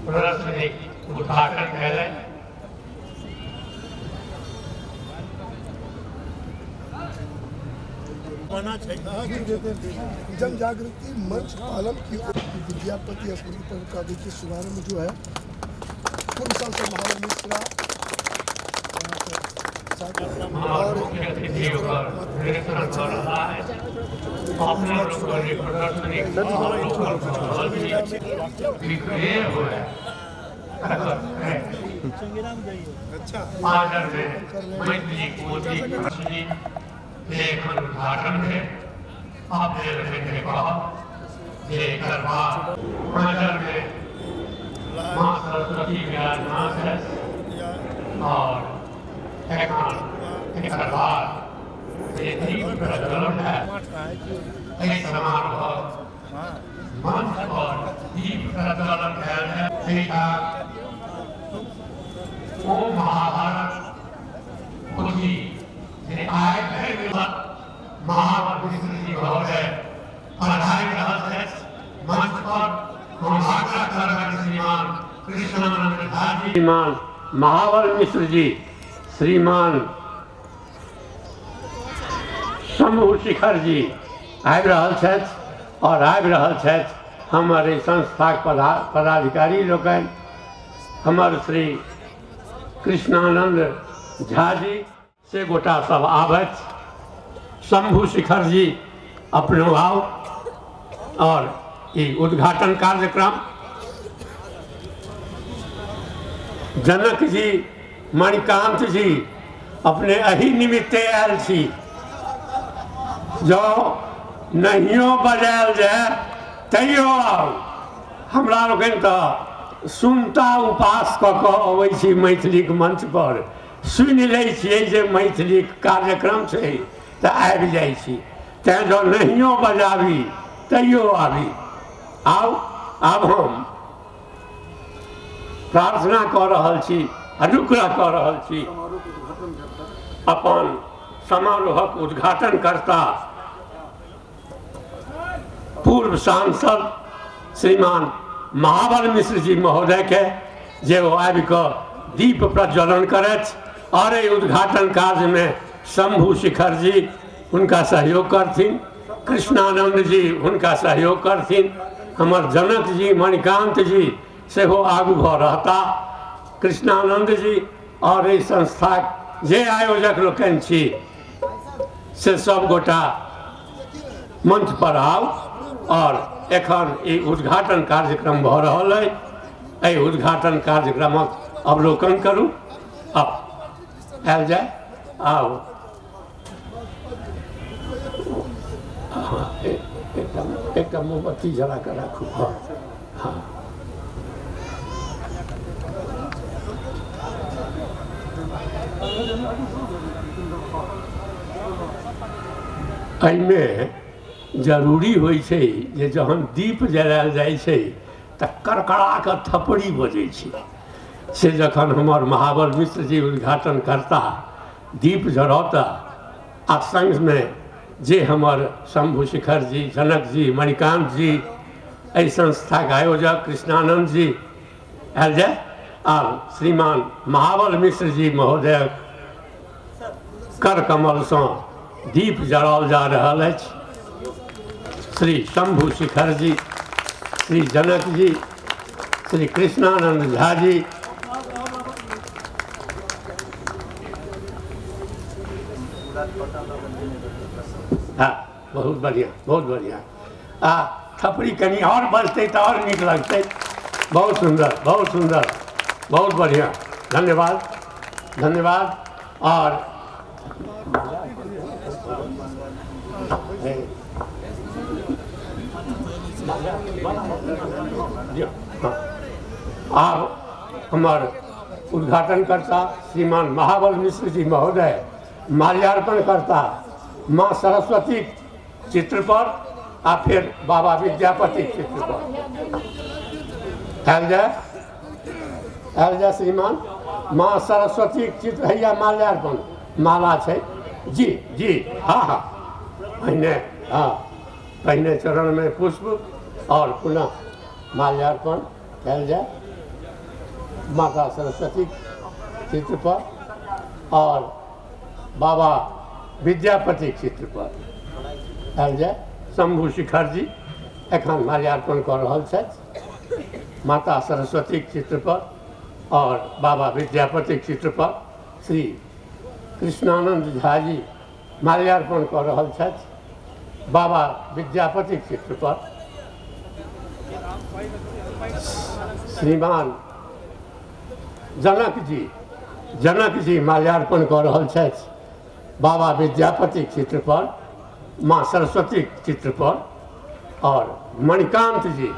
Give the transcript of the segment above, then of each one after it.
प्रदर्शनीक उद्घाटन भेलनि। जन जागृति मंच पालम की विद्यापति स्मृति पर्व का देखिए शुभारंभ जो है पूर्व सांसद महावीर मिश्रा और मुख्य अतिथि ओकर निरीक्षण कऽ रहला अछि। अपना लोकनि प्रदर्शनीक अवलोकन कऽ रहल छी। बिक्रिये हुए तकर आदरमे मैथिली पोथी प्रदर्शनी जे एखन उद्घाटन भेल। अपने लोकनिके कहब जे एकर बाद आदरमे माँ सरस्वती विराजमान छथि और एखन एकर बाद जे दीप प्रज्वलन है एहि समारोहक मंच पर दीप प्रज्वलन कयल जाय। एहिठाम ओ महाभारत पोथी जे आइ धरि मिलल महाबल मिश्र जी महोदय पधारि रहल छथि। मंच पर हम आग्रह करबनि श्रीमान कृष्णानंद झा जी, श्रीमान महाबल मिश्र जी, श्रीमान शंभू शिखर जी आबि रहल छथि आओर आबि रहल छथि हमर एहि संस्थाक पदाधिकारी लोकनि, हमर श्री कृष्णानंद झा जी से गोटा सब आबथि। शंभू शिखर जी अपनो आउ और ई उद्घाटन कार्यक्रम जनक जी मणिकांत जी अपने एहि निमित्ते आयल छी, जँ नहियो बजायल जाय तैयो आउ। हमरा लोकनि तऽ सुनता उपास कऽ कऽ अबै छी मैथिलीक मंच पर, सुनि लै छियै जे मैथिलीक कार्यक्रम छै तऽ आबि जाइ छी, तैँ जँ नहियो बजाबी तैयो आबी। आउ, आब हम प्रार्थना कऽ रहल छी, अनुग्रह कऽ रहल छी अपन समारोहक उद्घाटन करता पूर्व सांसद श्रीमान महाबल मिश्र जी महोदय के, जे ओ आबि कऽ दीप प्रज्वलन करथि और एहि उद्घाटन कार्यमे शंभू शिखर जी हुनका सहयोग करथिन, कृष्णानंद जी हुनका सहयोग करथिन, हमर जनक जी मणिकांत जी सेहो आगू भऽ रहता। कृष्णानंद जी और एहि संस्थाक जे आयोजक लोकनि छी से सब गोटा मंच पर आउ और एखन ई उद्घाटन कार्यक्रम भऽ रहल अइ, एहि उद्घाटन कार्यक्रमक अवलोकन करू। आउ, आयल जाय, आउ। एकटा मोमबत्ती जरा कऽ राखू। हँ हँ, एहिमे जरूरी होइ छै जे जहन दीप जरायल जाइ छै तऽ कड़कड़ा कऽ थपड़ी बजै छै, से जखन हमर महाबल मिश्र जी उद्घाटन करता, दीप जरौता आ संगमे जे हमर शंभू शिखर जी, जनक जी, मणिकांत जी, एहि संस्थाक आयोजक कृष्णानंद जी आयल जाय। आब श्रीमान महाबल मिश्र जी महोदय कर कमलसँ दीप जराओल जा रहल अछि। श्री शंभू शिखर जी, श्री जनक जी, श्री कृष्णानंद झा जी, हाँ, बहुत बढ़िया, बहुत बढ़िया। आ थपड़ी कनी और बजतै तऽ और नीक लगतै। बहुत सुंदर, बहुत सुंदर, बहुत बढ़िया, धन्यवाद, धन्यवाद। और आब हमर उद्घाटनकर्ता श्रीमान महाबल मिश्र जी महोदय माल्यार्पण करता माँ सरस्वती चित्र पर आ फिर बाबा विद्यापति चित्र पर। आयल जाय, आयल जाय श्रीमान माँ सरस्वती चित्र हैया माल्यार्पण माला छै जी जी हाँ हाँ, पहिने हाँ पहिने चरण में पुष्प और पुनः माल्यार्पण कयल जाय माता सरस्वती चित्र पर और बाबा विद्यापति चित्र पर आयल जाय। शंभू शिखर जी एखन माल्यार्पण कऽ रहल छथि माता सरस्वतीक चित्र पर और बाबा विद्यापतिक चित्र पर। श्री कृष्णानंद झा जी माल्यार्पण कऽ रहल छथि बाबा विद्यापतिक चित्र पर। श्रीमान जनक जी, जनक जी माल्यार्पण कऽ रहल छथि बाबा विद्यापतिक चित्र पर, माँ सरस्वतीक चित्र पर। और मणिकांत जी,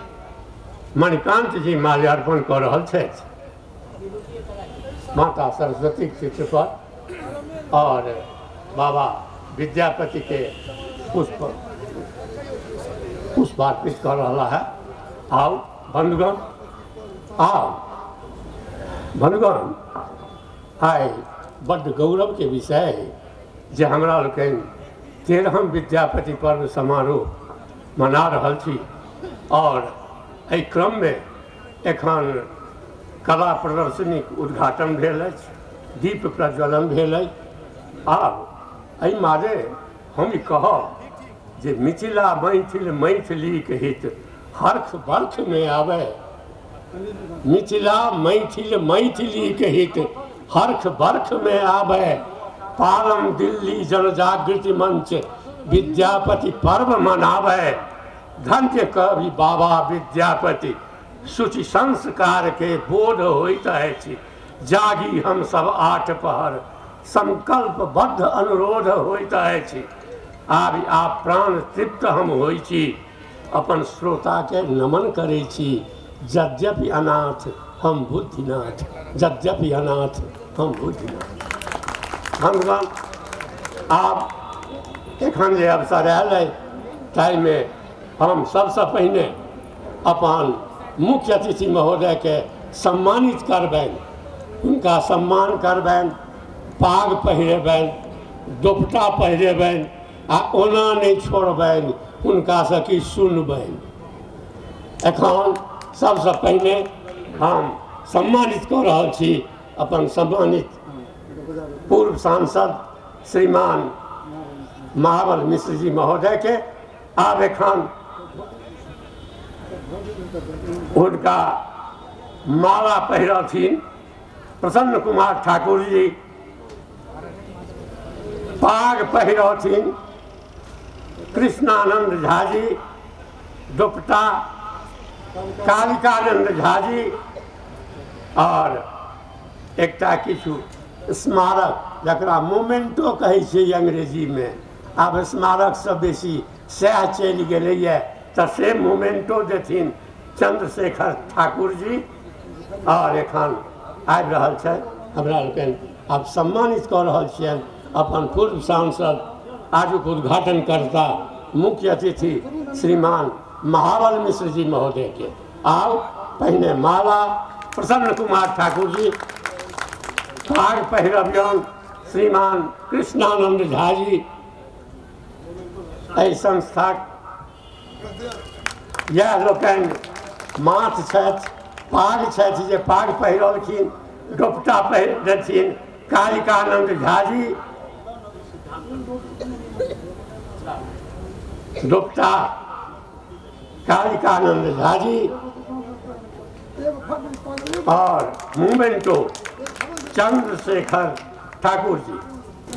मणिकांत जी माल्यार्पण कऽ रहल छथि माता सरस्वतीक चित्र पर और बाबा विद्यापति के पुष्प पुष्पार्पित कर रहा है। आओ बंधुगण, आओ बंधुगण, आइ बड्ड गौरव के विषय जे हमरा लोकनि 13हम विद्यापति पर्व समारोह मना रहल छी आओर एहि क्रममे एखन कला प्रदर्शनीक उद्घाटन भेल अछि, दीप प्रज्वलन भेल अछि। आब एहि मादे हम ई कहब जे मिथिला मैथिल मैथिलीक हित हर्ख बर्खमे आबै, मिथिला मैथिल मैथिलीक हित हर्ख बर्खमे आबै, पालम दिल्ली जनजागृति मंच विद्यापति पर्व मनाबै, धन्य कवि बाबा विद्यापति शुचि संस्कार के बोध होइत अछि, जागी हम सब आठ पहर संकल्पबद्ध अनुरोध होइत अछि। आब आ प्राण तृप्त हम होइ छी, अपन श्रोताके नमन करै छी, यद्यपि अनाथ हम बुद्धिनाथ, यद्यपि अनाथ हम बुद्धिनाथ। भगवान आब एखन जे अवसर आयल अइ ताहिमे हम सबसँ पहिने अपन मुख्य अतिथि महोदयके सम्मानित करबनि, हुनका सम्मान करबनि, पाग पहिरेबनि, दोपटा पहिरेबनि आ ओना नहि छोड़बनि, हुनकासँ किछु सुनबनि। एखन सबसँ पहिने हम सम्मानित कऽ रहल छी अपन सम्मानित पूर्व सांसद श्रीमान महाबल मिश्र जी महोदयके। आब एखन हुनका माला पहिरथिन प्रसन्न कुमार ठाकुर जी, पाग पहिरथिन कृष्णानंद झा जी, दोपटा कालिकानंद झा जी, और एकटा किछु स्मारक जकरा मोमेंटो कहै छै अंग्रेजीमे, आब स्मारकसँ बेसी सएह चलि गेलैए, तऽ से मोमेंटो देथिन चंद्रशेखर ठाकुर जी। और एखन आबि रहल छथि हमरा लोकनि आब सम्मानित कऽ रहल छियनि अपन पूर्व सांसद आजुक उद्घाटनकर्ता मुख्य अतिथि श्रीमान महाबल मिश्र जी महोदयके। आउ पहिने माला प्रसन्न कुमार ठाकुर जी, पाग पहिरबियौन श्रीमान कृष्णानंद झा जी, एहि संस्थाक इएह लोकनि माथ छथि, पाग छथि जे पाग पहिरलखिन, दोपटा पहिर देथिन कालिकानंद झा जी, दोपटा कालिकानंद झा जी, और मोमेंटो चंद्रशेखर ठाकुर जी।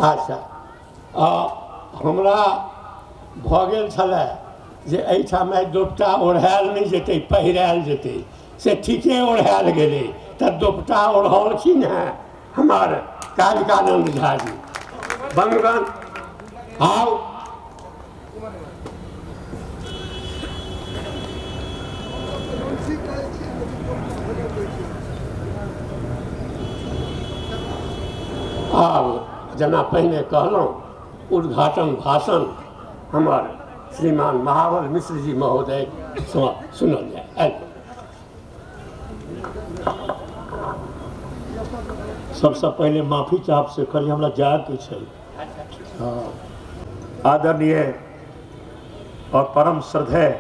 अच्छा, हमरा भऽ गेल छलै जे एहिठाम आइ दोपटा ओढ़ायल नहि जेतै, पहिरायल जेतै, से ठीके ओढ़ायल गेलै, तऽ दोपटा ओढ़ौलखिन हेँ हमर कालिकानंद झा जी। बंगन आउ। आब जेना पहिने कहलहुँ, उद्घाटन भाषण हमर श्रीमान महाबल मिश्र जी महोदय सँ सुनल जाय। सबसँ पहिले माफी चाहब शेखर जी, हमरा जायके छै। हाँ। आदरणीय और परम श्रद्धेय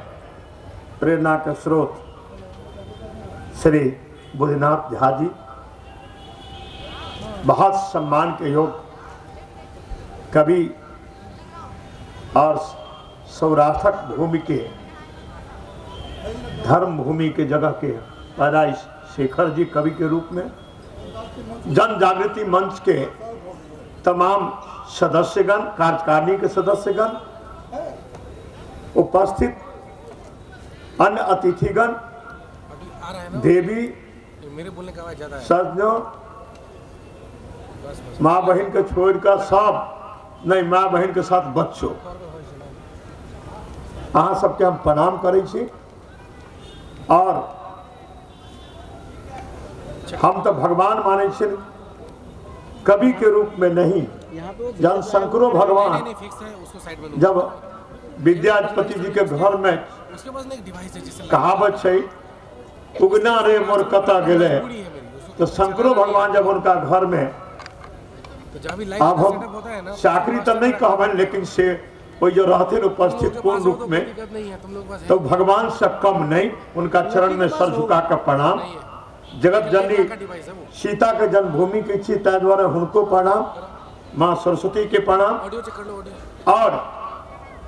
प्रेरणा के स्रोत श्री बुद्धिनाथ झा जी, बहुत सम्मान के योग्य कवि और सौराष्ट्रक भूमि के धर्म भूमि के जगह के पैदाइश शेखर जी कवि के रूप में, जन जागृति मंच के तमाम सदस्यगण, कार्यकारिणी के सदस्यगण, उपस्थित अन्य अतिथिगण, देवी सज्जनों, माँ बहन के छोड़कर सब नहीं, माँ बहन के साथ बच्चों, अहाँ सबके हम प्रणाम करै छी। और हम तो भगवान मानै छियनि, कवि के रूप में नहीं, जन शंकरो भगवान जब विद्यापति जी के घर में कहावत छै उगना रे मोर कता गेले, तो शंकरो भगवान जब उनका घर में, अब हम चाकरी तो नहीं कहबनि, लेकिन से ओहि जे रहथिन उपस्थित तुम लोग के पूर्ण पास हो रूप तो में कोई दिक्कत नहीं है, तुम लोग पास है तो भगवान से कम नहीं, उनका चरण में सर झुका कर प्रणाम। नहीं है जगत जननी का डिवाइस है वो। सीता के जन्मभूमि के छी, ताहि दुआरे हुनको प्रणाम, माँ सरस्वती के प्रणाम। ऑडियो चेक कर लो, ऑडियो। और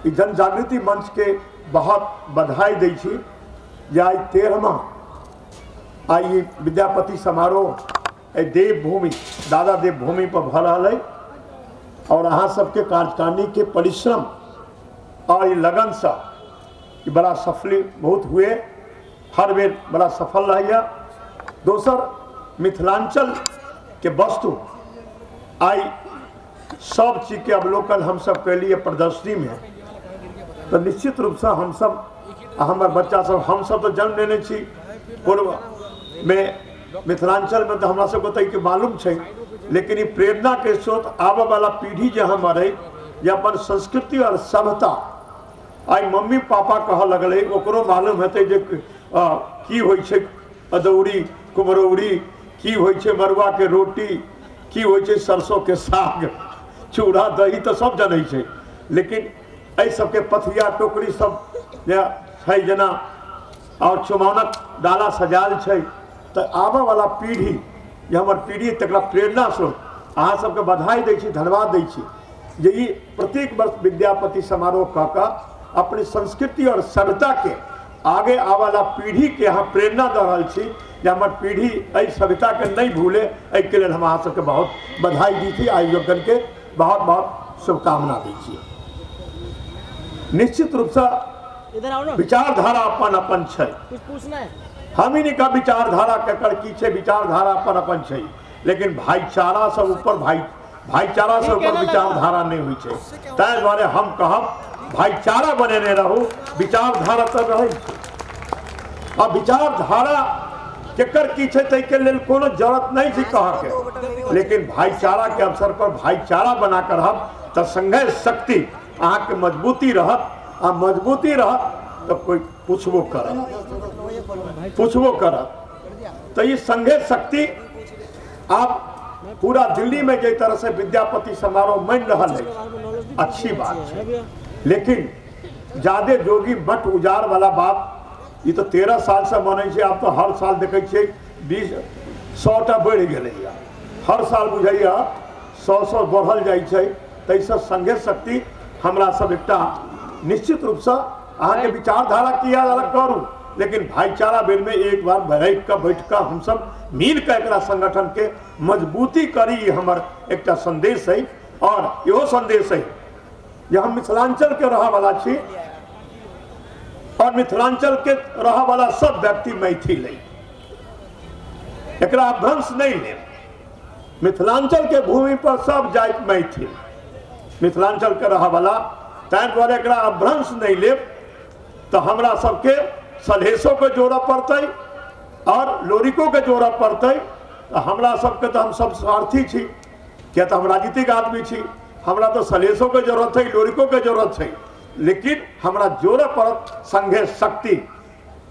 ई जन जागृति मंच के बहुत बधाई दै छी जे आइ 13वां आइ ई विद्यापति समारोह एहि देवभूमि दादा देवभूमि पर भऽ रहल अइ और अहाँ सबके कार्यकारिणी के परिश्रम और ई लगनसँ ई बड़ा सफलीभूत हुए, हर बेर बड़ा सफल रहैया। दोसर मिथिलांचल के वस्तु आइ सब चीज के अवलोकन हम सब कैलिए प्रदर्शनी में, तो निश्चित रूप से हम सब आ हमर बच्चा सब, हम सब तो जन्म लेने छी पूर्व में मिथिलांचल में, तो हमरा सबके तो ई मालूम छै, लेकिन ई प्रेरणा के स्रोत आबऽ वाला पीढ़ी जे हमर अइ जे अपन संस्कृति और सभ्यता आइ मम्मी पापा कहऽ लगलै, ओकरो मालूम हेतै जे की होइ छै अदौरी कुम्हरौरी, की होइ छै मड़ुआ के रोटी, की होइ छै सरसों के साग, चूड़ा दही तऽ सब जनै छै, लेकिन एहि सबके पथिया टोकरी सब जे छै जेना और चुमाओनक डाला सजायल छै, तऽ आबऽ वाला पीढ़ी जे हमर पीढ़ी तकरा प्रेरणा स्रोत अहाँ सबके बधाई दै छी, धन्यवाद दै छी जे ई प्रत्येक वर्ष विद्यापति समारोह कऽ कऽ अपने संस्कृति और सभ्यता के आगे आबऽवाला पीढ़ी के अहाँ प्रेरणा दऽ रहल छी जे हमर पीढ़ी एहि सभ्यता के नहि भूले। एहिके लेल हम अहाँ सबके बहुत बधाई दै छी, आयोजकगण के बहुत बहुत शुभकामना दै छी। निश्चित रूपसँ इधर आओ ना, विचारधारा अपन अपन छै, कुछ पूछना है। हम ही नहीं कहा विचारधारा केकर की छै, विचारधारा अपन अपन छै, लेकिन भाईचारा से ऊपर भाईचारा से ऊपर विचारधारा नहीं होइ छै। ताहि दुआरे हम कहब भाईचारा बनेने रहू, विचारधारा तऽ रहै छै। आ विचारधारा केकर की छै ताहिके लेल कोनो जरूरत नहीं छै कहऽके, लेकिन भाईचारा के अवसर पर भाईचारा बना कऽ रहब तऽ संघर्ष शक्ति अहाँके मजबूती रहत, आ मजबूती रहत तऽ कोइ पूछबो करत, पूछबो करत। तऽ ई संघर्ष शक्ति आप पूरा दिल्ली में जाहि तरह से विद्यापति समारोह मन रहल है, अच्छी बात है, लेकिन जादे जोगी मठ उजार वाला बात ई तो 13 साल से मनै छै, आब तो हर साल देखै छियै 20-100 टा बढ़ि गेलैया, हर साल बुझैया 100-100 बढ़ल जाइ छै। ताहिसँ संघर्ष शक्ति हमरा सब एकटा निश्चित रूपसँ अहाँके विचारधारा किया अलग करू, लेकिन भाईचारा बेर में एक बार बैठ कऽ बैठ कऽ हमसब मिल कऽ एकरा संगठन के मजबूती करी, ई हमर एकटा संदेश है। और इहो संदेश है जे हम मिथिलांचल के रहऽ वाला छी और मिथिलांचल के रहऽ वाला सब व्यक्ति मैथिल है, एकरा अपभ्रंश नहीं लेब। मिथिलांचल के भूमि पर सब जाति मैथिल, मिथिलांचल के रहऽ वाला, ताहि दुआरे एकरा अपभ्रंश नहीं लेब तो हमरा सबके सलहेसो के जोड़ऽ पड़तै और लोरिको के जोड़ऽ पड़तै। तऽ हमरा सबके तऽ हम सब स्वार्थी छी, किया तऽ हम राजनीतिक आदमी छी, हमरा तऽ सलहेसो के जरूरत है, लोरिको के जरूरत है, लेकिन हमरा जोड़ऽ पड़त संघे शक्ति।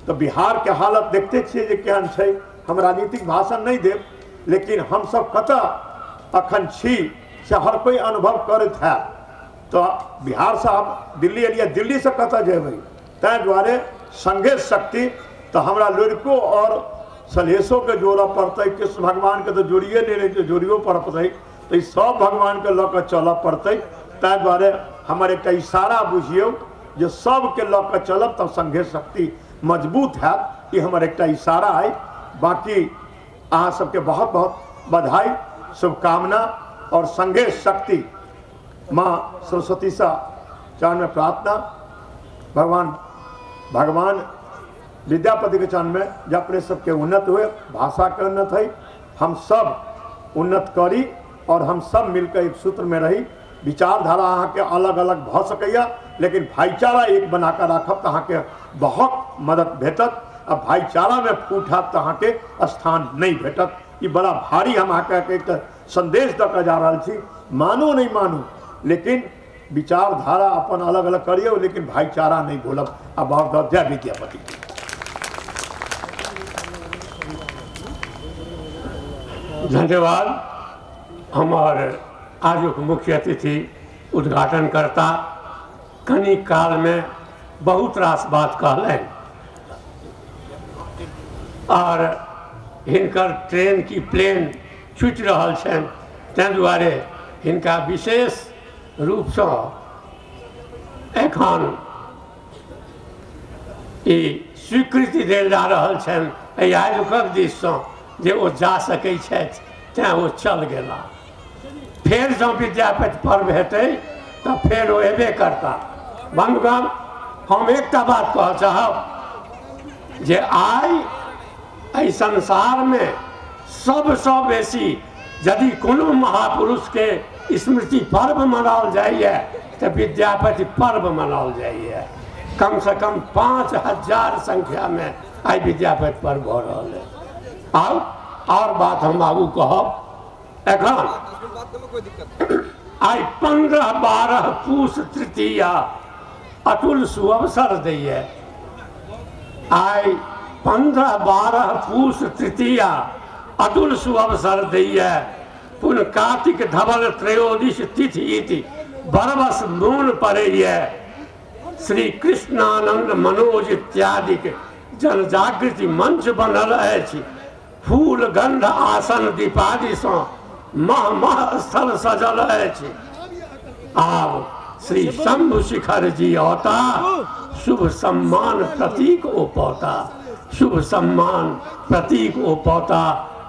तऽ बिहार के हालत देखते छियै जे केहन छै, हम राजनीतिक भाषण नहीं देब, लेकिन हम सब कतऽ अखन छी से हर कोई अनुभव करैत हैत। तऽ बिहार से आप दिल्ली एलियै, दिल्ली से कतऽ जेबै, ताहि दुआरे संघे शक्ति तऽ हमरा लोरिको और सलहेसो के जोड़ऽ पड़तै, कृष्ण भगवान के तऽ जोड़िए नहि रहै छै, जोड़ियो पड़तै, तऽ ई सब भगवान के लऽ कऽ चलऽ पड़तै। ताहि दुआरे हमर एकटा इशारा बुझियौ जे सबके लऽ कऽ चलब तब संघे शक्ति मजबूत हैत, ई हमर एकटा इशारा अइ। बाँकी अहाँ सबके बहुत बहुत बधाई, शुभकामना और संघे शक्ति माँ सरस्वती सँ चरण में प्रार्थना, भगवान भगवान विद्यापति के चरण में जे अपने सबके उन्नत हुए, भाषा के उन्नत है, हम सब उन्नत करी और हम सब मिलकर एक सूत्र में रही। विचारधारा अहाँके अलग अलग भऽ सकैया, लेकिन भाईचारा एक बना कऽ राखब तऽ अहाँके बहुत मदद भेटत, आ भाईचारा में फूट हैत तऽ अहाँके स्थान नहीं भेटत। ई बड़ा भारी हम अहाँके एक संदेश दऽ कऽ जा रहल छी, मानू नहीं मानू, लेकिन विचारधारा अपन अलग अलग करियौ, लेकिन भाईचारा नहीं भूलब। आ बहुत बहुत जय विद्यापति। धन्यवाद। हमार आजुक मुख्य अतिथि उद्घाटनकर्ता कनी कालमे बहुत रास बात कहलनि आओर हिनकर ट्रेन की प्लेन छुटि रहल छनि, ताहि दुआरे हिनका विशेष रूपसँ एखन ई स्वीकृति देल जा रहल छनि एहि आयोजकक दिससँ जे ओ जा सकै छथि, तैँ ओ चल गेला। फेर जँ विद्यापति पर्व हेतै तऽ फेर ओ एबे करता। बन्धुगण, हम एकटा बात कहऽ चाहब जे आइ एहि संसारमे सबसँ बेसी यदि कोनो महापुरुषके स्मृति पर्व मनाओल जाइए तऽ विद्यापति पर्व मनाओल जाइए। कमसँ कम 5000 संख्यामे आइ विद्यापति पर्व भऽ रहल है। आउ आओर बात हम आगू कहब। एखन आइ 15-12 पूस तृतीया अतुल सुअवसर दैए। आइ 15-12 पूस तृतीया अतुल सुअवसर दैए। पुन कार्तिक धवल त्रयोदश तिथि इति बरबस मोन पड़ैए। श्री कृष्णानंद मनोज इत्यादिक जनजागृति मंच बनल अछि। फूल गंध आसन दीपादिसँ मह मह स्थल सजल अछि। आब श्री शंभु शिखर जी औता, शुभ सम्मान प्रतीक ओ पौता, शुभ सम्मान प्रतीक ओ पौता।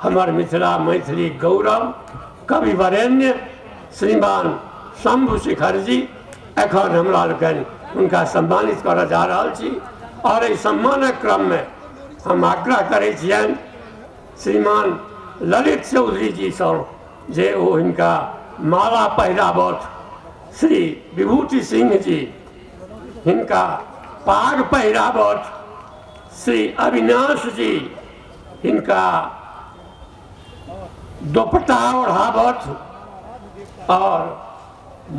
हमर मिथिला मैथिली गौरव कवि वरेण्य श्रीमान शंभु शिखर जी एखन हमरा लोकनि हुनका सम्मानित करऽ जा रहल छी। और एहि सम्मानक क्रममे हम आग्रह करै छियनि श्रीमान ललित चौधरी जीसँ जे ओ हिनका माला पहिराबथि, श्री विभूति सिंह जी हिनका पाग पहिराबथि, श्री अविनाश जी हिनका दोपटा ओढ़ाबथि और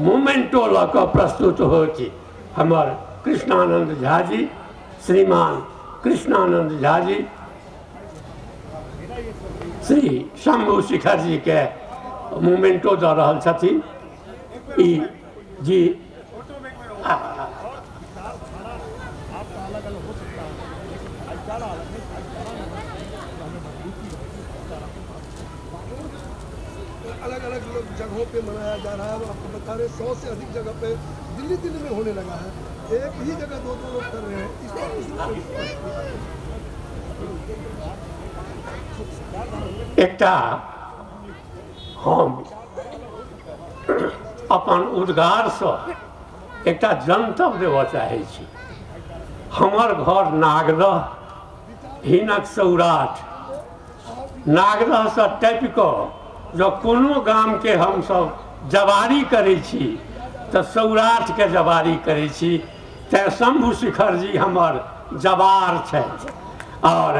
मोमेंटो लऽ कऽ प्रस्तुत होथि हमर कृष्णानंद झा जी, श्रीमान कृष्णानंद झा जी श्री शंभु शिखर जी के मोमेंटो दऽ रहल छथिन। ई जी अलग अलग लोग जगहों पे मनाया जा रहा है। और आपको बता रहे 100 से अधिक जगह पे दिल्ली दिल्ली में होने लगा है। एक ही जगह 2-2 लोग कर रहे हैं। इस पर एकटा हम अपन उद्गारसँ एकटा जनतब देबऽ चाहै छी। हमर घर नागदह, हिनक सौराठ। नागदहसँ टपि कऽ जँ कोनो गामके हमसब जवारी करै छी तऽ सौराठके जवारी करै छी। तैँ शंभु शिखर जी हमर जवार छथि और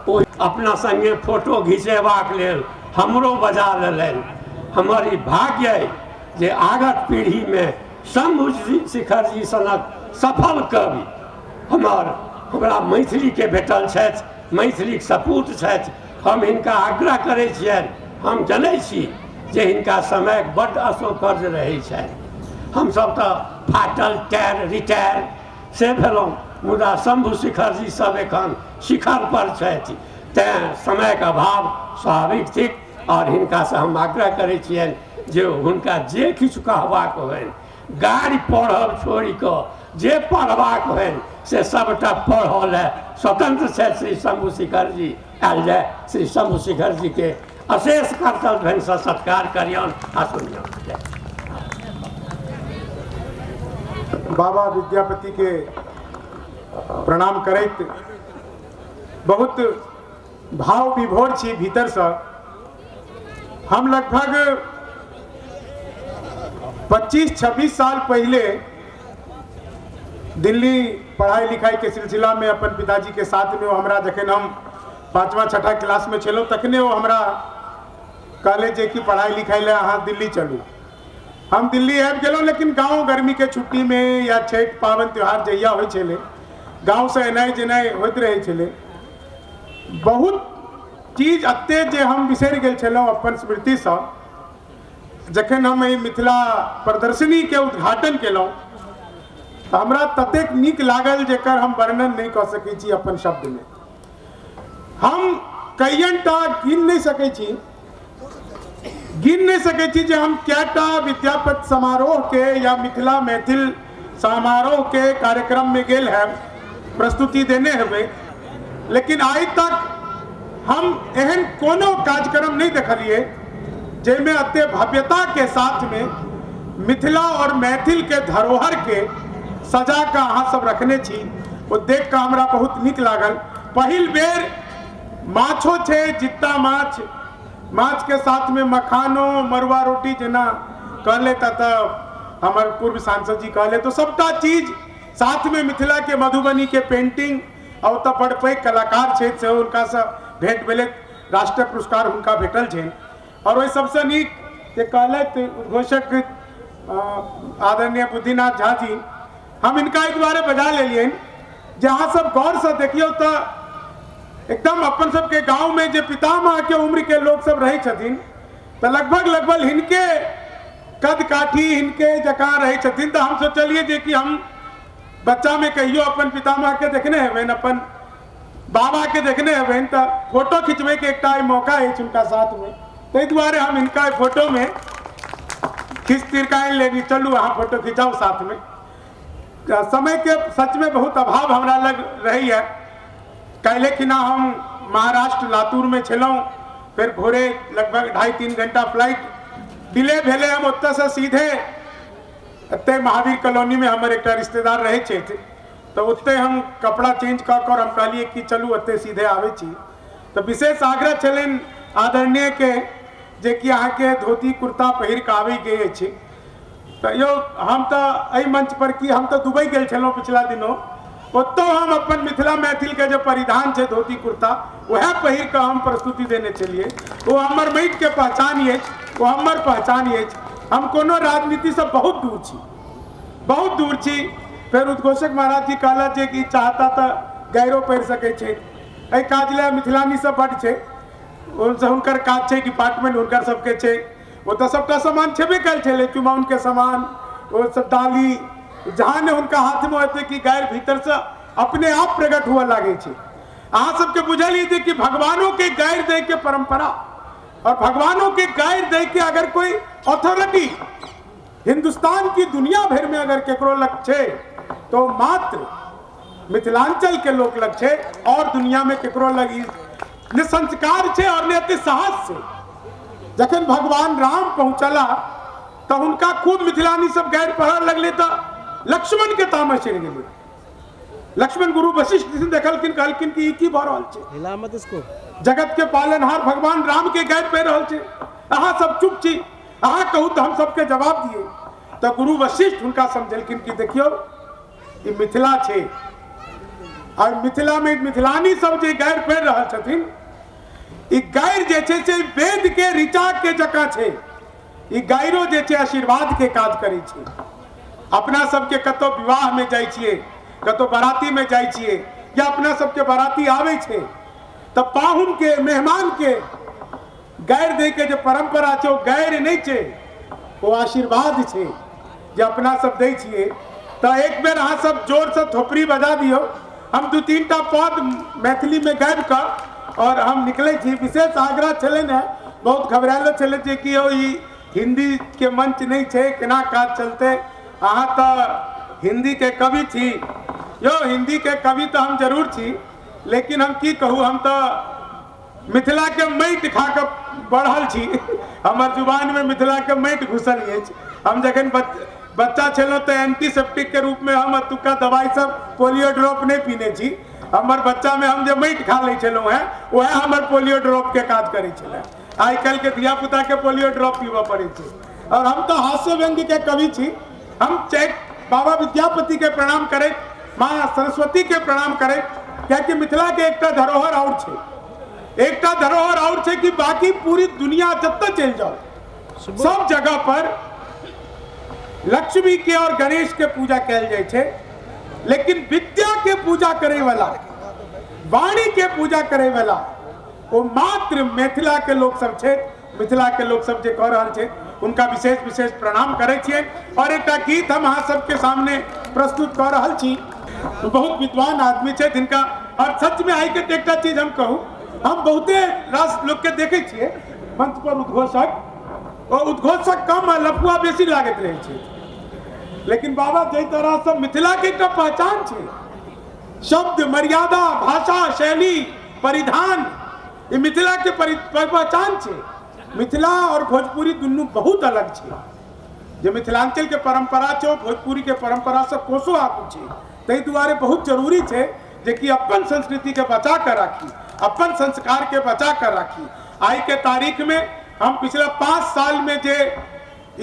ओ अपना संगे फोटो घिचेबाक लेल हमरो बजा लेलनि। हमर ई भाग्य अइ जे आगत पीढ़ीमे शंभु शिखर जी सनक सफल कवि हमरा मैथिलीके भेटल छथि, मैथिलीक सपूत छथि। हम हिनका आग्रह करै छियनि, हम जनै छी जे हिनका समयक बड्ड असौकर्य रहै छनि। हमसब तऽ फाटल टायर रिटायर से भेलहुँ, मुदा शंभु शिखर जी सब एखन शिखर पर छथि, तैँ समयक अभाव स्वाभाविक थिक। और हिनकासँ हम आग्रह करै छियनि जे हुनका जे किछु कहबाक होइन, गारि पढ़ब छोड़ि कऽ जे पढ़बाक होइन से सबटा पढ़ऽ लए स्वतंत्र छथि श्री शंभु शिखर जी। आयल जाय श्री शंभु शिखर जी के अशेष करतल ढंगसँ सत्कार करियौन आ सुनियौन। बाबा विद्यापति के प्रणाम करैत बहुत भाव विभोर छी भीतरसँ। हम लगभग 25-26 साल पहले दिल्ली पढ़ाई लिखाई के सिलसिला में अपन पिताजी के साथ में हमरा जखन हम 5वां 6ठा क्लास में छलहुँ तखने वो हमरा कहले जे कि पढ़ाई लिखाई ले अहाँ दिल्ली चलू। हम दिल्ली आबि गेलहुँ, लेकिन गाँव गर्मी के छुट्टी में या छठि पाबनि त्योहार जहिया होइ छलै गाँवसँ एनाइ जेनाइ होइत रहै छलै। बहुत चीज एते जे हम बिसरि गेल छलहुँ अपन स्मृतिसँ। जखन हम एहि मिथिला प्रदर्शनीके उद्घाटन केलहुँ तऽ हमरा ततेक नीक लागल जेकर हम वर्णन नहि कऽ सकै छी अपन शब्दमे। हम कईयनटा गिन नहि सकै छी, गिन नहि सकै छी जे हम कएटा विद्यापति समारोह के या मिथिला मैथिल समारोह के कार्यक्रम में गेल है, प्रस्तुति देने हेबै, लेकिन आइ तक हम एहन कोनो कार्यक्रम नहीं देखलिए जाहिमे एते भव्यता के साथ में मिथिला और मैथिल के धरोहर के सजा कऽ अहाँ सब रखने छी। ओ देख कऽ हमरा बहुत नीक लागल। पहिल बेर माछो छै, जित्ता माछ, माछ के साथ में मखानो, मरुआ रोटी जेना कहले तऽ हमर पूर्व सांसद जी कहले, तो सबटा चीज साथ में मिथिला के मधुबनी के पेंटिंग और ओतऽ बड़ पैघ कलाकार छथि से हुनकासँ भेंट भेलै, राष्ट्रीय पुरस्कार हुनका भेटल छनि। और ओहि सबसँ नीक जे कहलथि उद्घोषक आदरणीय बुद्धिनाथ झा जी, हम हिनका एहि दुआरे बजा लेलियनि जे अहाँ सब गौरसँ देखियौ तऽ एकदम अपन सबके गाँवमे जे पितामहके उम्रके लोक सब रहै छथिन तऽ लगभग लगभग हिनके कद काठी हिनके जकाँ रहै छथिन। तऽ हम सोचलियै जे कि हम बच्चामे कहियो अपन पितामहके देखने हेबनि, अपन बाबाके देखने हेबनि, तऽ फोटो खिंचबैके एकटा मौका अछि हुनका साथमे, ताहि दुआरे हम हिनका फोटोमे खींच तीर कऽ आनि लेली, चलू अहाँ फोटो खिंचाउ साथमे। समयके सचमे बहुत अभाव हमरा लग रहैए। काल्हि खिना हम महाराष्ट्र लातूरमे छलहुँ, फेर भोरे लगभग 2.5-3 घंटा फ्लाइट डिले भेलै, हम ओतऽसँ सीधे एतै महावीर कॉलोनीमे हमर एकटा रिश्तेदार रहै छथि, तऽ ओतै हम कपड़ा चेंज कऽ कऽ हम कहलियै कि चलू ओतै सीधे आबै छी। तऽ विशेष आग्रह छलनि आदरणीयके जे कि अहाँके धोती कुर्ता पहिर कऽ आबैके अछि। तऽ यौ हम तऽ एहि मंच पर की, हम तऽ दुबई गेल छलहुँ पिछला दिनो, ओतौ हम अपन मिथिला मैथिलके जे परिधान छै धोती कुर्ता वएह पहिर कऽ हम प्रस्तुति देने छलियै। ओ हमर माटिके पहचान अछि, ओ हमर पहचान अछि। हम कोनो राजनीतिसँ बहुत दूर छी, बहुत दूर छी। फेर उद्घोषक महाराज जी कहला जे कि चाहता तऽ गैरो पढ़ि सकै छै, एहि काज लए मिथिलानी सब बड्ड छै, हुनकर काज छै, डिपार्टमेंट हुनकर सबके छै। ओतऽ सबटा सामान छेबे कयल छलै, चुमाउनके सामान, ओ सब डाली जहाँ ने हुनका हाथमे हेतै कि गारि भीतरसँ अपने आप प्रकट हुअ लागै छै। अहाँ सबके बुझल जे कि भगवानों के गारि दै के परंपरा और भगवानों के गारि दै के अगर कोई अथॉरिटी हिंदुस्तान की दुनिया भर में अगर केकरो लग छै तो मात्र मिथिलांचल के लोक लग छै, और दुनिया में केकरो लग ने संस्कार छै और ने अति साहस छै। जखन भगवान राम पहुंचला तो हुनका खूब मिथिलानी सब गारि पढ़ऽ लगले तऽ लक्ष्मण के तामस चढ़ि गेलै। लक्ष्मण गुरु वशिष्ठ दिसन देखलखिन, कहलखिन कि ई की भऽ रहल छै, हिला मत इसको, जगत के पालनहार भगवान राम के गारि पढ़ि रहल छै, अहाँ सब चुप छी, अहाँ कहू तऽ हम सबके जवाब दियै। तऽ गुरु वशिष्ठ हुनका समझेलखिन कि देखियौ ई मिथिला छै और मिथिला में मिथिलानी सब जे गारि पढ़ि रहल छथिन, ई गारि जे छै से वेद के ऋचा के जकाँ छै, ई गाइरो जे छै आशीर्वाद के काज करै छै। अपना सबके कतौ विवाह में जाइ छियै, कतौ बाराती में जाइ छियै, या अपना सबके बाराती आबै छै तऽ पाहुन के, मेहमान के गारि दै के जे परंपरा छै ओ गारि नहि छै, ओ आशीर्वाद छै जे अपना सब दै छियै। तऽ एक बेर अहाँ सब जोरसँ थोपड़ी बजा दियौ। हम 2-3 टा पद मैथिलीमे गाबि कऽ और हम निकलै छी। विशेष आग्रह छलनि हेँ, बहुत घबरायलो छलै जे कि यौ ई हिंदी के मंच नहि छै, केना काज चलतै, अहाँ तऽ हिंदी के कवि छी। यौ हिंदी के कवि तऽ हम जरूर छी, लेकिन हम की कहू, हम तऽ मिथिला के माटि खा कऽ बढ़ल छी, हमर जुबान में मिथिला के माटि घुसल अछि। हम जखन बच्चा छलहुँ तऽ एंटीसेप्टिक के रूप में हम एतुका दवाई सब पोलियो ड्रॉप नहि पीने छी। हमर बच्चा में हम जे माटि खा लै छलहुँ हेँ वएह हमर पोलियो ड्रॉप के काज करै छलै। आइ काल्हि के धिया पुता के पोलियो ड्रॉप पीबऽ पड़ै छै। और हम तऽ हास्य व्यंग्य के कवि छी। हम चैत बाबा विद्यापति के प्रणाम करैत, माँ सरस्वती के प्रणाम करैत, कियाकि मिथिला के एकटा धरोहर और छै, एकटा धरोहर और छै कि बाकी पूरी दुनिया जतऽ चलि जाओ सब जगह पर लक्ष्मी के और गणेश के पूजा कयल जाइ छै, लेकिन विद्या के पूजा करे वाला, वाणी के पूजा करे वाला ओ मात्र मिथिला के लोक सब छै। मिथिला के लोक सब जे कऽ रहल छै उनका विशेष विशेष प्रणाम करै छियनि। और एकटा गीत हम अहाँ सबके सामने प्रस्तुत कऽ रहल छी। बहुत विद्वान आदमी छथि हिनका। और सच में आइ के एकटा चीज हम कहू, हम बहुते रास लोग के देखे छियै मंच पर उद्घोषक, ओ उद्घोषक कम आ लफुआ बेसी लागैत रहै छै, लेकिन बाबा जाहि तरह से मिथिला के एकटा पहचान छै, शब्द मर्यादा भाषा शैली परिधान, ई मिथिला के पहचान छै। मिथिला और भोजपुरी दुनू बहुत अलग छै। जे मिथिलांचल के परंपरा छै ओ भोजपुरी के परंपरा से कोसो आगू छै। ताहि दुआरे बहुत जरूरी छै जे कि अपन संस्कृति के बचा कर राखी, अपन संस्कार के बचा कर राखी। आइ के तारीख में हम पिछला 5 साल में जे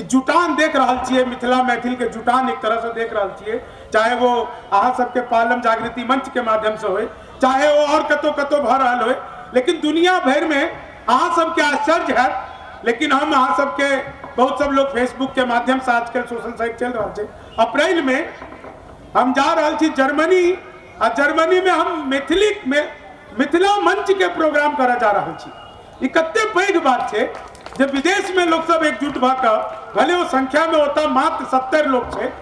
जुटान देख रहल छियै, मिथिला मैथिल के जुटान एक तरह से देख रहल छियै, चाहे वो अहाँ सबके पालम जागृति मंच के माध्यम से होय, चाहे वो और कतौ कतौ भऽ रहल होय, लेकिन दुनिया भरि में अहाँ सबके आश्चर्य हैत। लेकिन हम अहाँ सबके बहुत सब लोग फेसबुक के माध्यम से आजकल सोशल साइट चल रहल छै। अप्रैल में हम जा रहल छी जर्मनी, आ जर्मनी में हम मैथिली में मिथिला मंच के प्रोग्राम करऽ जा रहल छी। ई कते पैघ बात छै जे विदेश में लोग सब एकजुट भऽ कऽ, भले वो संख्या में ओतऽ मात्र 70 लोग छै,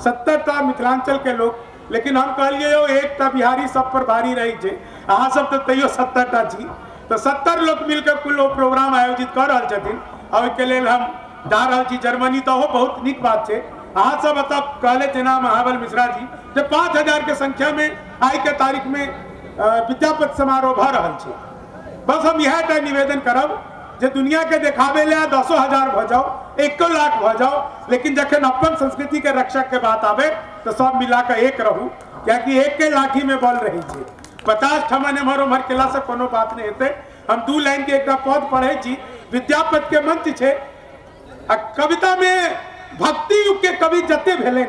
70टा मिथिलांचल के लोग, लेकिन हम कहलियै यौ एकटा बिहारी सब पर भारी रहै छै, अहाँ सब तऽ तैयो 70टा छी, तऽ 70 लोग मिलके कुल ओ प्रोग्राम आयोजित कऽ रहल छथिन। आ ओहिके लेल हम जा रहल छी जर्मनी, तऽ ओहो बहुत नीक बात छै। अहाँ सब एतऽ कहले जेना महाबल मिश्रा जी जे 5000 के संख्या में आइ के तारीख में विद्यापति समारोह भऽ रहल छै। बस हम इएह टा निवेदन करब जे दुनिया के देखाबे ले 10,000 भऽ जाओ, 1 लाख भऽ जाओ, लेकिन जखन अपन संस्कृति के रक्षा के बात आबे तऽ सब मिला कऽ एक रहू, कियाकि एक के लाठी में बल रहै छै। 50 ठमन एम्हर ओम्हर केला से कोनो बात नहीं हेतै। हम 2 लाइन के एकटा पद पढ़ै छी। विद्यापति के मंच छै आ कविता में भक्ति युग के कवि जते भेलनि,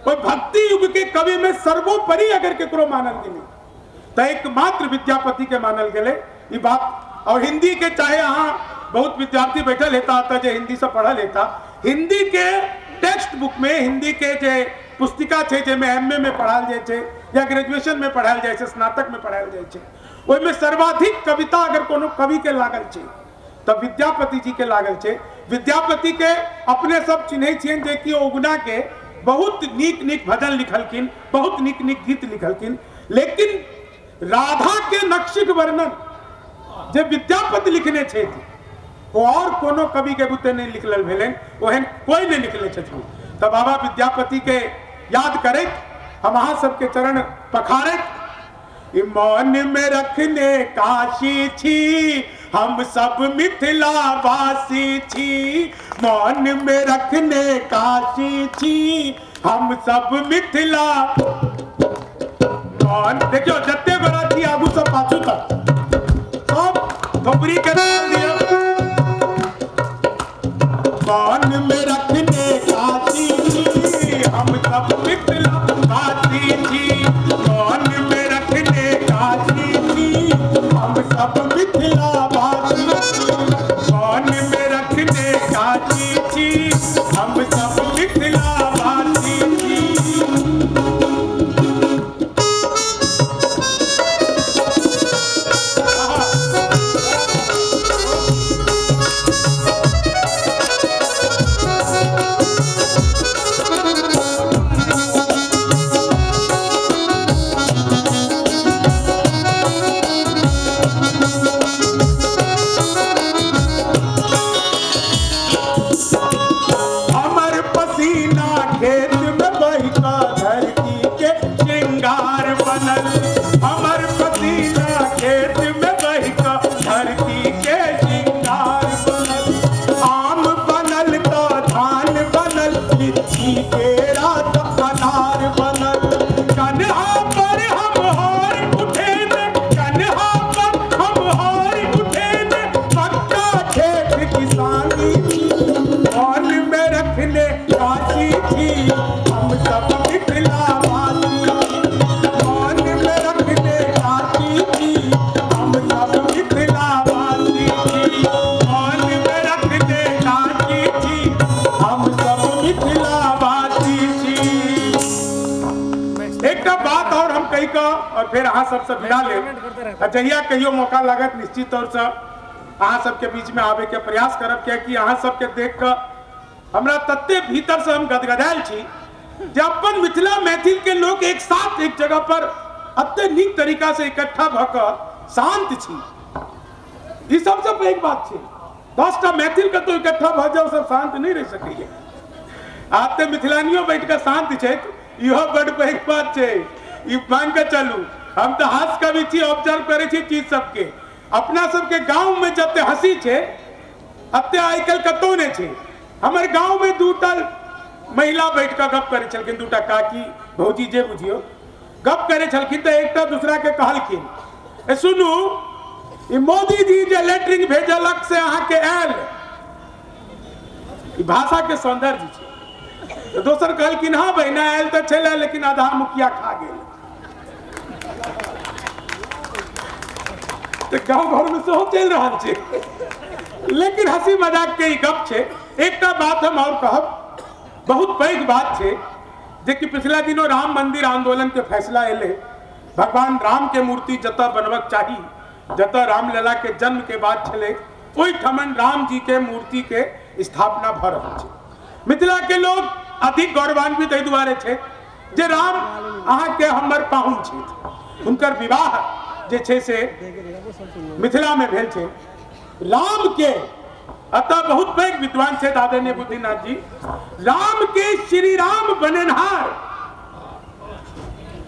ओहि भक्ति युग के कवि में सर्वोपरि अगर केकरो मानल गेलै तऽ एकमात्र विद्यापति के मानल गेलै ई बात। और हिंदी के चाहे अहाँ बहुत विद्यार्थी बैठल हेता तऽ जे हिंदी से पढ़ल हेता, हिंदी के टेक्स्ट बुक में, हिंदी के जे पुस्तिका छै जाहिमे एम ए में पढ़ायल जाइ छै या ग्रेजुएशन में पढ़ायल जाइ छै, स्नातक में पढ़ायल जाइ छै, ओहिमे सर्वाधिक कविता अगर कोनो कवि के लागल छै तऽ विद्यापति जी के लागल छै। विद्यापति के अपने सब चिन्है छियनि जे कि उगना के बहुत नीक नीक भजन लिखलखिन, बहुत नीक नीक गीत लिखलखिन, लेकिन राधा के नक्शिक वर्णन जे विद्यापति लिखने छथि ओ और कोनो कवि के बुते नहीं लिखल भेलनि, ओहन कोई नहीं लिखले छथिन। तऽ बाबा विद्यापति के याद करैत हम अहाँ सबके चरण पखारैत, मन में रखने काशी छी हम सब मिथिला वासी छी, मन में रखने काशी छी हम सब मिथिला। देखियो जते गोरा छी आगू सब पाछू तक सब थोपड़ी के दियौ। मन में रखने काशी छी हम सब मिथिला वासी छी, मन में रखने काशी छी हम सब मिथिला वासी छी, मन में रखने काशी छी हम सब मिथिला वासी छी। हमर पसीना खेत में बहि कऽ धरती के श्रृंगार बनल, हमर पसीना खेत में बहि कऽ धरती के श्रृंगार बनल, आम बनल तऽ धान बनल, लीची केरा तऽ अनार बनल, कन्हा पर हम हार उठेने, कन्हा पर हम हार उठेने, पक्का खेत किसानी छी, मन में रखने काशी छी हम सब मिथिला वासी छी, मन में रखने काशी छी हम सब मिथिला वासी छी, मन में रखने काशी छी हम सब मिथिला वासी छी। एकटा बात और हम कहि कऽ और फेर अहाँ सबसँ विदा लेब, आ जहिया कहियो मौका लागत निश्चित तौर से अहाँ सबके बीच में आबे के प्रयास करब, कियाकि अहाँ सबके देख कऽ हमरा तते भीतर से हम गदगदायल छी जे अपन मिथिला मैथिल के लोक एक साथ एक जगह पर एते नीक तरीका से इकट्ठा भऽ कऽ शान्त छी। ई सबसँ पैघ बात छै। 10टा मैथिल कतौ इकट्ठा भऽ जाउ, सब शान्त नहि रहि सकैया। आब तऽ मिथिलानियो बैठ कऽ शान्त छथि, इहो बड पैघ बात छै। ई मान कऽ चलू, हम तऽ हास्य कवि छी, ऑब्जर्व करै छी चीज सबके। अपना सबके गाँव में जते हंसी छै अते आइ काल्हि कतौ नहि छै। हमर गाँव में 2टा महिला बैठ कऽ गप करै छलखिन, 2टा काकी भौजी जे बुझियौ गप करै छलखिन, तऽ एकटा दूसरा के कहलखिन, ए सुनू, ई मोदी जी जे लेटरिंग भेजलक से अहाँके आयल, ई भाषा के सौंदर्य छै। तऽ दोसर कहलखिन, हाँ बहिना आयल तऽ छलै, लेकिन आधा मुखिया खा गेल। तऽ गाँव घर में सेहो चलि रहल छै, लेकिन हंसी मजाक के ई गप छै। एकटा बात हम और कहब, बहुत पैघ बात छै जे कि पिछला दिनों राम मंदिर आंदोलन के फैसला एलै। भगवान राम के मूर्ति जतऽ बनबक चाही, जतऽ रामलला के जन्म के बात छलै, ओहिठमन राम जी के मूर्ति के स्थापना भऽ रहल छै। मिथिला के लोग अधिक गौरवान्वित एहि दुआरे छै जे राम अहाँके हमर पाहुन छथि, हुनकर विवाह जे छै से मिथिला में भेल छै। राम के अतः बहुत पैघ विद्वान छथि आदरणीय बुद्धिनाथ जी, राम के श्री राम बनेनहार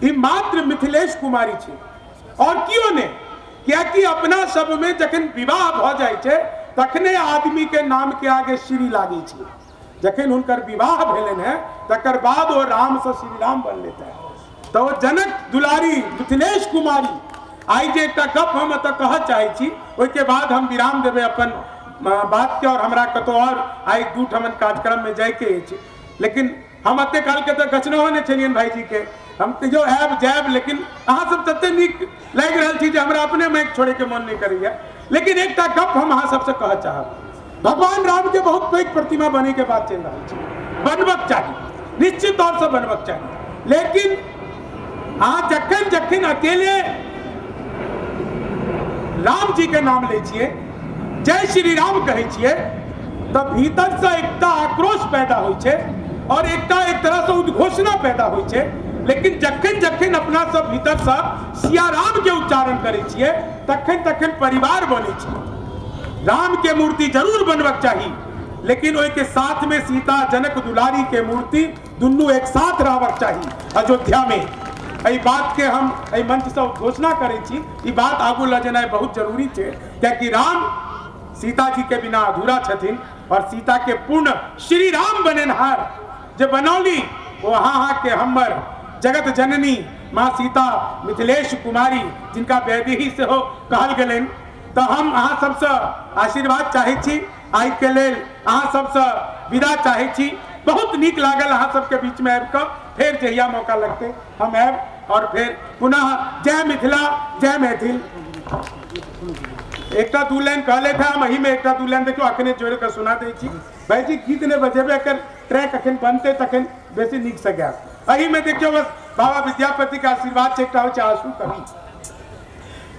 ई मात्र मिथिलेश कुमारी छै और कियो नहि। कियाकि अपना सब में जखन विवाह भऽ जाइ छै तखने आदमी के नाम के आगे श्री लागै छै। जखन हुनकर विवाह भेलनि हेँ तकर बाद ओ राम से श्री राम बनले। तऽ ओ जनक दुलारी मिथिलेश कुमारी। आइ जे एकटा गप हम एतऽ कहऽ चाहै छी, ओहिके बाद हम विराम देबै अपन बातके, और हमरा कतौ और आइ 2 ठमन कार्यक्रममे जाइके अछि। लेकिन हम एते कालके तऽ गछनहो नहि छलियनि भाईजी के, हम तैयो आयब जायब, लेकिन अहाँ सब तते नीक लागि रहल छी जे हमरा अपने माइक छोड़ैके मन नहि करैया। लेकिन एकटा गप हम अहाँ सबसँ कहऽ चाहब, भगवान राम के बहुत पैघ प्रतिमा बने के बात चलि रहल छै, बनबक चाही, निश्चित तौर से बनबक चाही। लेकिन अहाँ जखन जखन अकेले राम जी के नाम लै छियै, जय श्री राम कहै छियै, तऽ भीतर से एकटा आक्रोश पैदा होइ छै और एकटा एक तरह से उद्घोषणा पैदा होइ छै। लेकिन जखन जखन अपना सब भीतर से सिया राम के उच्चारण करै छियै तखन तखन परिवार बनै छै। राम के मूर्ति जरूर बनबक चाही, लेकिन ओहिके साथ में सीता जनक दुलारी के मूर्ति दुनू एक साथ रहबाक चाही अयोध्या में। एहि बात के हम एहि मंच से उद्घोषणा करै छी। ई बात आगू लऽ जेनाइ बहुत जरूरी छै, कियाकि राम सीता जी के बिना अधूरा छथिन और सीता के पूर्ण श्री राम बनेनहार जे बनौली ओ अहाँ के हमर जगत जननी माँ सीता मिथिलेश कुमारी, जिनका वैदेही सेहो कहल गेलनि। तऽ हम अहाँ सबसँ आशीर्वाद चाहै छी, आइ के लेल अहाँ सबसँ विदा चाहै छी। बहुत नीक लागल अहाँ सबके बीच में आबि कऽ, फेर जहिया मौका लगतै हम आयब और फेर पुनः जय मिथिला जय मैथिल। एकटा 2 लाइन कहले थे हम, एही में एकटा 2 लाइन देखियौ अखने जोड़ि कऽ सुना दै छी। भाईजी गीत नहि बजेबै, एकर ट्रैक अखन बनतै तखन बेसी नीक से गायब। एही में देखियौ बस बाबा विद्यापति के आशीर्वाद छै, एकटा होइ छै आशु कवि,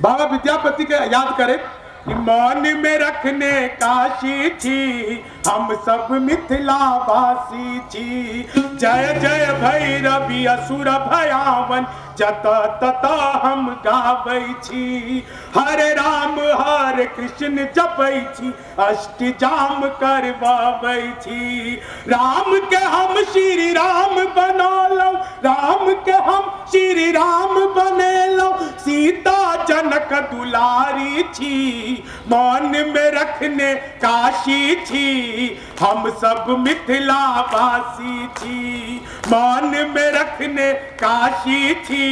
बाबा विद्यापति के याद करे कि मन में रखने काशी छी, हम सब मिथिला वासी छी, जय जय भैरवी असुर भयावन, जत तत हम गाबै छी, हरे राम हरे कृष्ण जपै छी, अष्टजाम करवाबै छी, राम के हम श्री राम बनौलहुँ, राम के हम श्री राम बनेलहुँ, सीता जनक दुलारी छी, मन में रखने काशी छी, हम सब मिथिला वासी छी, मन में रखने काशी छी,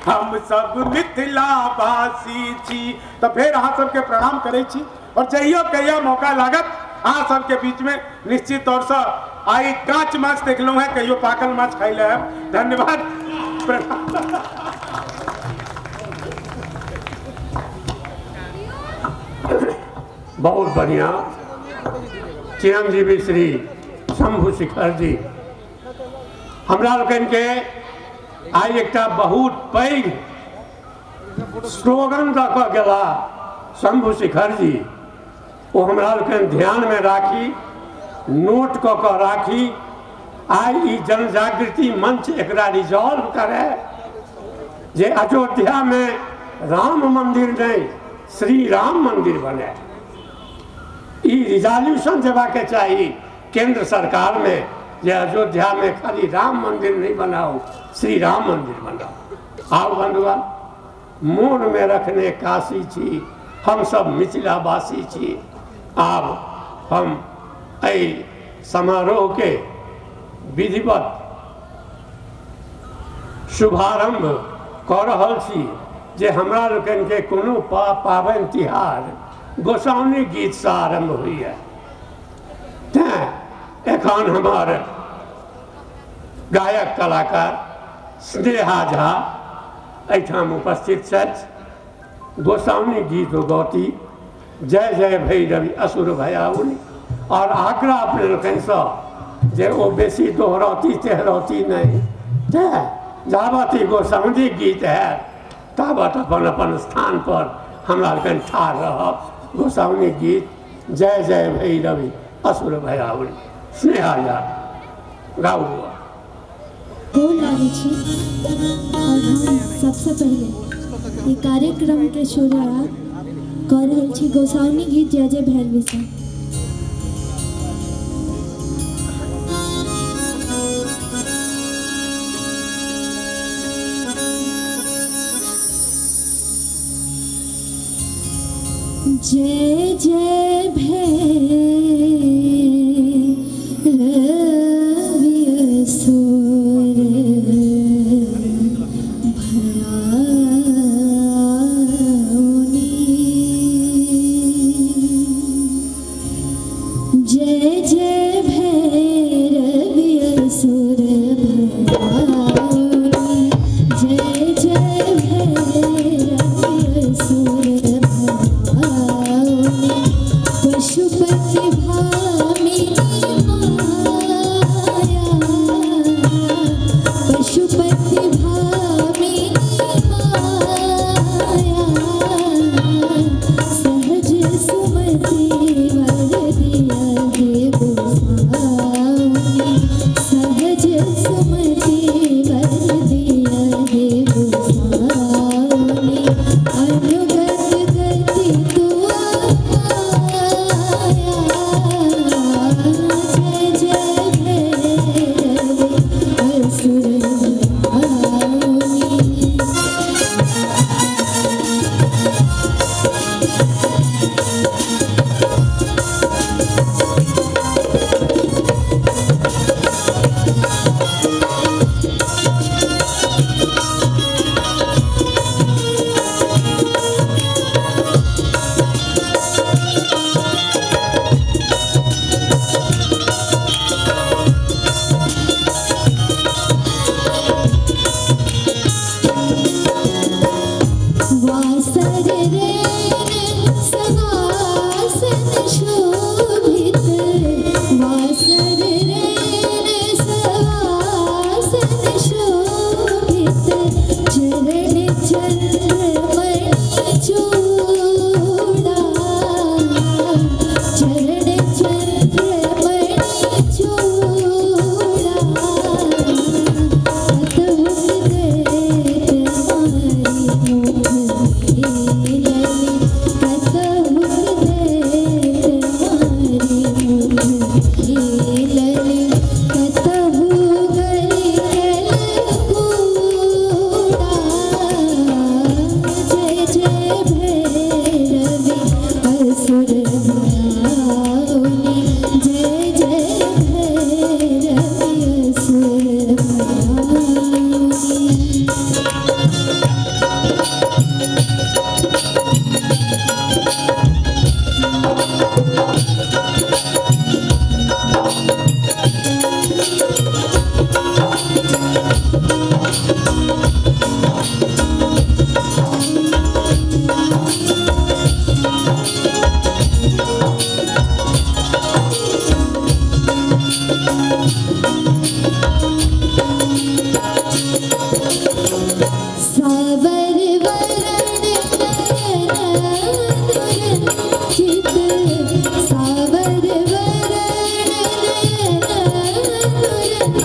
हम सब मिथिला वासी छी। तऽ फेर अहाँ सबके प्रणाम करै छी और जहियो कहिया मौका लागत अहाँ सबके बीच में निश्चित तौर से आई कांच माछ देखलहुँ हैं, कहियो पाकल माछ खाइ ले आयब। धन्यवाद, प्रणाम। बहुत बढ़िया। चिरंजीवी श्री शंभु शिखर जी हमरा लोकनिके आइ एकटा बहुत पैघ स्लोगन दऽ कऽ गेला शंभु शिखर जी, ओ हमरा लोकनि ध्यानमे राखी, नोट कऽ कऽ राखी। आइ ई जनजागृति मंच एकरा रिजॉल्व करे जे अयोध्या में राम मंदिर नहीं श्री राम मंदिर बने। ई रिजॉल्यूशन देबाके चाही केंद्र सरकार में जे अयोध्या में खाली राम मंदिर नहीं बनाओ, श्री राम मंदिर बनाओ। आओ बंधुआ, मोन में रखने काशी छी, हम सब मिथिलावासी छी। आब हम एहि समारोह के विधिवत शुभारंभ कऽ रहल छी जे हमरा लोकनिके कोनो पाबनि तिहार गोसाउनी गीतसँ आरम्भ होइए। तैँ एखन हमर गायक कलाकार स्नेहा झा एहिठाम उपस्थित छथि। गोसाउनी गीत गौती जय जय भैरवि असुर भयाउनि। और आग्रह अपने लोकनिसँ जे ओ बेसी दोहरौती तेहरौती नहि, तैँ जाबत ई गोसाउनी गीत हैत ताबत अपन अपन स्थान पर हमरा लोकनि ठाढ़ रहब। गोसाउनी गीत जय जय भैरवि असुर भयाउनि। स्नेहा झा गाउ। गोर लागै छी और हम सबसे पहले ई कार्यक्रम के शुरुआत कर रहल छी गोसाउनी गीत जय जय भैरवी से। जय जय भैरवि असुर भयाउनि, जय जय भैरवि असुर भयाउनि, जय जय भैरवि असुर भयाउनि। पशुपति भामिनी माया, पशुपति भामिनी माया, सहज सुमति वर दिया हे गोसाउनि, सहज सुमति वर दिया हे गोसाउनि। अनुगत गति तो आया, जय जय भैरवि असुर भयाउनि। वासर रेण सवासन शोभित, वासर रेण सवासन शोभित, चरण चंद्रमणि चूड़ा, चरण चंद्रमणि चूड़ा। अद्भुत देत मारी मुख मिलनी, कतहुक देत मारी मुख मिलनी, कतहु गली कल कूड़ा। जय जय भैरवि असुर भयाउनि, जय जय भैरवि असुर भयाउनि। सावर वरण नयन चित, सावर वरण नयन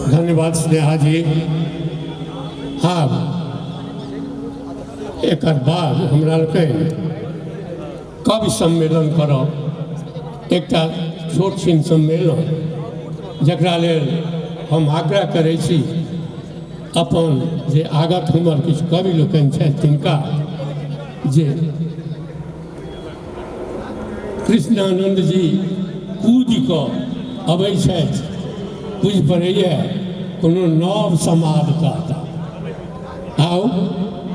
धन्यवाद स्नेहा जी। आब एकर बाद हमरा लोकनि कवि सम्मेलन करब, एकटा छोट छिन सम्मेलन, जकरा लेल हम आग्रह करै छी अपन जे आगत हमर किछु कवि लोकनि छथि तिनका, जे कृष्णानंद जी कूदि कऽ अबै छथि, बुझि पड़ैए कोनो नव समाद कहता। आउ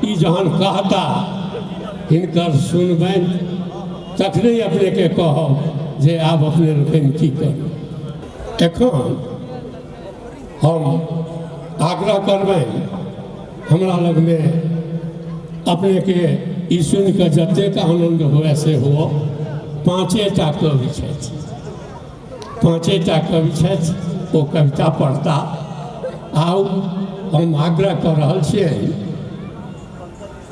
ई जहन कहता हिनकर सुनबनि तखने अपनेके कहब जे आब अपने लोकनि की करू। एखन हम आग्रह करबनि, हमरा लगमे अपनेके ई सुनिकऽ जतेक आनन्द हुए से हुअ। पाँचेटा कवि छथि, पाँचेटा कवि छथि, ओ कविता पढ़ता। आउ हम आग्रह कऽ रहल छियनि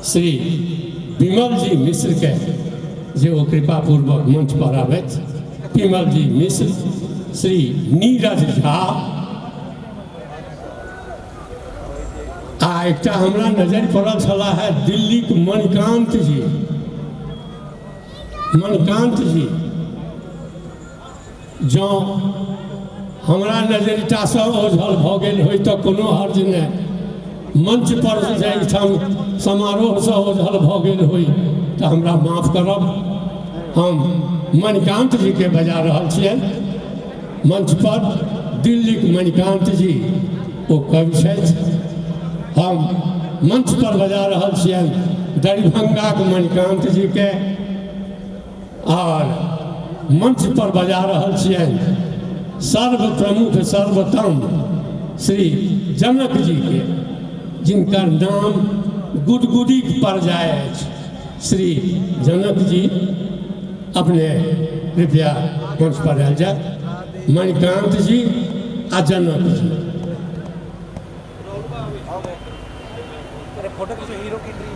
श्री विमल जी मिश्रके जे ओ कृपापूर्वक मंच पर आबथि। विमल जी मिश्र, श्री नीरज झा, आ एकटा हमरा नजरि पड़ल छलाह है दिल्लीक मणिकांत जी। मणिकांत जी जँ हमरा नजरिटासँ ओझल भऽ गेल होइ तऽ कोनो हर्ज नहि, मंच पर जाहिठाम समारोहसँ ओझल भऽ गेल होइ तऽ हमरा माफ करब। हम मणिकांत जीके बजा रहल छियनि मंच पर। दिल्लीक मणिकांत जी ओ कवि छथि। हम मंच पर बजा रहल छियनि दरभंगाक मणिकांत जीके। आओर मंच पर बजा रहल छियनि सर्व प्रमुख सर्वोत्तम श्री जनक जी के, जिनकर नाम गुदगुदी पर जाय अछि। श्री जनक जी अपने कृपया मंच पर आयल जाय। मणिकांत जी आ जनक जी।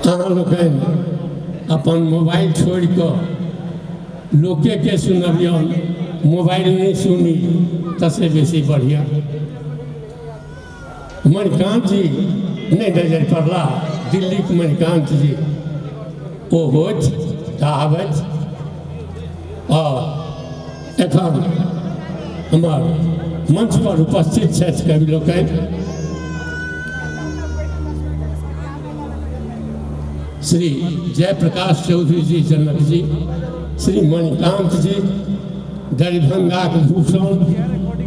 अहाँ लोकनि अपन मोबाइल छोड़ि कऽ लोके के सुनबियौन, मोबाइल नहि सुनी तसे बेसी बढ़िया। मणिकांत जी नहि नजरि पड़ला, दिल्लीके मणिकांत जी ओ होथि तऽ आबथि। आओर एखन हमर मंच पर उपस्थित छथि कवि लोकनि श्री जयप्रकाश चौधरी जी जनक जी, श्री मणिकांत जी दरभंगाक भूषण,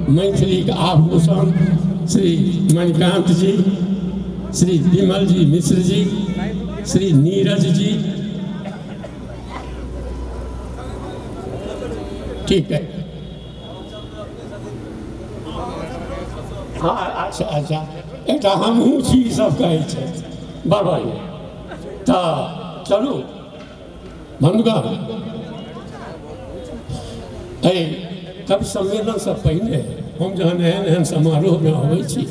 मैथिलीक आभूषण श्री मणिकांत जी, श्री विमल जी मिश्र जी, श्री नीरज जी। ठीक है, हाँ अच्छा अच्छा, एकटा हमहूँ छी सब कहै छै, बड़ बढ़िआँ। तऽ चलू बन्धुगण, एहि कवि सम्मेलनसँ पहिने हम जहन एहन एहन समारोहमे अबै छी,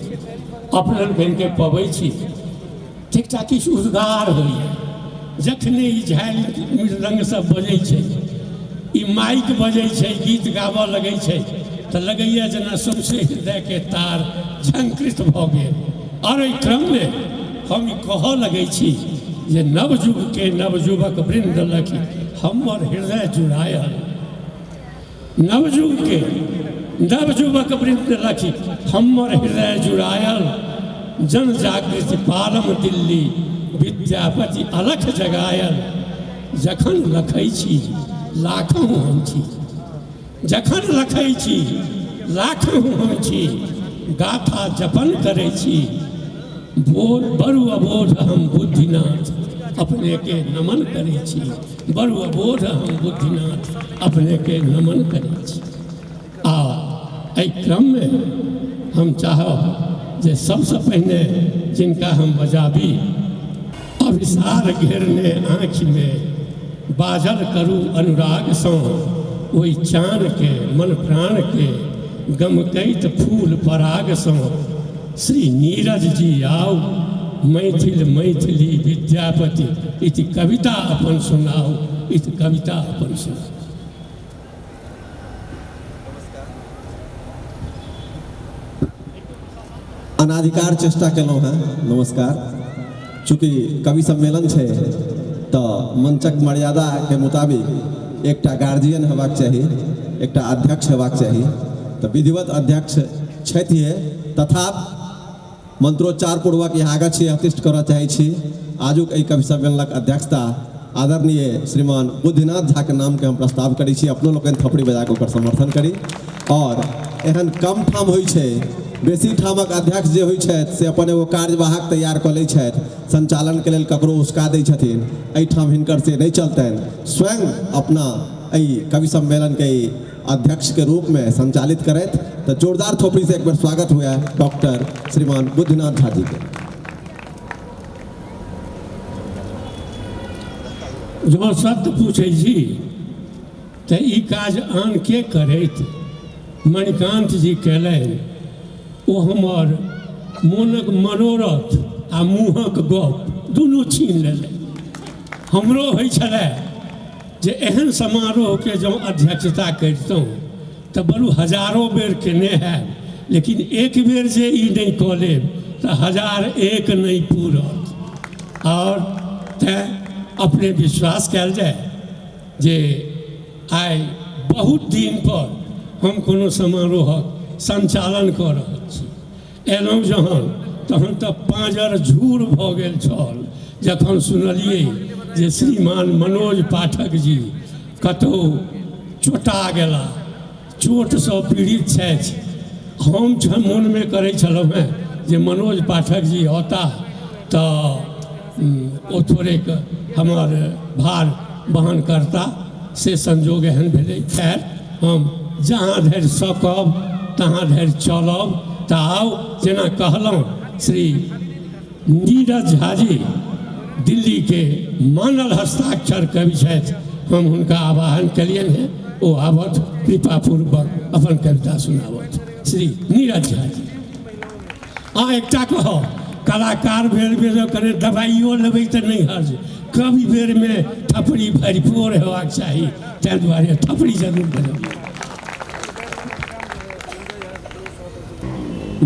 अपने लोकनिके पबै छी, एकटा किछु उद्गार होइए। जखने ई झालि मृदंग सब बजै छै, ई माइक बजै छै, गीत गाबऽ लगै छै, तऽ लगैए जेना सौंसे हृदयके तार झंकृत भऽ गेल। आओर एहि क्रममे हम ई कहऽ लगै छी जे नवयुगके नवयुवक वृन्द लखि हमर हृदय जुड़ायल। नवयुगके नवयुवक वृन्द लखि हमर हृदय जुड़ायल। जन जागृति पालम दिल्ली विद्यापति अलख जगायल। जखन लखै छी लाखों हम छी, जखन लखै छी लाखों हम छी, गाथा जपन करै छी। बोल बरु अबोध हम बुद्धिनाथ अपने के नमन करै छी, बरु अबोध हम बुद्धिनाथ अपने के नमन करै छी। आ एहि क्रममे हम चाहब जे सबसँ पहिने जिनका हम बजाबी, अभिसार घेरने आँखिमे बाजल करू अनुरागसँ, ओहि चानके मन प्राणके गमकैत फूल परागसँ। श्री नीरज जी आउ, मैथिल मैथिली विद्यापति इति कविता अपन सुनाउ, इति कविता अपन सुनाउ। अनाधिकार चेष्टा केलहुँ हेँ। नमस्कार। चूँकि कवि सम्मेलन छै तऽ मंचक मर्यादा के मुताबिक एकटा गार्जियन हेबाक चाही, एकटा अध्यक्ष हेबाक चाही, तऽ विधिवत अध्यक्ष छथिए, तथापि मंत्रोच्चार पूर्वक यहाँ आगाँ छी अतिष्ठ करऽ चाहै छी। आजुक एहि कवि सम्मेलनक अध्यक्षता आदरणीय श्रीमान बुद्धिनाथ झा के नामके हम प्रस्ताव करै छी। अपनो लोकनि थपड़ी बजा कऽ ओकर समर्थन करी। और एहन कम ठाम होइ छै, बेसी ठामक अध्यक्ष जे होइ छथि से अपन एगो कार्यवाहक तैयार कऽ लै छथि, संचालनके लेल ककरो उसका दै छथिन। एहिठाम हिनकर से नहि चलतनि, स्वयं अपना एहि कवि सम्मेलनके अध्यक्ष के रूप में संचालित करैत। तो जोरदार थोपड़ी से एक बार स्वागत हुआ डॉक्टर श्रीमान बुद्धिनाथ झा जी के। जँ सत्य पूछै छी तऽ ई काज आन के करैत, मणिकांत जी कयलनि। ओ हमर मोनक मनोरथ आ मुँहक गप दुनू छीन लेलनि। हमरो होइ छलै जे एहन समारोहके जँ अध्यक्षता करितहुँ तऽ बरू हजारो बेर केने हैब, लेकिन एक बेर जे ई नहि कऽ लेब तऽ 1001 नहि पूरत। आओर तैँ अपने विश्वास कयल जाय जे आइ बहुत दिन पर हम कोनो समारोहक संचालन कऽ रहल छी। एलहुँ जहन तहन तऽ पाँजर झूर भऽ गेल छल जखन सुनलियै जे श्रीमान मनोज पाठक जी कतहु चोटा गेला, चोटसँ पीड़ित छथि। हम मोनमे करै छलहुँ हेँ जे मनोज पाठक जी औता तऽ ओ थोड़ेक हमर भार वहन करता। से संजोग एहन भेलै। खैर, हम जहाँ धरि सकब तहाँ धरि चलब। तऽ आउ, जेना कहलहुँ, श्री नीरज झा जी दिल्लीके मानल हस्ताक्षर कवि छथि। हम हुनका आह्वान केलियनि हेँ, ओ आबथि, कृपापूर्वक अपन कविता सुनाबथि। श्री नीरज झा जी। आ एकटा कहब, कलाकार बेर बेर कने दबाइयो लेबै तऽ नहि हर्ज, कवि बेरमे थपड़ी भरपूर हेबाक चाही, ताहि दुआरे थपड़ी जरूर बजबियौ।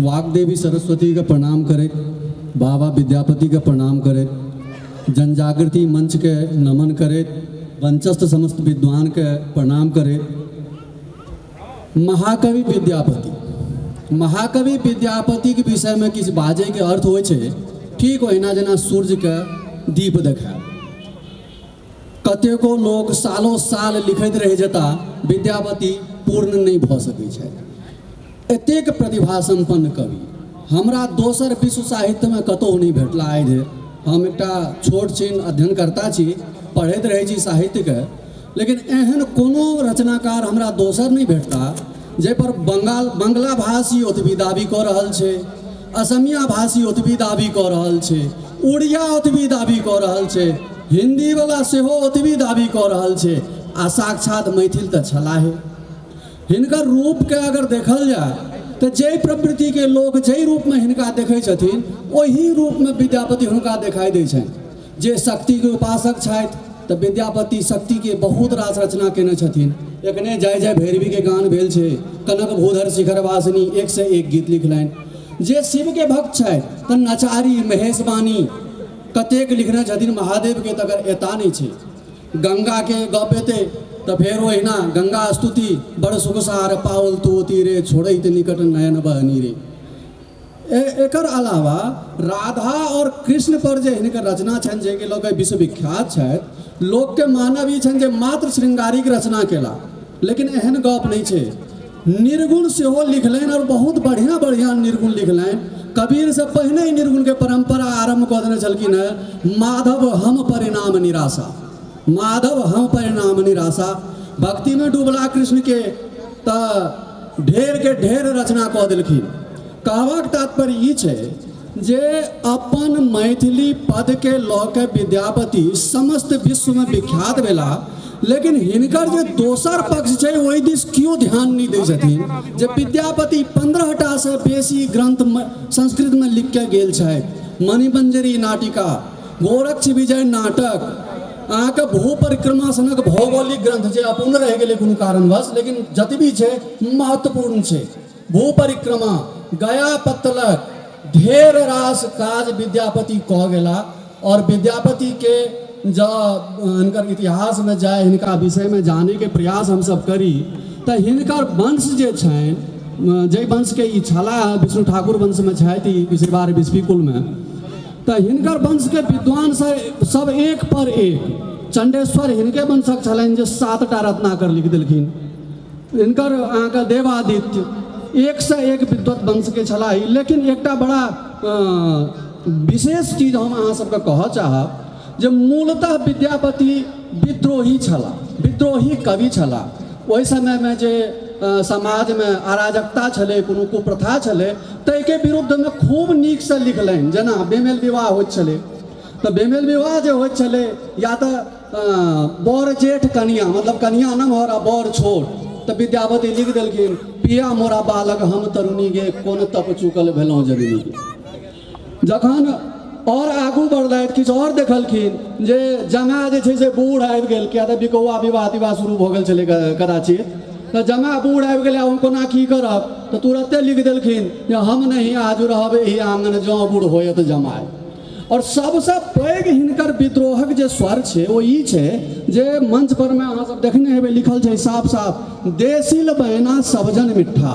वाग्देवी सरस्वती के प्रणाम करैत, बाबा विद्यापति के प्रणाम करैत, जनजागृति मंच के नमन करैत, मंचस्थ समस्त विद्वान के प्रणाम करैत, महाकवि विद्यापति, महाकवि विद्यापति के विषय में किछु बाजै के अर्थ होइ छै ठीक ओहिना जेना सूर्य के दीप देखायब। कतेको लोक सालो साल लिखैत रहि जेता, विद्यापति पूर्ण नहि भऽ सकै छथि। एतेक प्रतिभा सम्पन्न कवि हमरा दोसर विश्व साहित्यमे कतहु नहि भेटला आइ धरि। हम एकटा छोट छिन अध्ययनकर्ता छी, पढ़ैत रहै छी साहित्यके, लेकिन एहन कोनो रचनाकार हमरा दोसर नहि भेटता जाहिपर बंगला भाषी ओतबी दाबी कऽ रहल छै, असमिया भाषी ओतबी दाबी कऽ रहल छै, उड़िया ओतबी दाबी कऽ रहल छै, हिन्दीवला सेहो ओतबी दाबी कऽ रहल छै, आ साक्षात मैथिल तऽ छलाहे। हिनकर रूपके अगर देखल जाय तऽ जाहि प्रवृत्तिके लोक जाहि रूपमे हिनका देखै छथिन ओही रूपमे विद्यापति हुनका देखाइ दै छनि। जे शक्तिके उपासक छथि तऽ विद्यापति शक्तिके बहुत रास रचना केने छथिन। एखने जय जय भैरवीके गान भेल छै, कनक भूधर शिखर वासिनी, एक से एक गीत लिखलनि। जे शिवके भक्त छथि तऽ नचारी महेशवाणी कतेक लिखने छथिन महादेवके तकर एता नहि छै। गंगाके गप एतै तऽ फेर ओहिना गंगा स्तुति, बड़ सुखसार पाओल तू तीरे छोड़ैत निकट नयन बहनी रे। एकर अलावा राधा और कृष्ण पर जे हिनकर रचना छनि, जाहिके लऽ कऽ विश्वविख्यात छथि, लोकके मानब ई छनि जे मात्र श्रृंगारिक रचना केला, लेकिन एहन गप नहि छै। निर्गुण सेहो लिखलनि और बहुत बढ़िआँ बढ़िआँ निर्गुण लिखलनि। कबीरसँ पहिने ही निर्गुणके परम्परा आरम्भ कऽ देने छलखिन हेँ। माधव हम परिणाम निराशा, माधव हम परिणाम निराशा, भक्तिमे डूबला कृष्णके तऽ ढेरके ढेर रचना कऽ देलखिन। कहबाक तात्पर्य ई छै जे अपन मैथिली पदके लऽ के विद्यापति समस्त विश्वमे विख्यात भेला, लेकिन हिनकर जे दोसर पक्ष छै ओहि दिस केओ ध्यान नहि दै छथिन जे विद्यापति 15 टा से बेसी ग्रंथ संस्कृतमे लिख के गेल छथि। मणिमंजरी नाटिका, गोरक्ष विजय नाटक, अहाँके भू परिक्रमा सनक भौगोलिक ग्रंथ जे अपूर्ण रहि गेलै कोनो कारणवश, लेकिन जतबी छै महत्वपूर्ण छै। भू परिक्रमा, गया पत्तलक, ढेर रास काज विद्यापति कऽ गेला। और विद्यापति के जँ हिनकर इतिहासमे जाय हिनका विषयमे जानैके प्रयास हमसब करी तऽ हिनकर वंश जे छनि, जाहि वंशके ई छलाह, विष्णु ठाकुर वंशमे छथि ई बिसरबार बिस्फी कुलमे, तऽ हिनकर वंशके विद्वान सब एक पर एक। चंडेश्वर हिनके वंशक छलनि जे 7 टा रत्नाकर लिख देलखिन। हिनकर अहाँके देवादित्य, एक से एक विद्वत वंशके छलाह। लेकिन एकटा बड़ा विशेष चीज हम अहाँ सबके कहऽ चाहब जे मूलतः विद्यापति विद्रोही छलाह, विद्रोही कवि छलाह। ओहि समयमे जे समाजमे अराजकता छलै, कोनो कुप्रथा छलै, ताहिके विरुद्धमे खूब नीकसँ लिखलनि। जेना बेमेल विवाह होइत छलै, तऽ बेमेल विवाह जे होइत छलै, या तऽ बर जेठ कनिया, मतलब कनिया नमहर आ बर छोट, तऽ विद्यापति लिख देलखिन पिया मोरा बालक हम तरुणी गे, कोन तप चुकल भेलहुँ जननी गे। जखन और आगू बढ़लथि, किछु और देखलखिन जे जमा जे छै से बूढ़ आबि गेल, किया तऽ बिकौआ विवाह तिवाह शुरू भऽ गेल छलै कदाचित, तऽ जमा बूढ़ आबि गेलै, हम कोना की करब, तऽ तुरते लिख देलखिन जे हम नहीं आज रहब एहि आङ्गन जँ बूढ़ होयत जमाय। और सबसँ पैघ हिनकर विद्रोहक जे स्वर छै ओ ई छै जे मंच पर में अहाँ सब देखने हेबै लिखल छै साफ साफ, देसिल बहना सबजन मिठ्ठा।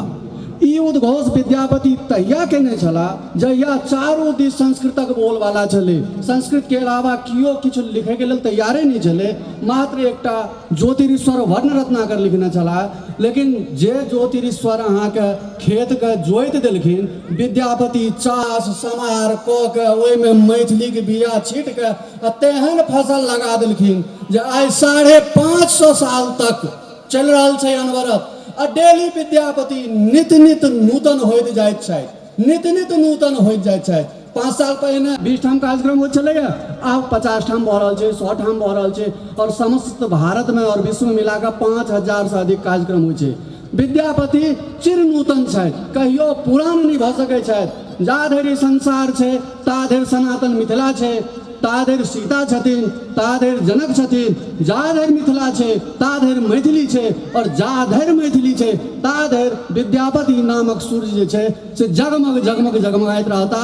ई उद्घोष विद्यापति तहिया केने छलाह जहिया चारू दिस संस्कृतक बोलबाला छलै। संस्कृतके अलावा केओ किछु लिखैके लेल तैयारे नहि छलै। मात्र एकटा ज्योतिरीश्वर वर्ण रत्नाकर लिखने छलाह, लेकिन जे ज्योतिरीश्वर अहाँके खेतके जोति देलखिन, विद्यापति चास समार कऽ के ओहिमे मैथिलीके बिया छीटके आ तेहन फसल लगा देलखिन जे आइ 550 साल तक चलि रहल छै अनवरत। आ डेली विद्यापति नित नित नूतन होइत जाइत छथि, नित नित नूतन होइत जाइत छथि। 5 साल पहिने 20 ठाम कार्यक्रम होइत छलैए, आब 50 ठाम भऽ रहल छै, 100 ठाम भऽ रहल छै, आओर समस्त भारतमे आओर विश्वमे मिलाकऽ 5000 से अधिक कार्यक्रम होइ छै। विद्यापति चिर नूतन छथि, कहियो पुरान नहि भऽ सकै छथि। जा धरि संसार छै ता धरि सनातन मिथिला छै, ता धरि सीता छथिन, ता धरि जनक छथिन, जा धरि मिथिला छै ता धरि मैथिली छै, और जा धरि मैथिली छै ता धरि विद्यापति नामक सूर्य जे छै से जगमग जगमग जगमगाइत रहता।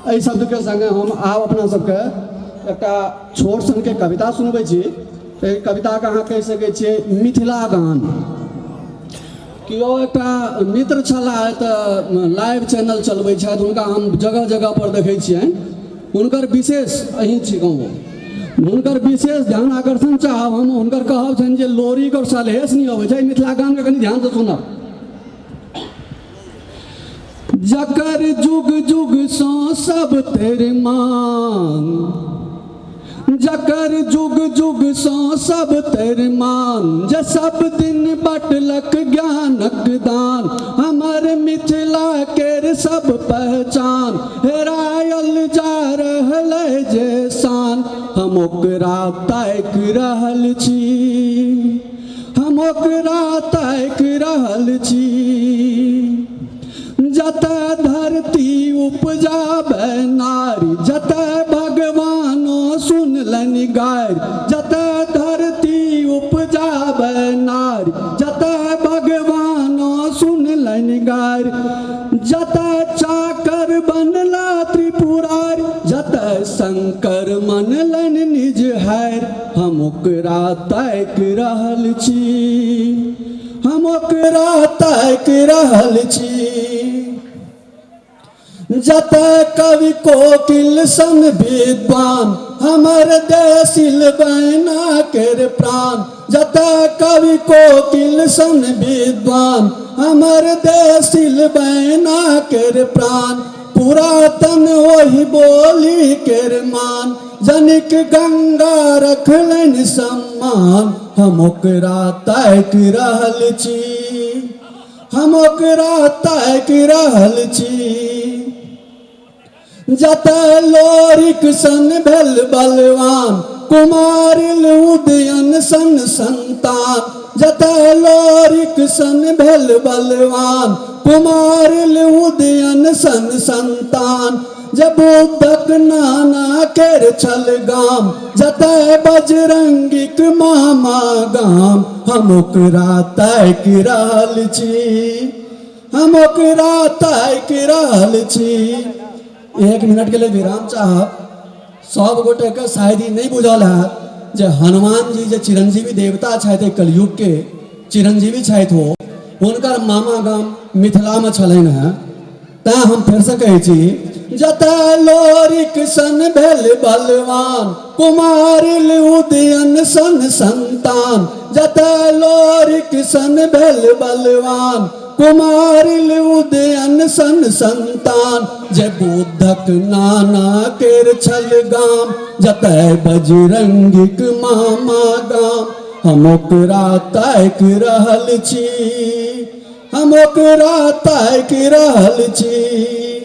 एहि शब्दके संगे हम आब अपना सबके एकटा छोट सनके कविता सुनबै छी। एहि कविताके अहाँ कहि सकै छियै मिथिला गान। केओ एकटा मित्र छलाह तऽ लाइव चैनल चलबै छथि, हुनका हम जगह जगह पर देखै छियनि। हुनकर विशेष अहीं छी गाँव, हुनकर विशेष ध्यान आकर्षण चाहब हम। हुनकर कहब छनि जे लोरिक और सलहेश नहि अबै छै, मिथिला गानके कनि ध्यानसँ सुनब। जकर जुग जुग सँ सब तेर मान, जकर जुग जुग सँ सब तेर मान, जे सब दिन बटलक ज्ञानक दान, हमर मिथिला केर सब पहचान, हेरायल जा रहल जे शान, हम ओकरा ताकि रहल छी, हम ओकरा ताकि रहल छी। जतय धरती उपजाबै नारी, जतय भगवानो सुनलनि गारि, जतय धरती उपजाबै नारी, जतय भगवानो सुनलनि गारि, जतय चाकर बनला त्रिपुरारी, जतय शंकर मनलनि निज हैर, हम ओकरा ताकि रहल छी, हम ओकरा ताकि रहल छी। जतय कवि कोकिल सन विद्वान, हमर देसिल बैना केर प्राण, जतय कवि कोकिल सन विद्वान, हमर देसिल बैना केर प्राण, पुरातन ओहि बोली केर मान, जनिक गंगा रखलनि सम्मान, हम ओकरा ताकि रहल छी, हम ओकरा ताकि रहल छी। जतय लोरिक सन भेल बलवान, कुमारिल उदयन सन संतान, जतय लोरिक सन भेल बलवान, कुमारिल उदयन सन संतान, जे बुद्धक नाना केर छल गाम, जतय बजरंगीक मामा गाम, हम ओकरा ताकि रहल छी, हम ओकरा ताकि रहल छी। 1 मिनट के लिए विराम चाहब। सब गोटे के शायद ई नहि बुझल हैत जे हनुमान जी जे चिरंजीवी देवता छथि, कलयुग के चिरंजीवी छथि, ओ हुनकर मामा गाम मिथिला में छलनि हेँ। तैं हम फेरसँ कहै छी, जतय लोरिक सन भेल बलवान, कुमारिल उदयन सन संतान, जतय लोरिक सन भेल बलवान, कुमारिल उदयन सन संतान, जे बुद्धक नाना केर छल गाम, जतय बजरंगीक मामा गाम, हम ओकरा ताकि रहल छी, हम ओकरा ताकि रहल छी।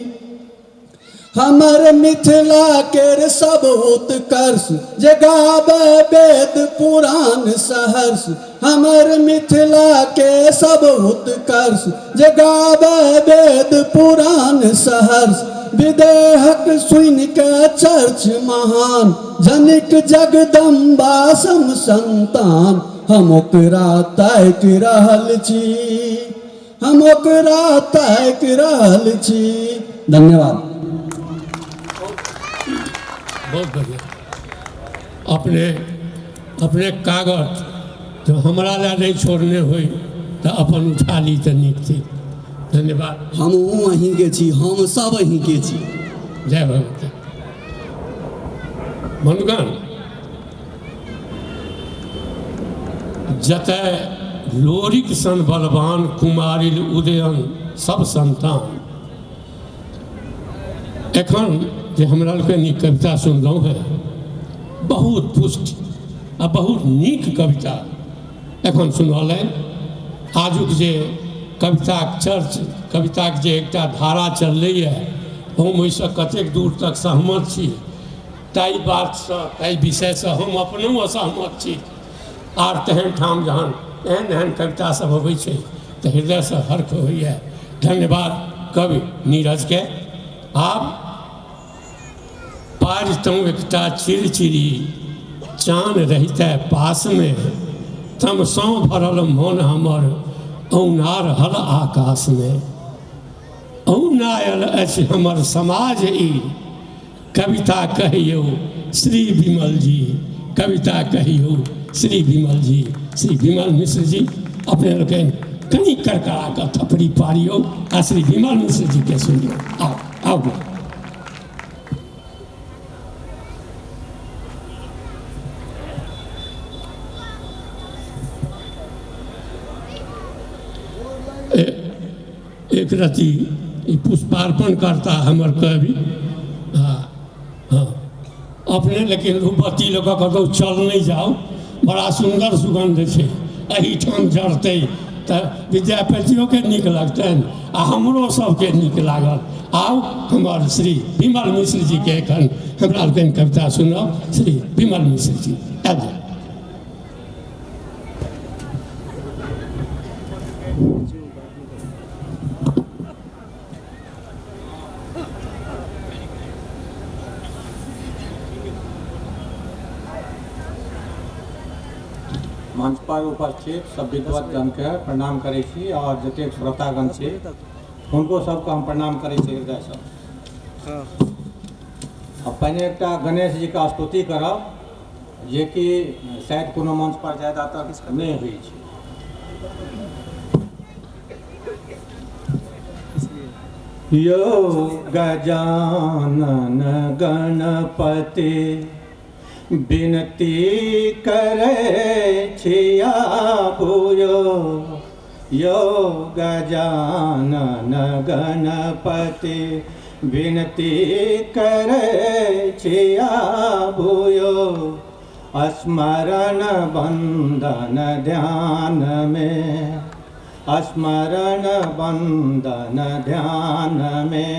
हमर मिथिला केर सब उत्कर्ष, जे गाबै वेद पुराण सहर्ष, हमर मिथिला के सब उत्कर्ष, जे गाबै वेद पुराण सहर्ष, विदेहक सुनि के चर्च महान, जनिक जगदम्बा सम संतान, हम ओकरा ताकि रहल छी, हम ओकरा ताकि रहल छी। धन्यवाद। बहुत बढ़िया। अपने अपने कागज जब हमरा लए नहि छोड़ने होइ तऽ अपन उठा ली तऽ नीक थिक। धन्यवाद। हमहूँ अहीँके छी, हम सब अहीँके छी। जय भगवती। बंधुगण, जतय लोरिक सन बलवान कुमारिल उदयन सब संतान। एखन जे हमरा लोकनि कविता सुनलहुँ हेँ, बहुत पुष्ट आ बहुत नीक कविता एखन सुनौलनि। आजुक जे कविताक चर्च, कविताक जे एकटा धारा चललैए, हम ओहिसँ कतेक दूर तक सहमत छी ताहि बातसँ, ताहि विषयसँ हम अपनहु असहमत छी। आर तेहन ठाम जहन एहन एहन कविता सब अबै छै तऽ हृदयसँ हर्ष होइए। धन्यवाद कवि नीरजके। आब पारितहुँ एकटा चिड़चिड़ी चान रहिते पासमे, तमसँ भरल मोन हमर औना रहल आकाशमे। औनायल अछि हमर समाज ई, कविता कहियौ श्री विमल जी, कविता कहियौ श्री विमल जी। श्री विमल मिश्र जी अपने लोकनि कनि करकरा कऽ थपड़ी पारियौ आ श्री विमल मिश्र जी के सुनियौ। आउ आउ। एक रति पुष्पार्पण करता हमर कवि। हाँ हाँ, अपने लेकिन धूपबत्ती लऽ कऽ कतहु चल नहि जाउ, बड़ा सुन्दर सुगन्ध छै, एहिठाम जरतै तऽ विद्यापतियोके नीक लगतनि आ हमरो सबके नीक लागल। आउ हमर श्री विमल मिश्र जीके एखन हमरा लोकनि कविता सुनब। श्री विमल मिश्र जी आबि जाउ। मंच पर उपस्थित सब विद्वत जनके प्रणाम करै छी और जतेक श्रोतागण छी हुनको सबके हम प्रणाम करै छी हृदयसँ। आ पहिने एकटा गणेश जीके स्तुति करब जेकि शायद कोनो मंच पर ज्यादातर नहि होइ छै। यो गजानन गणपति विनती करै छिया भूयो, यो गजानन गणपति विनती करै छिया भूयो, स्मरण बंधन ध्यान में, स्मरण बंधन ध्यान में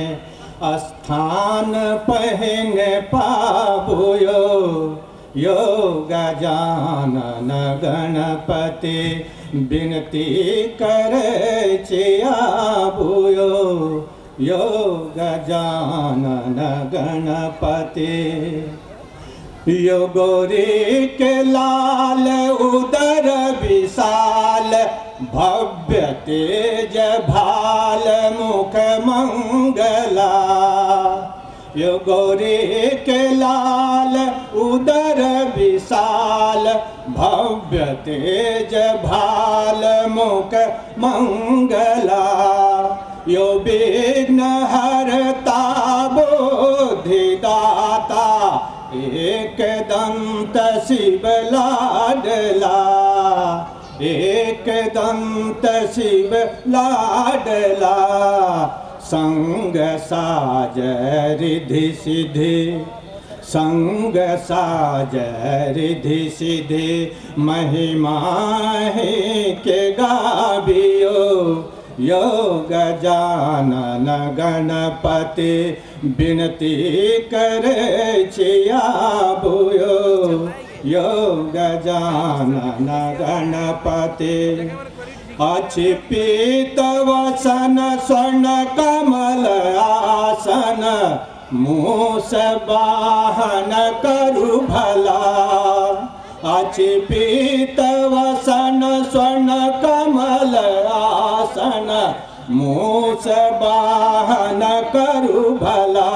स्थान पहिने पाबुयो, यो गजानन गणपति विनती करै छिया भूयो, यो गजानन गणपति। यो गौरी के लाल उदर विशाल भव्य तेज भाल मुख मंगला, यो गौरी के लाल उदर विशाल भव्य तेज भाल मुख मंगला, यो विघ्न हरता बुद्धिदाता एक दंत शिव लाडला, एक दंत शिव लाडला, संग साज रिधि सिद्धि, संग साज रिधि सिद्धि महिमा के गाबियो, यो गजानन गणपति विनती करे छिया भूयो, यो गजानन गणपति। अछि पीत वसन स्वर्ण कमल आसन, मूस वाहन करु भला, अछि पीत वसन स्वर्ण कमल आसन, मूस वाहन करु भला,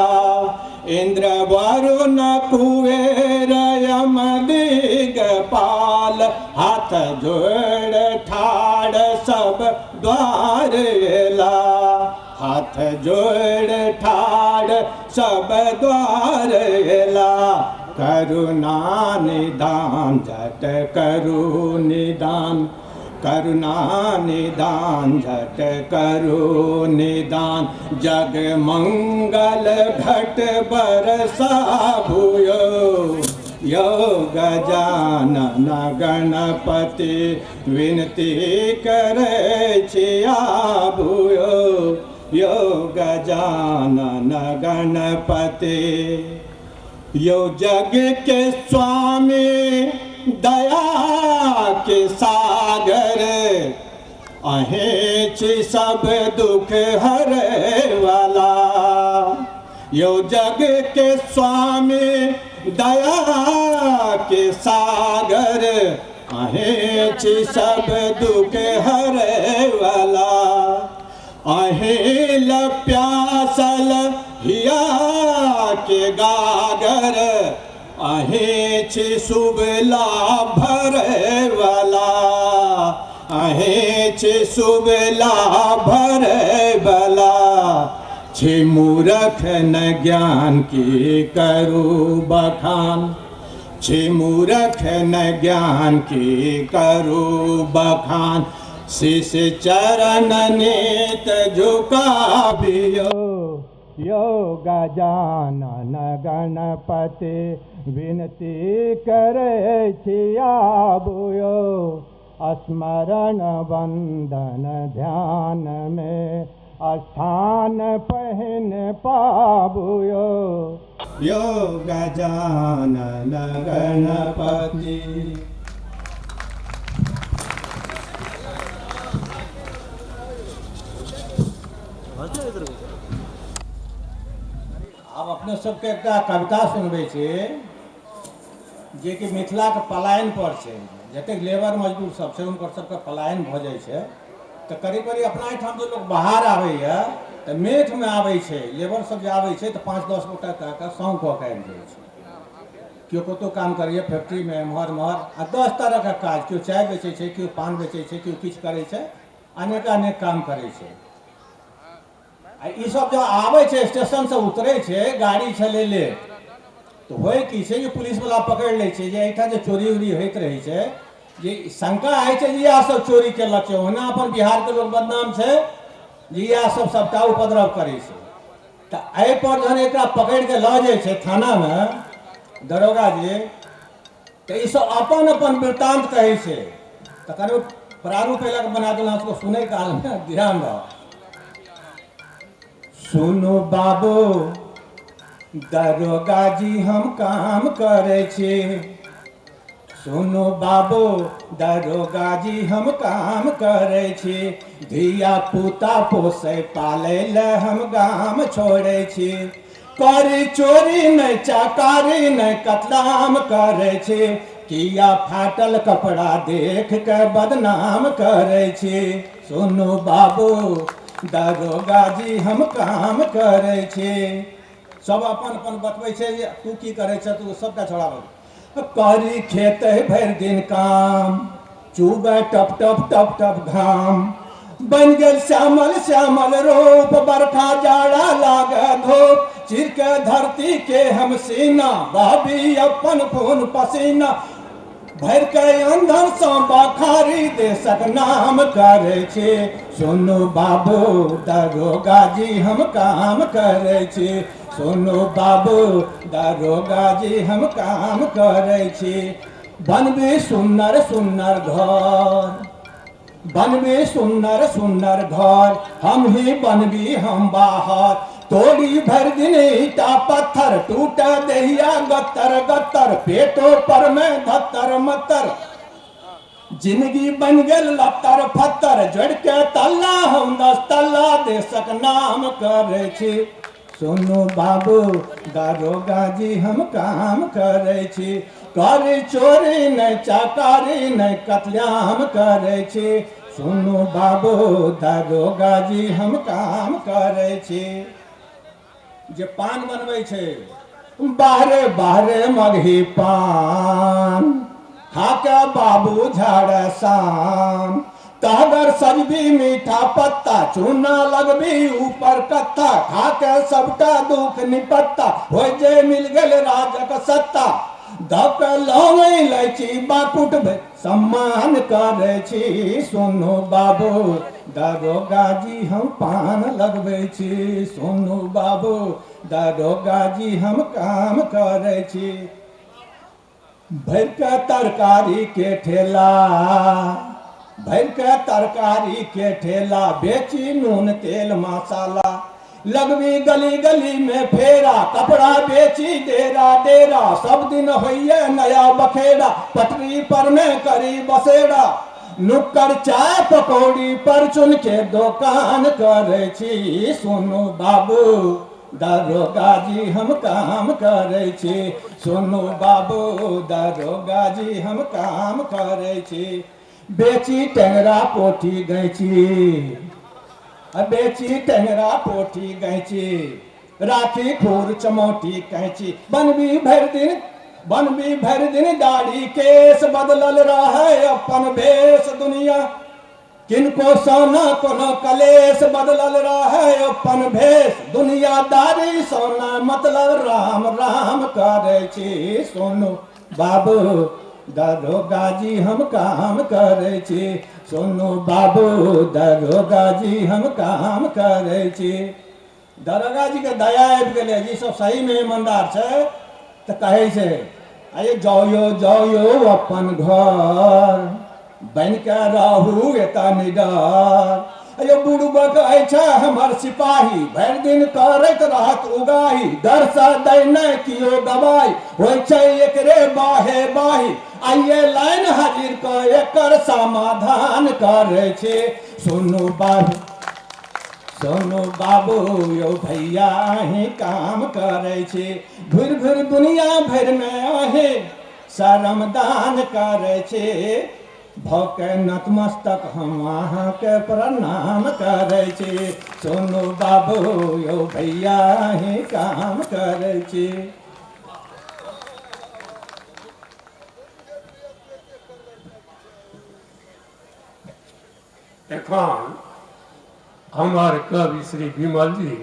इंद्र वरुण कुबेर यम दिगपाल, हाथ जोड़ ठाड़ सब द्वार एला, हाथ जोड़ ठाड़ सब द्वार एला। करुणा निधान झट करू निदान, करुणा निदान झट करू निदान। जग मंगल घट बरसा भूयो, यो गजानन गणपति विनती करे छिया भूयो, यो गजानन गणपति। यो जग के स्वामी दया के सागर, अहें छी सब दुख हरे वाला। यो जग के स्वामी दया के सागर, अहें छी सब दुख हरे वाला। अहें ल प्यासल हिया के गागर, अहें छी सुबला भरे वाला। अहें छी सुबला भरे वाला। छी मूरख न ज्ञान की करू बखान, छी मूरख न ज्ञान की करू बखान। शीश चरण नित झुकाबियो, यो गजानन गणपति विनती करे छिया भूयो। स्मरण वंदन ध्यान में स्थान पहन पाबुयो, यो गजानन गणपति। आब अपने सबके एकटा कविता सुनबै छी जेकि मिथिलाके पलायन पर छै। जतेक लेबर मजदूर सब छै हुनकर सबके पलायन भऽ जाइ छै, तऽ करीब करीब अपना एहिठाम जे लोक बाहर आबैए तऽ मेघमे आबै छै, लेबर सब जे आबै छै तऽ 5-10 गोटा कए कऽ सङ्ग कऽ के आबि जाइ छै। केओ कतहु काम करैए फैक्ट्रीमे एम्हर ओम्हर, आ 10 तरहके काज, केओ चाय बेचै छै, केओ पान बेचै छै, केओ किछु करै छै, अनेकानेक काम करै छै। आ ई सब जब आबै छै स्टेशनसँ उतरै छै, गाड़ी छलै लेट, तऽ होइ की छै जे पुलिसवला पकड़ि लै छै जे एहिठाम जे चोरी उरी होइत रहै छै, जे शंका होइ छै जे इएह सब चोरी केलक छै। ओहुना अपन बिहारके लोक बदनाम छै जे इएह सब सबटा उपद्रव करै छै। तऽ एहिपर जहन एकरा पकड़ि कऽ लऽ जाइ छै थानामे दरोगा जी, तऽ ई सब अपन अपन वृत्तांत कहै छै। तऽ कनि प्रारूप एहि लए कऽ बना देलहुँ, सबके सुनै कालमे ध्यान रह। सुनो बाबू दरोगा जी हम काम करै छी, सुनो बाबू दरोगा जी हम काम करै छी। धिया पुता पोसै पालै लए हम गाम छोड़ै छी। करी चोरी नहि चकारी नहि कतलाम करै छी। किया फाटल कपड़ा देख के बदनाम करै छी। सुनो बाबू दरोगा जी हम काम करै छी। सब अपन अपन बतबै छै जे तू की करै छ, तू सबटा छोड़ाबै। करी खेत भरि दिन काम, चूबै टप टप टप टप घाम। बन गेल श्यामल श्यामल रूप, बरखा जाड़ा लागे धूप। चिर के धरती के हम सीना, बहबी अपन खून पसीना। भरि के अंधन सँ बखारी देशक नाम करै छी। सुनू बाबू दरोगा जी हम काम करै छी। सुनू बाबू दरोगा जी हम काम करै छी। बनबी सुन्नर सुन्नर घर, बनबी सुन्नर सुन्नर घर, हम ही बनबी हम बाहर। तोड़ी भरि दिन ईटा पत्थर, टूट दहिया गत्तर गत्तर। पेटो पर में धत्तर मत्तर, जिंदगी बन गेल लत्तर फत्तर। जोड़ के तल्ला हम 10 तल्ला देशक नाम करै छी। सुनू बाबू दरोगा जी हम काम करै छी। करी चोरी नहि चकारी नहि कतलाम करै छी। सुनू बाबू दरोगा जी हम काम करै छी। जे पान बनबै छै बाहरे बाहरे मगही पान, खाके बाबू झाड़े शान। तहगर सजबी मीठा पत्ता, चूना लगबी ऊपर कत्था, खा के सबटा दुख निपत्ता, हो जे मिल गेल राजक सत्ता। धक लौंग इलायची बाकुट सम्मान करै छी। सुनू बाबू दरोगा जी हम पान लगबै छी। सुनू बाबू दरोगा जी हम काम करै छी। भरि के तरकारी के ठेला, भरि के तरकारी के ठेला, बेची नून तेल मसाला, लगबी गली गली में फेरा, कपड़ा बेची डेरा डेरा, सब दिन होइए नया बखेड़ा, पटरी पर में करी बसेरा, नुक्कड़ चाय पकौड़ी पर चुन के दोकान करै छी। सुनू बाबू दरोगा जी हम काम करै छी। सुनू बाबू दरोगा जी हम काम करै छी। बेची टेंगरा पोठी गैची, बेची टेंगरा पोठी गैची, राखी खूर चमौटी कैची, बनबी भरि दिन, बनबी भरि दिन दाढ़ी केश, बदलल रहै अपन भेष, दुनिया किनको सोना कोनो कलेश, बदलल रहै अपन भेष, दुनियादारी सोना मतलब राम राम करै छी। सुनू बाबू दरोगा जी हम काम करै छी। सुनू बाबू दरोगा जी हम काम करै छी। दरोगा जी के दया आबि गेलै जे ई सब सहीमे ईमानदार छै, तऽ कहै छै अरे जाउ यौ, जाउ यौ अपन घर, बनि कऽ रहू एतऽ निडर। अयो बुड़बक अछि हमर सिपाही, भरि दिन करैत रहत उगाही, डरसँ दै नहि कियो गवाही, होइ छै एकरे बाहे बाही, आइये लाइन हाजिर कऽ एकर समाधान करै छी। सुनू बाबू, सुनू बाबू यौ भैया अहीं काम करै छी। घुरि घुरि दुनिया भरिमे अहीं श्रमदान करै छी। भऽ के नतमस्तक हम अहाँके प्रणाम करै छी। सुनू बाबू यौ भैया अहीं काम करै छी। एखन हमर कवि श्री विमल जी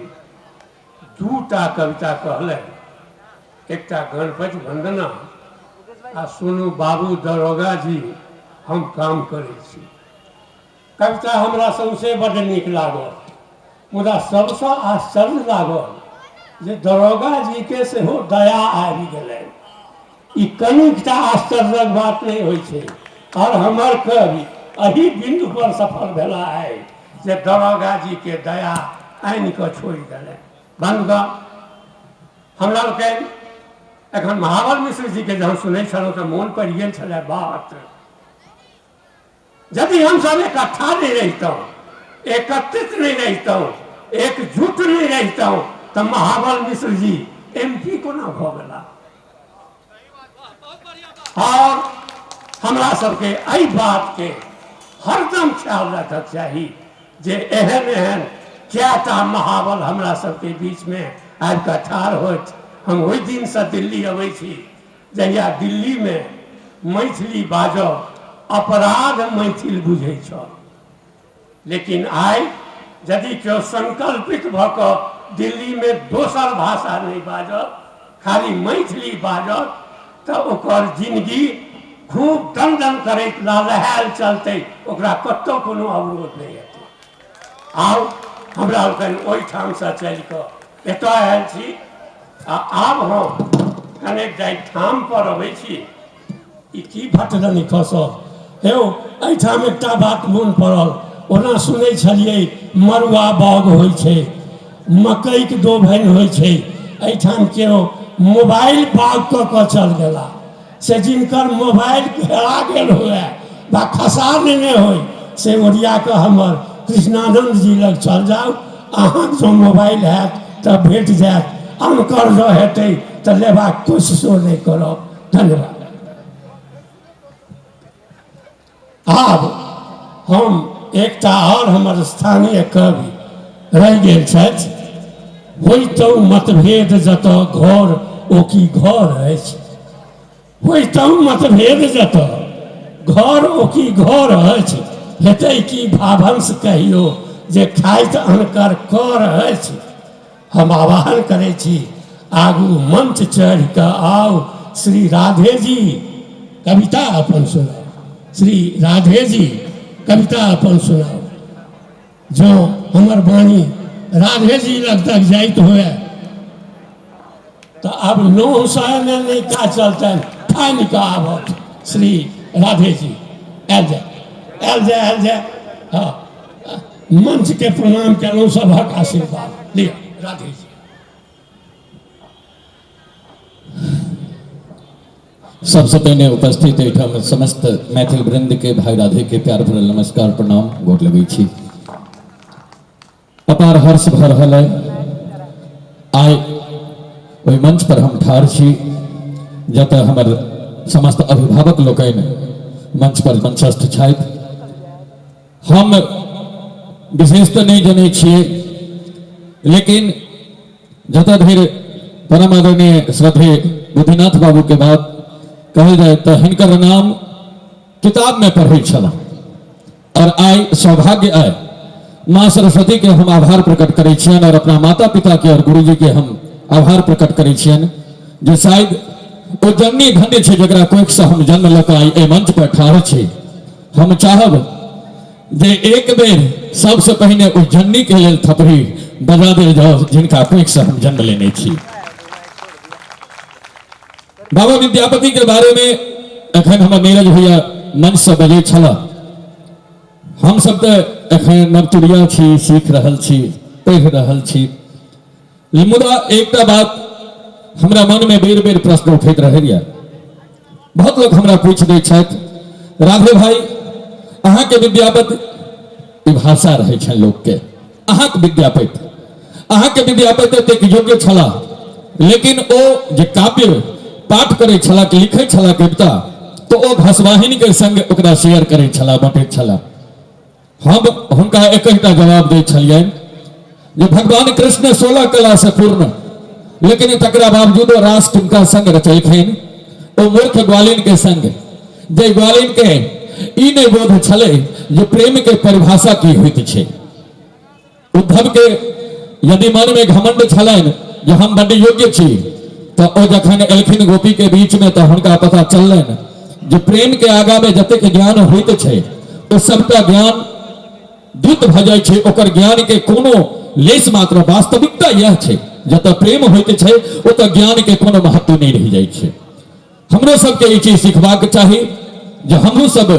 दूटा कविता कहलनि, एकटा गणपति वंदना आ सुनू बाबू दरोगा जी हम काम करै छी। कविता हमरा सौंसे बड्ड नीक लागल, मुदा सबसँ आश्चर्य लागल जे दरोगा जीके सेहो दया आबि गेलनि। ई कनिकटा आश्चर्यक बात नहि होइ छै। आओर हमर कवि एहि बिन्दु पर सफल भेला आइ जे दरोगा जीके दया आनि कऽ छोड़ि देलनि। बन्धुगण, हमरा लोकनि एखन महाबल मिश्र जीके जहन सुनै छलहुँ तऽ मोन पड़ि गेल छलै बात, यदि हमसभ इकट्ठा नहि रहितहुँ, एकत्रित नहि रहितहुँ, एकजुट नहि रहितहुँ तऽ महाबल मिश्र जी एम पी कोना भऽ गेला। और हमरा सबके एहि बातके हरदम ख्याल रखक चाही जे एहन एहन कएटा महाबल हमरा सबके बीचमे आबि कऽ ठाढ़ होथि। हम ओहि दिनसँ दिल्ली अबै छी जहिया दिल्लीमे मैथिली बाजब अपराध मैथिल बुझै छल, लेकिन आइ यदि केओ संकल्पित भऽ कऽ दिल्लीमे दोसर भाषा नहि बाजत, खाली मैथिली बाजत, तऽ ओकर जिनगी खूब दन करैत लहलहायल चलतै, ओकरा कतहु कोनो अवरोध नहि हेतै। आउ हमरा लोकनि ओहिठामसँ चलि कऽ एतऽ आयल छी आ आब हम कनेक जाहि ठाम पर अबै छी, ई की भटदनी खसल हेौ। एहिठाम एकटा बात मोन पड़ल, ओना सुनै छलियै मड़ुआ बाग होइ छै, मकइके दोभनि होइ छै, एहिठाम केओ मोबाइल बाग कऽ कऽ चल गेला, से जिनकर मोबाइल हेरा गेल हुए वा खसा लेने होइ से ओरिया कऽ हमर कृष्णानन्द जी लग चल जाउ, अहाँके जँ मोबाइल हैत तऽ भेट जायत, अनकर जँ हेतै तऽ लेबाक कोशिशो नहि करब। धन्यवाद। आब हम एकटा आओर हमर स्थानीय कवि रहि गेल छथि, होइतहुँ मतभेद जतऽ घर ओ की घर अछि, होइतहुँ मतभेद जतऽ घर ओ की घर अछि, हेतै की भावंश कहियो जे खाइत अनकर कर अछि। हम आह्वान करै छी आगू मंच चढ़ि कऽ आउ श्री राधे जी कविता अपन सुनाउ। श्री राधे जी कविता अपन सुनाउ। जँ हमर वाणी राधे जी लग तक जाइत हुए तऽ आब 900 मे नहि काज चलतनि, ठानि कऽ आबथि श्री राधे जी। आयल जाय, आयल जाय, आयल जाय। हँ, मंचके प्रणाम केलहुँ, सभक आशीर्वाद लिअ राधे जी। सबसे पहिने उपस्थित एहिठाम समस्त मैथिल वृंद के भाई राधे के प्यार भरल नमस्कार, प्रणाम, गोर लगै छी। अपार हर्ष भऽ रहल है आइ ओहि मंच पर हम ठाढ़ छी जतऽ हमर समस्त अभिभावक लोकनि मंच पर मंचस्थ छथि। हम विशेष तऽ नहि जनै छियै, लेकिन जतऽ धरि परम आदरणीय श्रद्धेय बुद्धिनाथ बाबू के बात कहल जाय तऽ हिनकर नाम किताब में पढ़ै छलहुँ और आइ सौभाग्य आय माँ सरस्वती के हम आभार प्रकट करै छियनि और अपना माता पिता के और गुरुजी के हम आभार प्रकट करै छियनि जे शायद ओ जननी धन्य छै जकरा कोखिसँ हम जन्म लऽ कऽ आइ एहि मंच पर ठाढ़ छी। हम चाहब जे एक बेर सबसे पहिने ओहि जननी के लेल थपड़ी बजा देल जाओ जिनका कोखिसँ हम जन्म लेने छी। बाबा विद्यापति के बारे में एखन हमर नीरज भैया मंच से बजै छलाह। हम सब तऽ एखन नवतुरिया छी, सीख रहल छी, पढ़ि रहल छी, मुदा एकटा बात हमरा मन में बेर बेर प्रश्न उठैत रहैया। बहुत लोग हमरा पूछि दै छथि, राधे भाई अहाँके विद्यापति, ई भाषा रहै छनि लोकके, अहाँके विद्यापति, अहाँके विद्यापति एतेक योग्य छलाह, लेकिन ओ जे काव्य पाठ करै छलाह, लिखै छलाह कविता, तऽ ओ घसवाहिनी के संग ओकरा शेयर करै छलाह, बाँटैत छलाह। हम हुनका एकटा जवाब दै छलियनि जे भगवान कृष्ण 16 कला से पूर्ण, लेकिन तकरा बावजूदो रास किनका संग रचलखिन? ओ मूर्ख ग्वालिन के संग, जे ग्वालिन के ई नहि बोध छलै जे प्रेम के परिभाषा की होइत छै। उद्धव के यदि मन में घमंड छलनि जे हम बड्ड योग्य छी, तऽ ओ जखन एलखिन गोपी के बीच में तऽ हुनका पता चललनि जे प्रेम के आगा में जतेक ज्ञान होइत छै ओ सबटा ज्ञान द्युत भऽ जाइ छै, ओकर ज्ञान के कोनो लेस मात्र। वास्तविकता यह छै, जतऽ प्रेम होइत छै ओतऽ ज्ञान के कोनो महत्व नहि रहि जाइ छै। हमरो सबके ई चीज सिखबाक चाही जे हमहूँ सब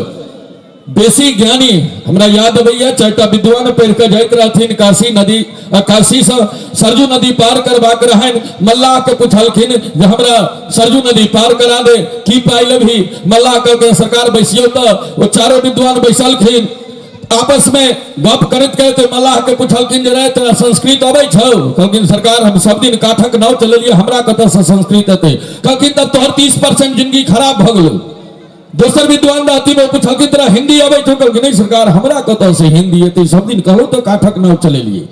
बेसी ज्ञानी। हमरा याद अबैया 4टा विद्वान पढ़ि कऽ जाइत रहथिन काशी नदी, काशीसँ सरजू नदी पार करबाक रहनि। मल्लाह के पुछलखिन जे हमरा सरजू नदी पार करा दे, की पाइ लेबही? मल्लाह कहलकै सरकार बैसियौ। तऽ ओ चारो विद्वान बैसलखिन, आपस में गप करैत करैत मल्लाह के पुछलखिन जे रे तोरा संस्कृत अबै छौ? कहलखिन सरकार हम सब दिन काठक नाव चलेलियै, हमरा कतऽसँ संस्कृत एतै? कहलखिन तब तोहर 30% जिंदगी खराब भऽ गेलौ। दोसर विद्वान रहथिन, ओ पुछलखिन तोरा हिंदी अबै छौ? कहलखिन नहीं सरकार हमरा कतऽसँ हिंदी एतै, सब दिन कहलहुँ तऽ काठक नाव चलेलियै।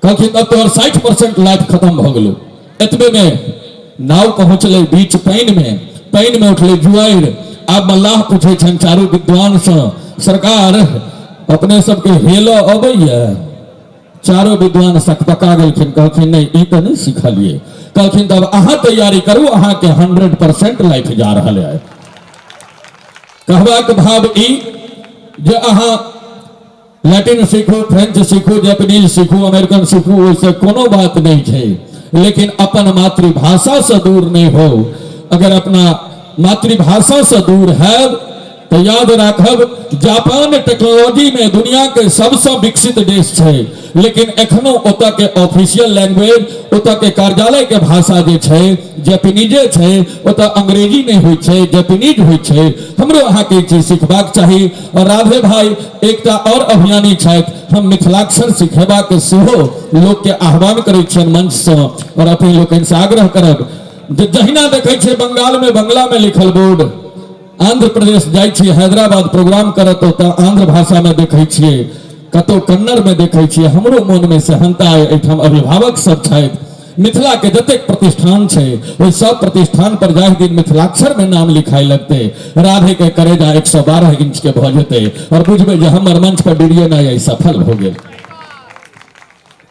कहलखिन तब तोहर 60% लाइफ खत्म भऽ गेलौ। एतबे में नाव पहुँचलै बीच पानि में, पानि में उठलै जुआरि। आब मल्लाह पूछै छनि चारू विद्वानसँ, सरकार अपने सबके हेलऽ अबैया? चारो विद्वान सकपका गेलखिन, कहलखिन नहि ई तऽ नहि सिखलियै। कहलखिन तब अहाँ तैयारी करू, अहाँके 100% लाइफ जा रहल है। कहबाक भाव ई जे अहाँ लैटिन सीखू, फ्रेंच सीखू, जापानीज सीखू, अमेरिकन सीखू, ओहिसँ कोनो बात नहि छै, लेकिन अपन मातृभाषासँ दूर नहि हो। अगर अपना मातृभाषासँ दूर हैब तऽ याद राखब जापान टेक्नोलॉजी में दुनिया के सबसँ विकसित देश छै, लेकिन एखनो ओतऽ के ऑफिशियल लैंग्वेज, ओतऽ के कार्यालय के भाषा जे छै जापानीजे छै, ओतऽ अंग्रेजी नहि होइ छै, जापानीज होइ छै। हमरो अहाँके ई चीज सिखबाक चाही। और राधे भाई एकटा और अभियानी छथि, हम मिथिलाक्षर सिखेबाक सेहो लोकके आह्वान करै छियनि मंचसँ, और अपने लोकनिसँ आग्रह करब जे जहिना देखै छियै बंगालमे बंगलामे लिखल बोर्ड, आंध्र प्रदेश जाइ छी हैदराबाद प्रोग्राम करत ओतऽ आंध्र भाषामे देखै छियै, कतौ कन्नड़मे देखै छियै, हमरो मोनमे सेहनता अइ। एहिठाम अभिभावक सब छथि, मिथिला के जतेक प्रतिष्ठान छै ओहि सब प्रतिष्ठान पर जाहि दिन मिथिलाक्षर में नाम लिखाइ लगतै, राधे के करेजा 112 इंच के भऽ जेतै और बुझबै जे हमर मंच पर डिरियेनाइ आइ सफल भऽ गेल।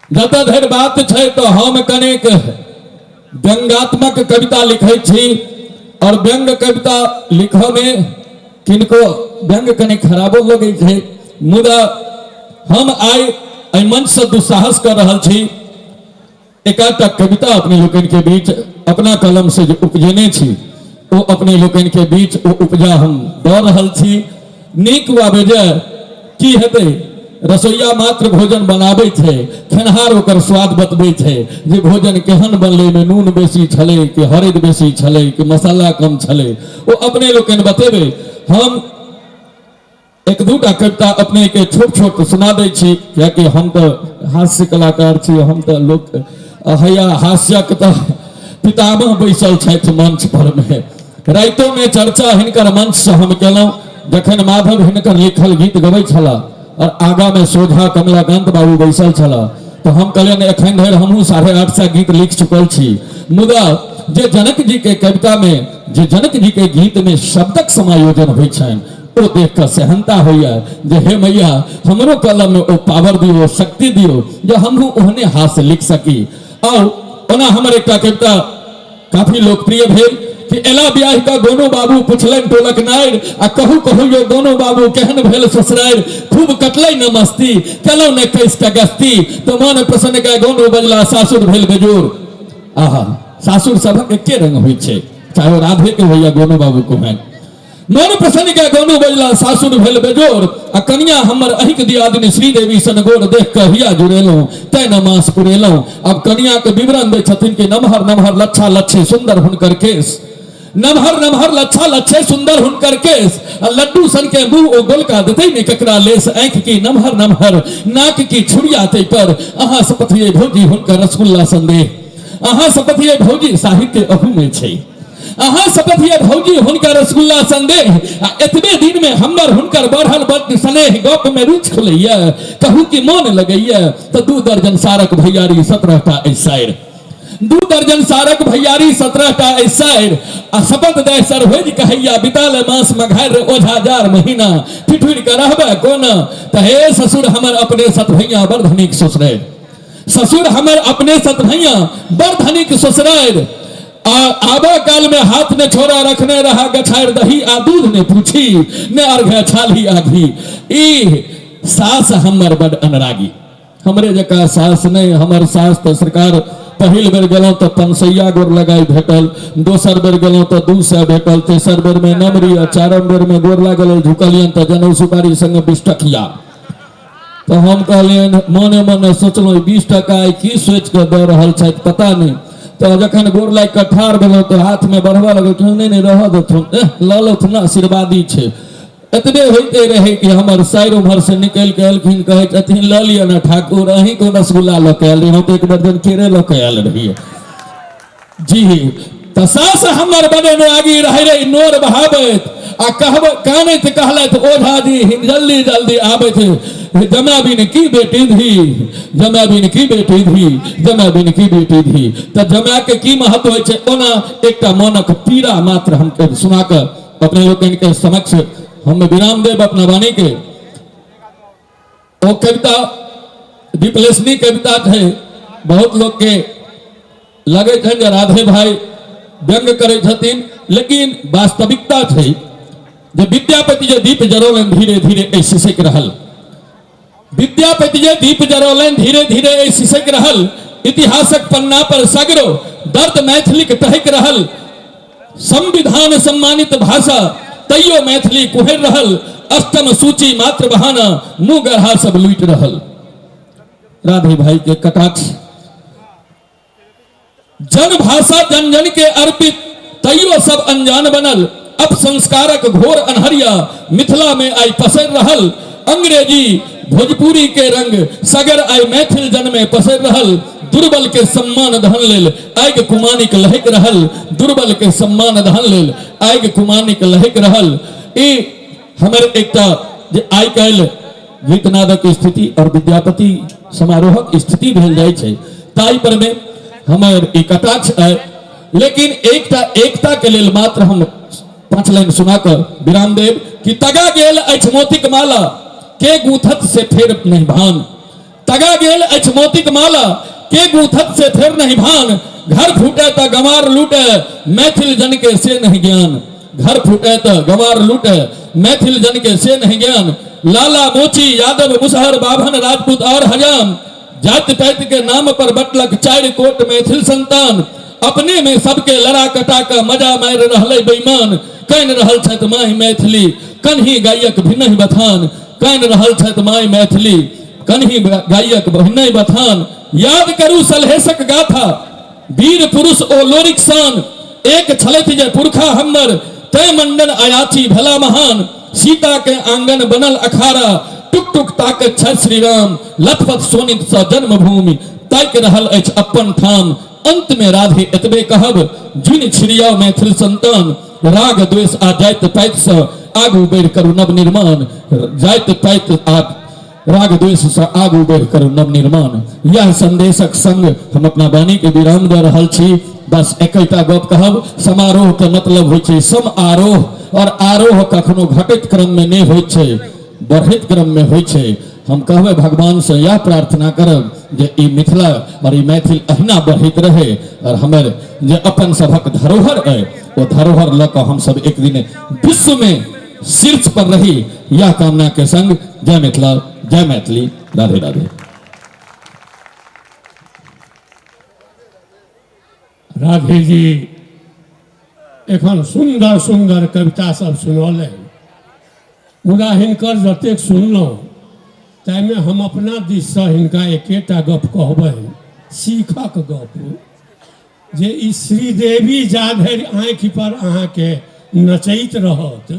जतऽ धरि बात छै तऽ हम कनेक व्यंगात्मक कविता लिखै छी और व्यंग कविता लिखऽ में किनको व्यंग कने खराबो लगै छै, मुदा हम आइ एहि मंच से दुस्साहस कर रहल छी। एकाधटा कविता अपने लोकनि के बीच अपना कलम से जे उपजेने छी ओ अपने लोकनि के बीच ओ उपजा हम दऽ रहल छी। नीक वा बेजाय की हेतै, रसोइया मात्र भोजन बनाबै छै, खेनहार ओकर स्वाद बतबै छै जे भोजन केहन बनलै, मे नून बेसी छलै कि हरदि बेसी छलै कि मसाला कम छलै, ओ अपने लोकनि बतेबै। हम एक दूटा कविता अपने के छोट छोट सुना दै छी, कियाकि हम तऽ हास्य कलाकार छी, हम तऽ लोक हैया हास्यक तऽ पितामह बैसल छथि मंच पर में। राइतो में चर्चा हिनकर मंच से हम केलहुँ जखन माधव हिनकर लिखल गीत गबै छलाह और आगा में सोझा कमलाकांत बाबू बैसल छलाह, तऽ हम कहलियनि एखन धरि हमहूँ 850 गीत लिख चुकल छी, मुदा जे जनक जी के कविता में, जे जनक जी के गीत में शब्दक समायोजन होइ छनि ओ देख कऽ सेहनता होइए जे हे मैया हमरो कलम में ओ पावर दियौ, शक्ति दियौ जे हमहूँ ओहने हाथ से लिख सकी। और ओना हमर एकटा कविता काफी लोकप्रिय भेल कि एला ब्याह का गोनू बाबू पुछलनि टोलक नारि आ कहू कहू यो गोनू बाबू केहन भेल ससुरारि, खूब कटलै न मस्ती केलहुँ ने कैस के गस्ती, तो मन प्रसन्न के गोनू बजला सासुर भेल बेजोर। आहा, सासुर सभक एके रंग होइ छै, चाहे ओ राधे के हो या गोनू बाबू के होइन। मन प्रसन्न के गोनू बजला सासुर भेल बेजोर आ कनिया हमर अहिक दियादिनी श्रीदेवी सन गोर देख कऽ हिया जुड़ेलहुँ तैं न मास पुरेलहुँ। अब कनिया के विवरण दै छथिन कि नमहर नमहर लच्छा लच्छे सुंदर हुनकर केश, नमहर नमहर लच्छा लच्छे सुंदर हुनकर केश, आ लड्डू सन के मुंह ओ गोलका देतै ने ककरा लेस, आँखि की नमहर नमहर नाक की छुरिया तै पर, अहाँ सपथिये भौजी हुनकर रसगुल्ला संदेह, अहाँ सपथिये भौजी साहित्य अहू में छै, अहाँ सपथिये भौजी हुनकर रसगुल्ला संदेह, आ एतबे दिन में हमर हुनकर बढ़ल बड स्नेह, गप में रुचि खुलैया कहू कि मोन लगैया, तऽ 2 दर्जन सारक भैयारी 17 टा ऐसाइर, 2 दर्जन सारक भैयारी 17 टा ऐसाइर, आ शपथ दय सर होज कहैया बिताल मास मघारि ओझा जार महीना ठिठुरि के रहबे कोना, तऽ हे ससुर हमर अपने सतभैया बड़ धनिक ससुरारि, ससुर हमर अपने सतभैया बड़ धनिक ससुरारि, आ आबा काल में हाथ में छोरा रखने रहा गछारि दही आ दूध ने पूछी ने अर्घ छाली आ घी। ई सास हमर बड अनरागी, हमरे जकाँ सास नहीं, हमर सास तऽ सरकार पहिल बेर गेलहुँ तऽ 500 गोर लगाई भेटल, दोसर बेर गेलहुँ तऽ 200 भेटल, तेसर बेर में नमरी आ चारम बेर में गोर लागल झुकलियन तऽ जनउ सुपारी संग 20 टकिया। तऽ हम कहलियनि मने मने सोचलहुँ 20 टका आइ की सोचि कऽ दऽ रहल छथि पता नहि। तऽ जखन गोर लागि कऽ ठाढ़ भेलहुँ तऽ हाथमे बढ़बऽ लगल, नहि नहि रहऽ देथुन, एह लऽ लथुन आशीर्वादी छै। एतबे होइते रहै कि हमर साइर उम्हरसँ निकलि कऽ एलखिन, कहै छथिन लऽ लिअ ने ठाकुर, अहीँके रसगुल्ला लऽ कऽ आयल रही, हम तऽ 1 दर्जन केरे लऽ कऽ आयल रहियै जी। तऽ सास हमर बड़े आगी रहै रही नोर बहाबैत आ कहब कानैत कहलथि ओझा जी जल्दी जल्दी आबैत, जमा बिन की बेटी धी, जमा बिन की बेटी धी, जमा बिन की बेटी धी। तऽ जमा के की महत्व होइ छै, ओना एकटा मोनक पीड़ा मात्र हम सुना कऽ अपने लोकनि के समक्ष हम विराम देब अपना वाणी के। ओ कविता विप्लेषणी कविता छै, बहुत लोग के लगे छनि जे राधे भाई व्यंग करै छथिन, लेकिन वास्तविकता छै जे विद्यापति जे दीप जरौलनि धीरे धीरे एहि सिसकि रहल, विद्यापति जे दीप जरौलनि धीरे धीरे एहि सिसकि रहल, इतिहासक पन्ना पर सगरो दर्द मैथिलीक टहकि रहल, संविधान सम्मानित भाषा तैयो मैथिली कुहरि रहल, अष्टम सूची मात्र बहाना मुँह गढ़ा सब लूटि रहल। राधे भाई के कटाक्ष, जन भाषा जन जन के अर्पित तैयो सब अनजान बनल, अब संस्कारक घोर अनहरिया मिथिला में आई पसर रहल, अंग्रेजी भोजपुरी के रंग सगर आई मैथिल जन में पसर रहल, दुर्बल के सम्मान धन लेल आगि कुमानिक लहक रहल, दुर्बल के सम्मान धन लेल आगि कुमानिक लहक रहल। ई हमर एकटा जे आइ काल्हि गीतनादक स्थिति और विद्यापति समारोहक स्थिति भेल जाइ छै ताहि पर में हमर ई कटाक्ष अइ। लेकिन एकटा एकता के लेल मात्र हम 5 लाइन सुना कऽ विराम देब कि तगा गेल अछि मोतीक माला के गूंथत से फेर नहीं भान, तगा गेल अछि मोतीक माला के गूंथत से फेर नहीं भान, घर फूटे त गंवार लूटे मैथिल जन के से नहीं ज्ञान, घर फूटे त गंवार लूटे मैथिल जन के से नहीं ज्ञान, लाला मोची यादव मुसहर बाभन राजपूत और हजाम, जाति पाति के नाम पर बटलक 4 कोट मैथिल संतान, अपने में सबके लड़ा कटा के मजा मारि रहलै बेईमान, कानि रहल छथि माई मैथिली कन्ही गायक भिन्नहि बथान, कानि रहल छथि माई मैथिली कन्ही गायक भिन्नहि बथान, याद करू सलहेशक गाथा वीर पुरुष ओ लोरिक शान, एक छलथि जे पुरखा हमर तय मंडन अयाची भला महान, सीता के आंगन बनल अखाड़ा टुक टुक ताकत छथि श्री राम, लथपथ सोनित सँ जन्मभूमि ताकि रहल अछि अपन ठाम, अंत में राधे एतबे कहब जुनि छिड़ियाउ मैथिल संतान, राग द्वेष आ जाति पाति सँ आगू बढ़ि करू नव निर्माण, जाति पाति आ राग द्वेष सँ आगू बढ़ि करू नव निर्माण। यह संदेशक संग हम अपना वाणी के विराम दऽ रहल छी। बस एकटा गप कहब, समारोह के मतलब होइ छै सम आरोह, और आरोह कखनो घटैत क्रम में नहि होइ छै, बढ़ैत क्रम में होइ छै। हम कहबै भगवान से यह प्रार्थना करब जे ई मिथिला और ई मैथिल अहिना बढ़ैत रहे, और हमर जे अपन सभक धरोहर अइ ओ धरोहर लऽ कऽ हमसब एक दिन विश्व में शीर्ष पर रही, यह कामना के संग जय मिथिला जय मैथिली, राधे राधे। राधे जी एखन सुंदर सुंदर कविता सब सुनौलनि, मुदा हिनकर जतेक सुनलहुँ ताहिमे हम अपना दिससँ हिनका एकेटा गप कहबनि, सीखक गप, जे ई श्रीदेवी जा धरि आँखि पर अहाँके नचैत रहत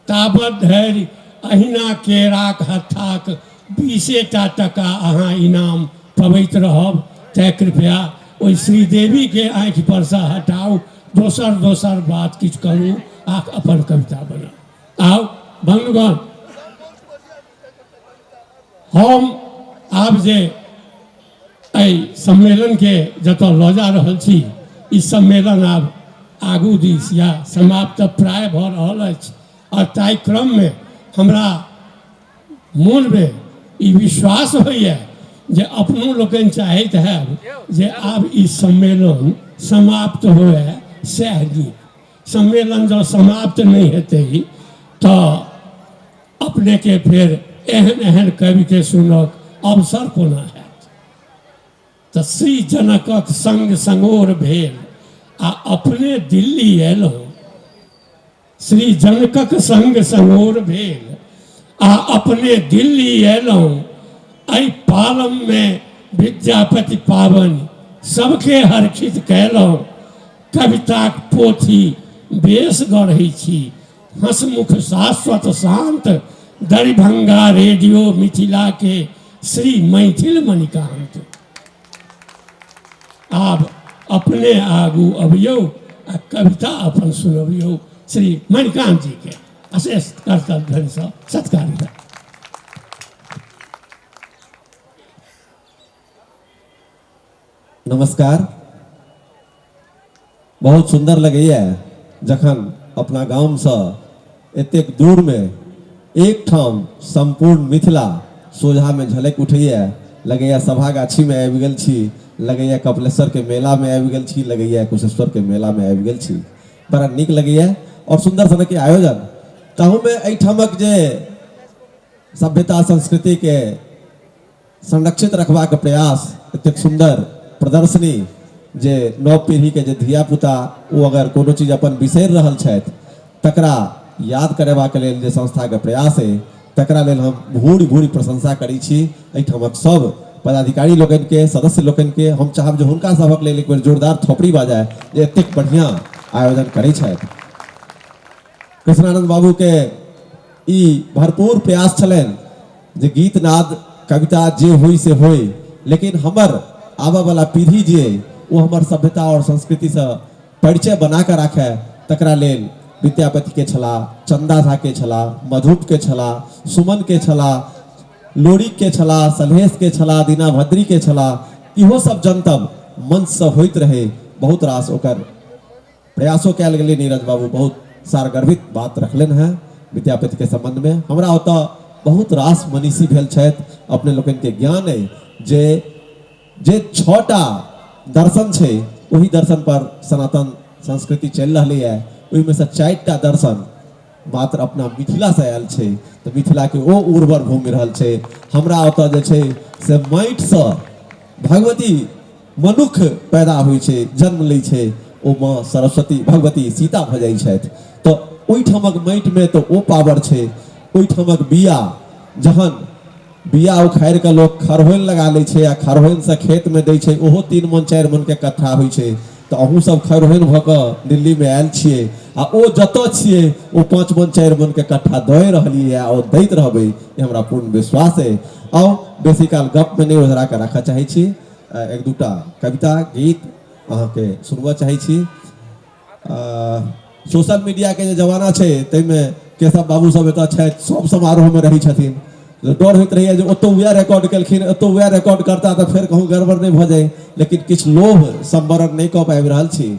ताबत धरि अहिना केराक हत्थाक 20टा टका अहाँ इनाम पबैत रहब। तैँ कृपया ओहि श्रीदेवीके आँखि परसँ हटाउ, दोसर दोसर बात किछु करू आ अपन कविता बनाउ। आउ बंधुगण, हम आब जे एहि सम्मेलनके जतऽ लऽ जा रहल छी, ई सम्मेलन आब आगू दिस या समाप्त प्राय भऽ रहल अछि, आओर ताहि क्रममे हमरा मोनमे ई विश्वास होइए जे अपनो लोकनि चाहैत हैब जे आब ई सम्मेलन समाप्त हुए सएह नीक। सम्मेलन जँ समाप्त नहि हेतै तऽ अपनेके फेर एहन एहन कविके सुनक अवसर कोना हैत। तऽ श्री जनकक संग संगोर भेल आ अपने दिल्ली अयलहुँ। श्री जनकक संग संगोर भेल आ अपने दिल्ली अयलहुँ। एहि पालममे विद्यापति पाबनि सबके हर्षित कयलहुँ। कविताक पोथी बेस गढ़ै छी, हंसमुख शाश्वत शांत दरिभंगा रेडियो मिथिला के श्री मैथिल मणिकांत। आब अपने आगू अबियौ आ कविता अपन सुनबियौ श्री मणिकांत जी के अशेष करतल ध्वनिसँ सत्कार। नमस्कार। बहुत सुंदर लगैया जखन अपना गामसँ एतेक दूरमे एक ठाम सम्पूर्ण मिथिला सोझामे झलकि उठैया। लगैया सभा गाछीमे आबि गेल छी, लगैया कपिलेश्वरके मेलामे आबि गेल छी, लगैया कुशेश्वरके मेलामे आबि गेल छी। बड़ा नीक लगैया और सुंदर सनक आयोजन, ताहूमे एहिठामक जे सभ्यता संस्कृतिके संरक्षित रखबाक प्रयास, एतेक सुन्दर प्रदर्शनी जे नव पीढ़ीके जे धियापुता ओ अगर कोनो चीज अपन बिसरि रहल छथि तकरा याद करेबाक लेल जे संस्थाके प्रयास अइ तकरा लेल हम भूरि भूरि प्रशंसा करै छी। एहिठामक सब पदाधिकारी लोकनिके, सदस्य लोकनिके हम चाहब जे हुनका सभक लेल एक बेर जोरदार थोपड़ी बाजाय जे एतेक बढ़िआँ आयोजन करै छथि। कृष्णानंद बाबूके ई भरपूर प्रयास छलनि जे गीत नाद कविता जे होई से होई, लेकिन हमर आबऽवला पीढ़ी जे अइ ओ हमर सभ्यता और संस्कृतिसँ परिचय बना कऽ राखय, तकरा लेल विद्यापति के छलाह, चंदा झा के छलाह, मधुप के छलाह, सुमन के छलाह, लोरिक के छलाह, सलहेश के छलाह, दीनाभद्री के छलाह, इहो सब जनतब मंचसँ होइत रहै। बहुत रास ओकर प्रयासो कयल गेलै। नीरज बाबू बहुत सारगर्भित बात रखलनि हेँ विद्यापतिके सम्बन्धमे। हमरा ओतऽ बहुत रास मनीषी भेल छथि। अपने लोकनिके ज्ञान अइ जे जे 6टा दर्शन छै ओहि दर्शन पर सनातन संस्कृति चलि रहलैए, ओहिमे सँ 4टा दर्शन मात्र अपना मिथिलासँ आयल छै। तऽ मिथिलाके ओ उर्वर भूमि रहल छै। हमरा ओतऽ जे छै से माटिसँ भगवती मनुख पैदा होइ छै, जन्म लै छै, ओ माँ सरस्वती भगवती सीता भऽ जाइ छथि। तऽ ओहिठामक माटिमे तऽ ओ पावर छै। ओहिठामक बिया, जहन बिया उखाड़ि कऽ लोक खरहोनि लगा लै छै आ खरहोनिसँ खेतमे दै छै, ओहो 3 मन 4 मनके कट्ठा होइ छै। तऽ अहूँ सब खरहोनि भऽ कऽ दिल्लीमे आयल छियै आ ओ जतऽ छियै ओ 5 मन 4 मनके कट्ठा दए रहलियै आ ओ दैत रहबै, ई हमरा पूर्ण विश्वास अइ। आउ, बेसी काल गपमे नहि ओझरा कऽ राखऽ चाहै छी। एक दूटा कविता गीत अहाँके सुनबऽ चाहै छी। सोशल मीडियाके जे जमाना छै ताहिमे केशव बाबू सब एतऽ छथि, सब समारोहमे रहै छथिन। डर होइत रहैए जे ओतौ वएह रिकॉर्ड केलखिन, एतौ वएह रिकॉर्ड करता तऽ फेर कहूँ गड़बड़ नहि भऽ जाय। लेकिन किछु लोभ संवरण नहि कऽ पाबि रहल छी।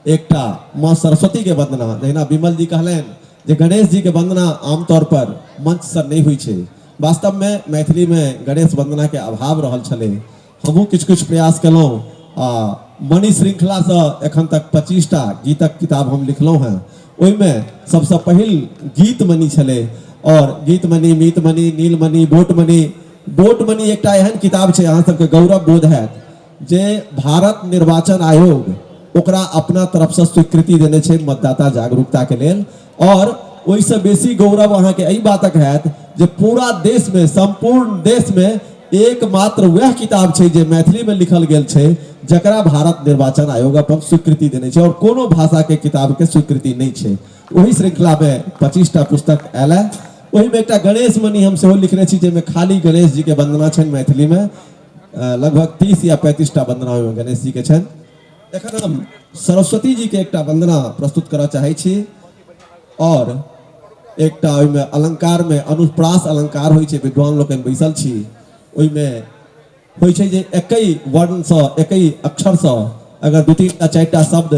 एकटा माँ सरस्वतीके वंदना, जहिना विमल जी कहलनि जे गणेश जीके वंदना आमतौर पर मंचसँ नहि होइ छै, वास्तवमे मैथिलीमे गणेश वंदनाके अभाव रहल छलै। हमहूँ किछु किछु प्रयास केलहुँ आ मणि श्रृंखलासँ एखन तक 25टा गीतक किताब हम लिखलहुँ हेँ। ओहिमे सबसँ पहिल गीतमणि छलै और गीतमणि, मीतमणि, नीलमणि, बोटमणि। बोटमणि एकटा एहन किताब छै, अहाँ सबके गौरव बोध हैत जे भारत निर्वाचन आयोग ओकरा अपना तरफसँ स्वीकृति देने छै मतदाता जागरूकताके लेल। और ओहिसँ बेसी गौरव अहाँके एहि बातक हैत जे पूरा देशमे, सम्पूर्ण देशमे एकमात्र वएह किताब छै जे मैथिलीमे लिखल गेल छै जकरा भारत निर्वाचन आयोग अपन स्वीकृति देने छै और कोनो भाषाके किताबके स्वीकृति नहि छै। ओहि श्रृंखलामे 25टा पुस्तक आयल है। ओहिमे एकटा गणेश मणि हम सेहो लिखने छी जाहिमे खाली गणेश जीके वंदना छनि मैथिलीमे। लगभग 30 या 35टा वंदना ओहिमे गणेश जीके छनि। एखन हम सरस्वती जीके एकटा वंदना प्रस्तुत करऽ चाहै छी और एकटा ओहिमे अलंकारमे अनुप्रास अलंकार होइ छै, विद्वान लोकनि बैसल छी, ओहिमे होइ छै जे एकहि वर्णसँ एकहि अक्षरसँ अगर 2 3टा 4टा शब्द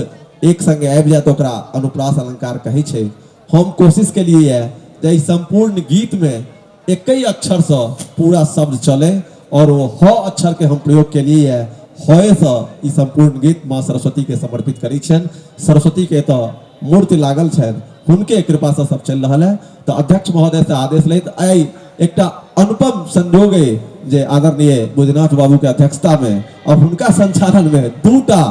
एक संगे आबि जाय तऽ ओकरा अनुप्रास अलंकार कहै छै। हम कोशिश केलियै जे एहि सम्पूर्ण गीतमे एकहि अक्षरसँ पूरा शब्द चलै और ओ ह अक्षरके हम प्रयोग केलियै। हएसँ ई सम्पूर्ण गीत माँ सरस्वतीके समर्पित करै छियनि। सरस्वतीके एतऽ मूर्ति लागल छनि, हुनके कृपासँ सब चलि रहल है। तऽ अध्यक्ष महोदयसँ आदेश लैत आइ एकटा अनुपम संयोग अइ जे आदरणीय बुधनाथ बाबूके अध्यक्षतामे और हुनका संचालनमे 2टा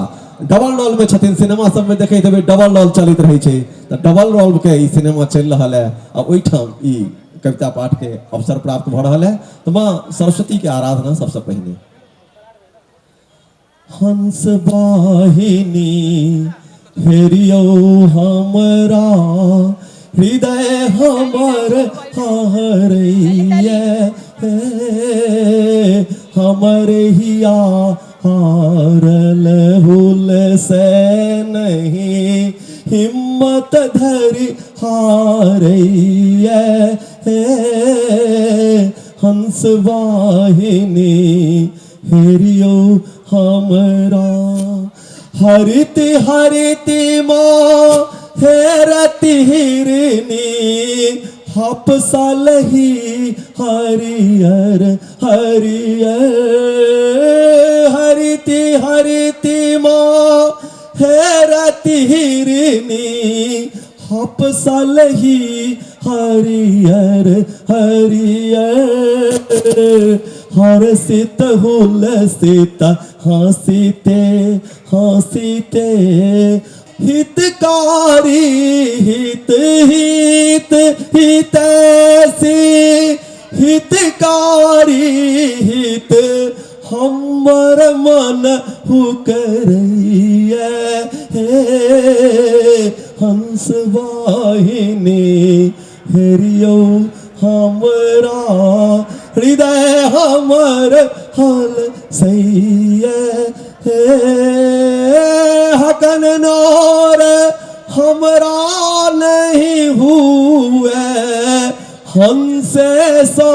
डबल रोलमे छथिन। सिनेमा सबमे देखैत हेबै डबल रोल चलैत रहै छै, तऽ डबल रोलके ई सिनेमा चलि रहल है आ ओहिठाम ई कविता पाठ के अवसर प्राप्त भऽ रहल है। तऽ माँ सरस्वती के आराधना सबसे पहिने। हंस वाहिनी हेरियौ हमरा हृदय हमर हरैया, हमर हिया हारल हुल से नहीं हिम्मत धरि हारैया, हे हंस वाहिनी हेरियौ हमरा। हरिति हरिति माँ हेरति हिरनी हपसलही हरियर हरियर, हरिति हरिति माँ हेरति हिरनी हपसलही हरियर हरियर, हर्षित हुलसित हँसिते हँसिते हितकारी हित हित हितैषी, हितकारी हित हमर मन हुकरैया, हे हंस वाहिनी हेरियौ हमरा हृदय हमर हल सैया, हे हकन नोर हमरा नहीं हुए हंसे सो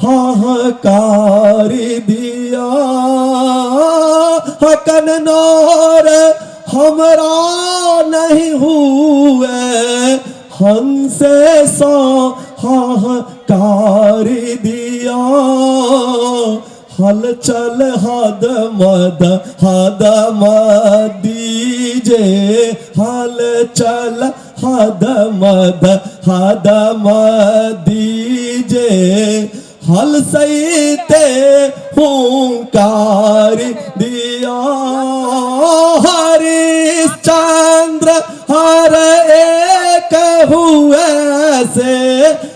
हाहाकार दिया, हकन नोर हमरा नहीं हुए, हंसे सो हाहाकार दिया। हलचल हद मद हद मदीजे, हलचल हद मद हद मदीजे, हल सईते हुंकार दिया। हरिश्चंद्र हर एक हुए से,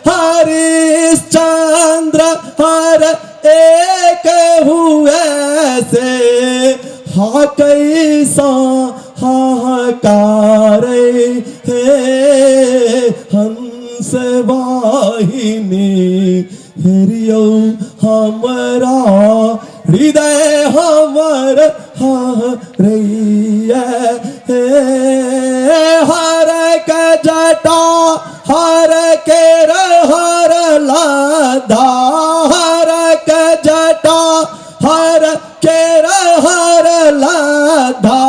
हरिश्चंद्र हर एक हुए से, हा कैसा हाहाकार हे हंस वाहिनी, हेरियौ हमरा हृदय हमर हरैया हे। हर के जटा हर के हर लाधा, हर के जटा हर के हर लाधा,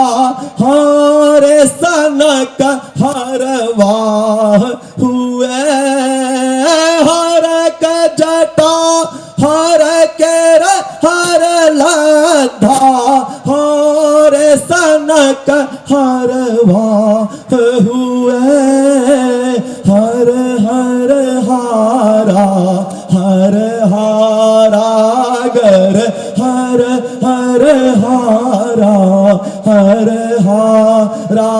हर सनक हरवाह हुए। हर के जटा हर के हर लाधा, हर सनक हरवाह हुए। हर हर हारा हर हारा गर, हर हर हारा हर हारा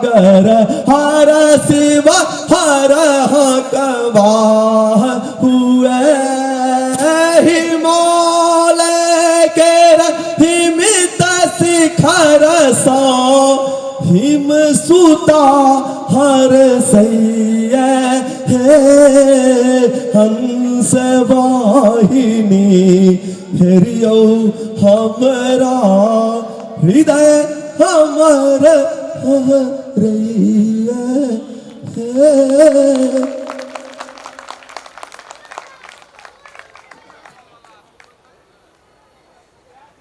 गर, हर शिव हर हकवाह हुए। हिमालय के हिमित शिखर सो, हिम सुता हर सैया हे हंस वाहिनी, हेरियौ हमरा हृदय हमर हरैया हे।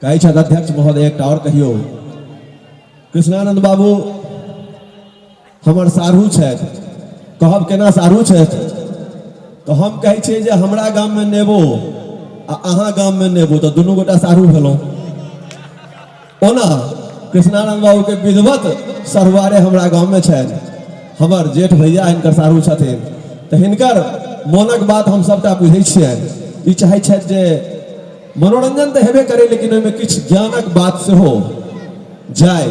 कहै छथि अध्यक्ष महोदय एकटा और कहियौ, कृष्णानंद बाबू हमर साढ़ू छथि, कहब केना साढ़ू छथि तऽ हम कहै छियै जे हमरा गाममे नेबो आ अहाँ गाममे नेबो, तऽ दुनू गोटा साढ़ू भेलहुँ। ओना कृष्णानंद बाबूके विधिवत सढ़ुआरे हमरा गाममे छथि, हमर जेठ भैया हिनकर साढ़ू छथिन, तऽ हिनकर मोनक बात हम सबटा बुझै छियनि। ई चाहै छथि जे मनोरंजन तऽ हेबे करै, लेकिन ओहिमे किछु ज्ञानक बात सेहो जाय,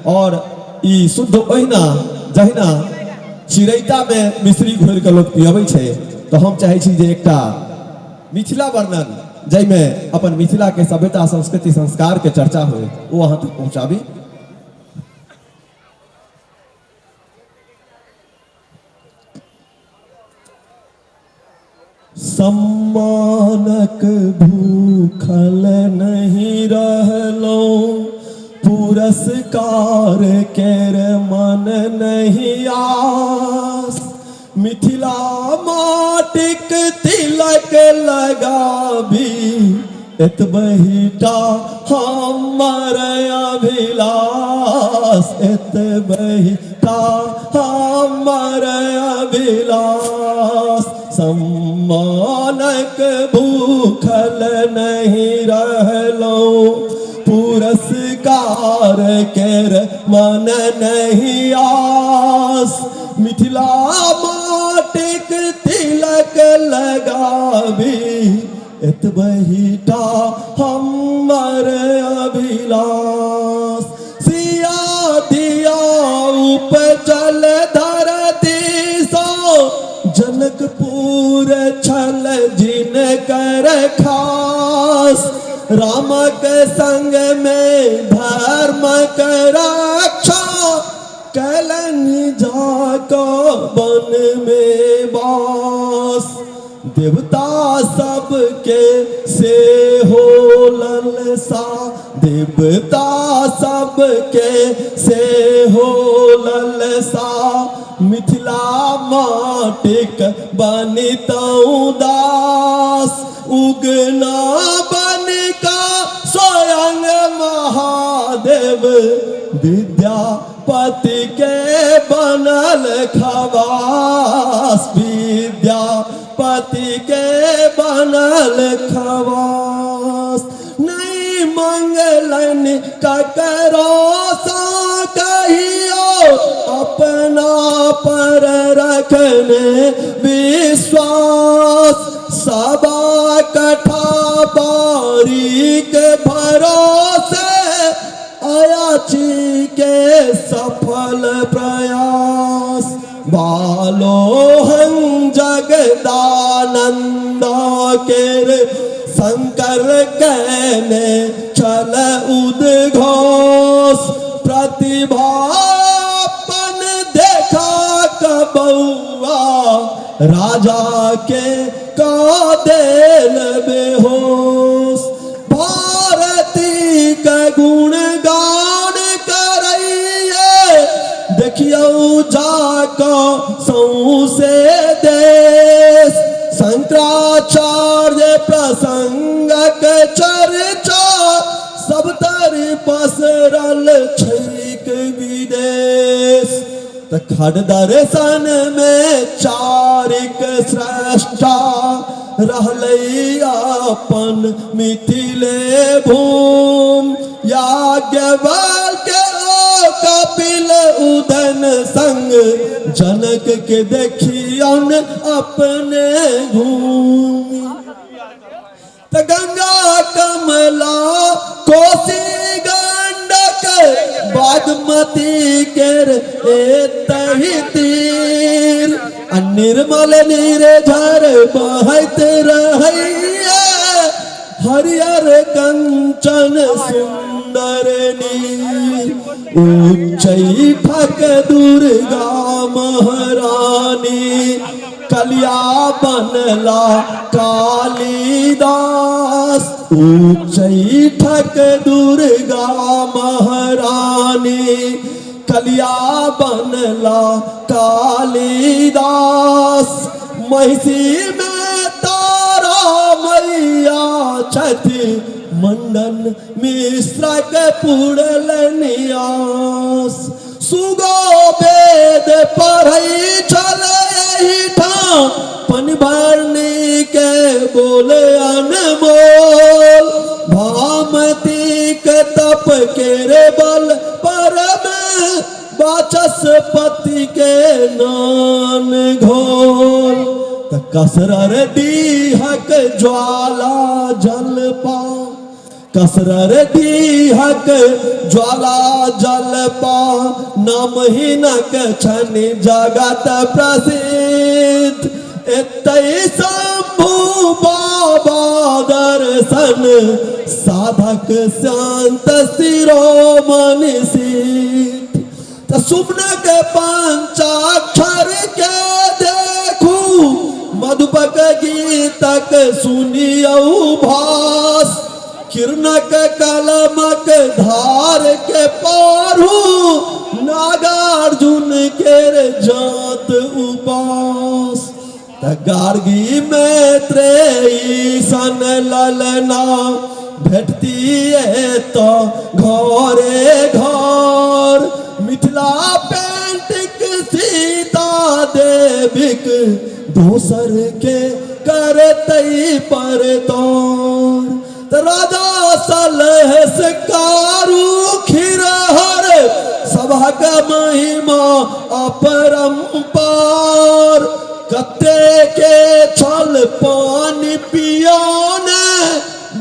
और ई शुद्ध ओहिना जहिना चिरैतामे मिश्री घोरि कऽ लोक पियबै छै, तऽ हम चाहै छी जे एकटा मिथिला वर्णन जाहिमे अपन मिथिलाके सभ्यता संस्कृति संस्कारके चर्चा होय, ओ अहाँ तक पहुँचाबी। सम्मानक भूखल नहीं रहलौं, पुरस्कार केर मन नहीं आस, मिथिला माटिक तिलक लगाबी, एतबहिटा हमर अभिलाष, एतबहिटा हमर अभिलाष। सम्मानक भूखल नहीं रहलौं, पुरस्कार केर मन नहीं आस, मिथिला माटिक तिलक लगाबी, एतबहिटा हमर अभिलाष। सिया दिया उपजल धरती सो, जनकपुर छल जिनकर खास, रामक संग में धर्म के रक्षा, कैलनि जाको वन में वास। देवता सबके से हो ललसा, देवता सबके से हो ललसा, मिथिला माटिक बनितौं दास, उगना बनिका स्वयं महादेव, महादेव विद्यापति के बनल खवास, विद्यापति के बनल खवास। नहीं मंगलन ककरो सा कहियो, अपना पर रखने विश्वास। सबा कठा बारी के भरोसे, अयाची के सफल प्रयास। बालोहं जगदानंद केर, शंकर कहने चल उद्घोष। प्रतिभापन देखा कबौआ, राजा के का देल बेहोश। भारती के गुणगान करैये, देखियौ जाकऽ सौंसे देश। शंकराचार्य प्रसंगक चर्चा, सब तरी पसरल छैक विदेश। तऽ खड़ दर्शन में चारिक स्रष्टा, रहलै अपन मिथिले भूम। याज्ञवल्क्य कपिल उदन संग, जनक के देखियन अपने घूमि। त गंगा कमला कोसी गंडक, बागमती केर एतहि तीर। आ निर्मल नीर झर बहैत रहैया, हरियर कंचन सुंदर नीर। उच्चैठक दुर्गा महारानी, कलिया बनला कालिदास। उच्चैठक दुर्गा महारानी, कलिया बनला कालिदास। महिषी में तारा मैया छथि, मंडन मिश्र के पुरलनि आस। सुगो वेद पढ़ै छल एहिठाम, पनभरनी के बोले अनमोल। भामती के तप केर बल पर में, वाचस्पति के नान घोल। त कसरर डीहक ज्वाला जलपा, कसरर डीहक ज्वाला जलपा। नाम हिनक छनि जगत प्रसिद्ध, एतै शंभु बाबा दर्शन। साधक शांत शिरोमणि सिद्ध। त सुमनक पंचाक्षर के देखू, मधुपक गीतक सुनियौ भास। किरणक कलमक धार के पारू, नागार्जुन केर जात उपास। त गार्गी मैत्रेयी सन ललना, भेटती तो घरे घर। मिथिला पेंटिक सीता देवीक, दोसर के करतै पर तोर। त राजा सलहेस कारू खिरहर, सभक महिमा अपरंपार। कते के छल पानि पियाने,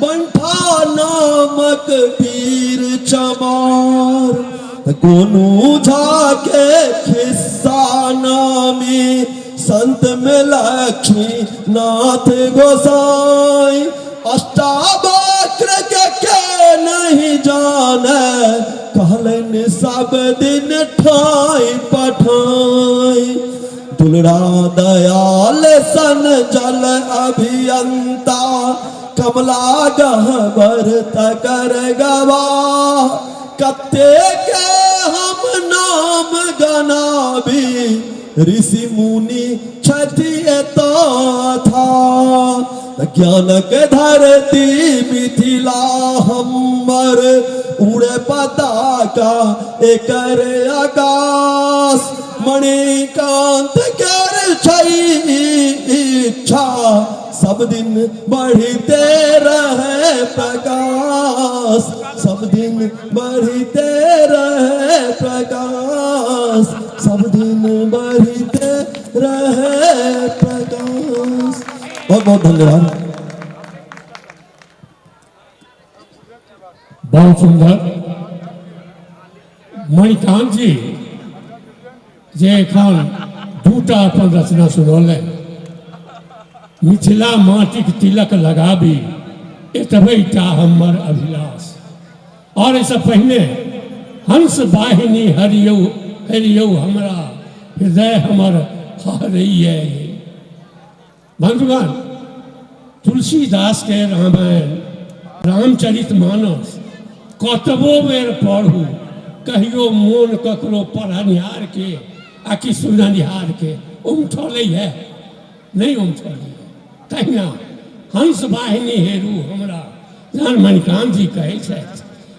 बंठा नामक वीर चमार। गोनू झा के खिस्सा नामी, संत में लक्ष्मी नाथ गोसाई। अष्टावक्र के नहीं जाने, कहलनि सब दिन ठाई पठाई। दुलरा दयाल सन जल अभियंता, कमला गहबर तकर गवाह। कते के हम नाम गनाबी, ऋषि मुनि छथि एतऽ था। ज्ञानक धरती मिथिला हमर, उड़े पताका एकर आकाश। मणिकांत कर छै इच्छा, सब दिन बढ़ते रहे प्रकाश, सब दिन बढ़ते रहे प्रकाश, सब दिन बढ़ते रहे प्रकाश। बहुत बहुत धन्यवाद। बहुत सुंदर मणिकांत जी जे एखन दूटा अपन रचना सुनौलनि। मिथिला माटिक तिलक लगाबी एतबे टा हमर अभिलाष। और एहिसँ पहिने हंस वाहिनी हरियौ हरियौ हमरा हृदय हमर हरैये। बंधुगण, तुलसीदास के रामायण रामचरित मानस कतबो बेर पढ़ू कहियो मोन ककरो पढ़निहार के आ कि सुननिहार के उमठलै है नहीं उमठलै है। तहिना हंस वाहिनी हेरू हमरा जहन मणिकांत जी कहै छथि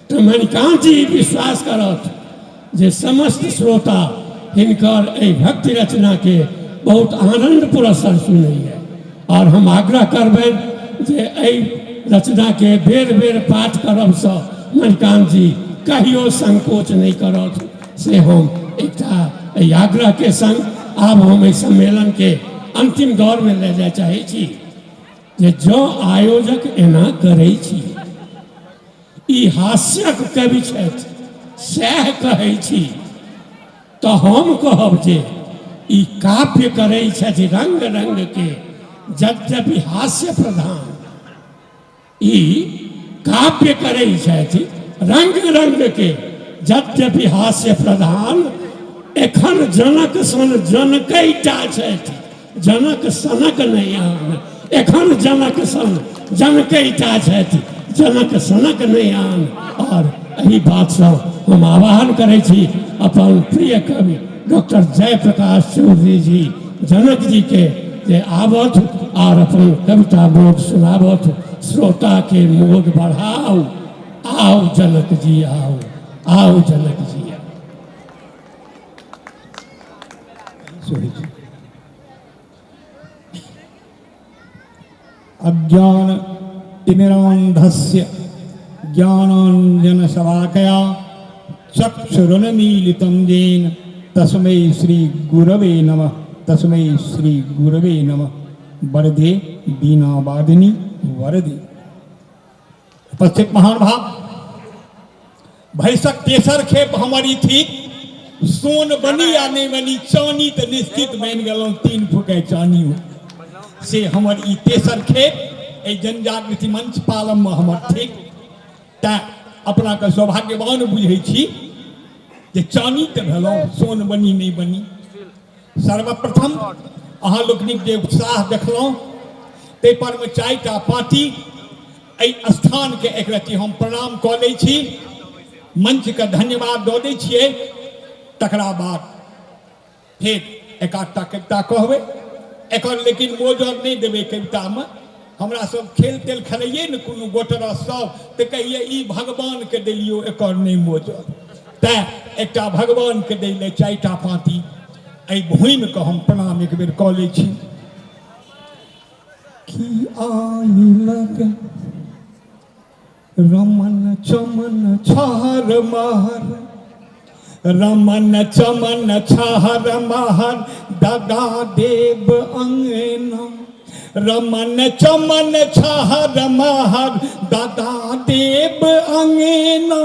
तऽ मणिकांत जी विश्वास करत जे समस्त श्रोता हिनकर एहि भक्ति रचना के बहुत आनंद पुरस्सर सुनैए। और हम आग्रह करबनि जे एहि रचना के बेर बेर पाठ करबसँ मणिकांत जी कहियो संकोच नहीं करत, से हम एकटा एहि आग्रह के संग आब हम एहि सम्मेलन के अंतिम दौर में ले जाय चाहै छी जे जँ आयोजक एना करै छी, ई हास्यक कवि छथि सएह कहै छी, तऽ हम कहब जे ई काव्य करै छथि रंग रंग के यद्यपि हास्य प्रधान। ई काव्य करै छथि रंग रंग के यद्यपि हास्य प्रधान। एखन जनक सन जनकैटा छथि, जनक सनक नहि आन। एखन जनक सन जनकैटा छथि, जनक सनक नहि आन। और एहि बातसँ हम आह्वान करै छी अपन प्रिय कवि डॉक्टर जयप्रकाश चौधरी जी जनक जी के जे आबथु और अपन कविता मोद सुनाबथु, श्रोता के मोद बढ़ाउ। आओ जनक जी आओ, आओ जनक जी आओ। अज्ञान तिमिरांधस्य ज्ञानांजन शलाकया चक्षुरुन्मीलितं येन तस्मै श्री गुरवे नमः, तस्मै श्री गुरवे नमः। वरदे वीणावादिनी वरदे। उपस्थित महानुभाव, भैसक तेसर खेप हमारी थी सोन बनी या नहीं बनी, चानी तो निश्चित बन गलौं, 3 फुके चानी हो से हमर ई तेसर खेप एहि जनजागृति मंच पालम में हमर ठीक। तैं अपना के सौभाग्यवान बुझै छी जे चानी तो भेलौं, सोन बनी नहीं बनी। सर्वप्रथम अहाँ लोकनिक जे उत्साह देखलौं ताहि पर में 4टा पार्टी एहि स्थान के एक रति हम प्रणाम कऽ लै छी, मंच के धन्यवाद दऽ दै छियै। तकरा बाद फेर एक आधटा कविता कहबै एकर, लेकिन मोजर नहि देबै कवितामे। हमरा सब खेल तेल खेलैए ने कोनो गोटरा सब तऽ कहिए ई भगवान के देलियो एकर नहि मोजर। तैं एकटा भगवान के दै लए 4टा पाँति एहि भूमिके हम प्रणाम एक बेर कऽ लै छी। की आई लग रमन चमन छहर महर, रमन चमन छहर महर दादा देव अंगना, रमन चमन छहर महर दादा देव अंगना,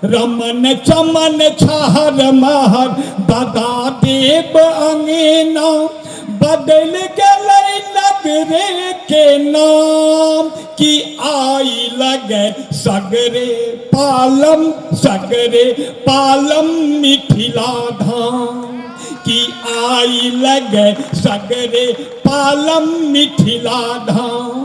रमन चमन छहर महर दादा देव अंगना। बदल गेलै नगरे के नाम, की आई लगे सगरे पालम, सगरे पालम मिथिला धाम, की आई लगे सगरे पालम मिथिला धाम।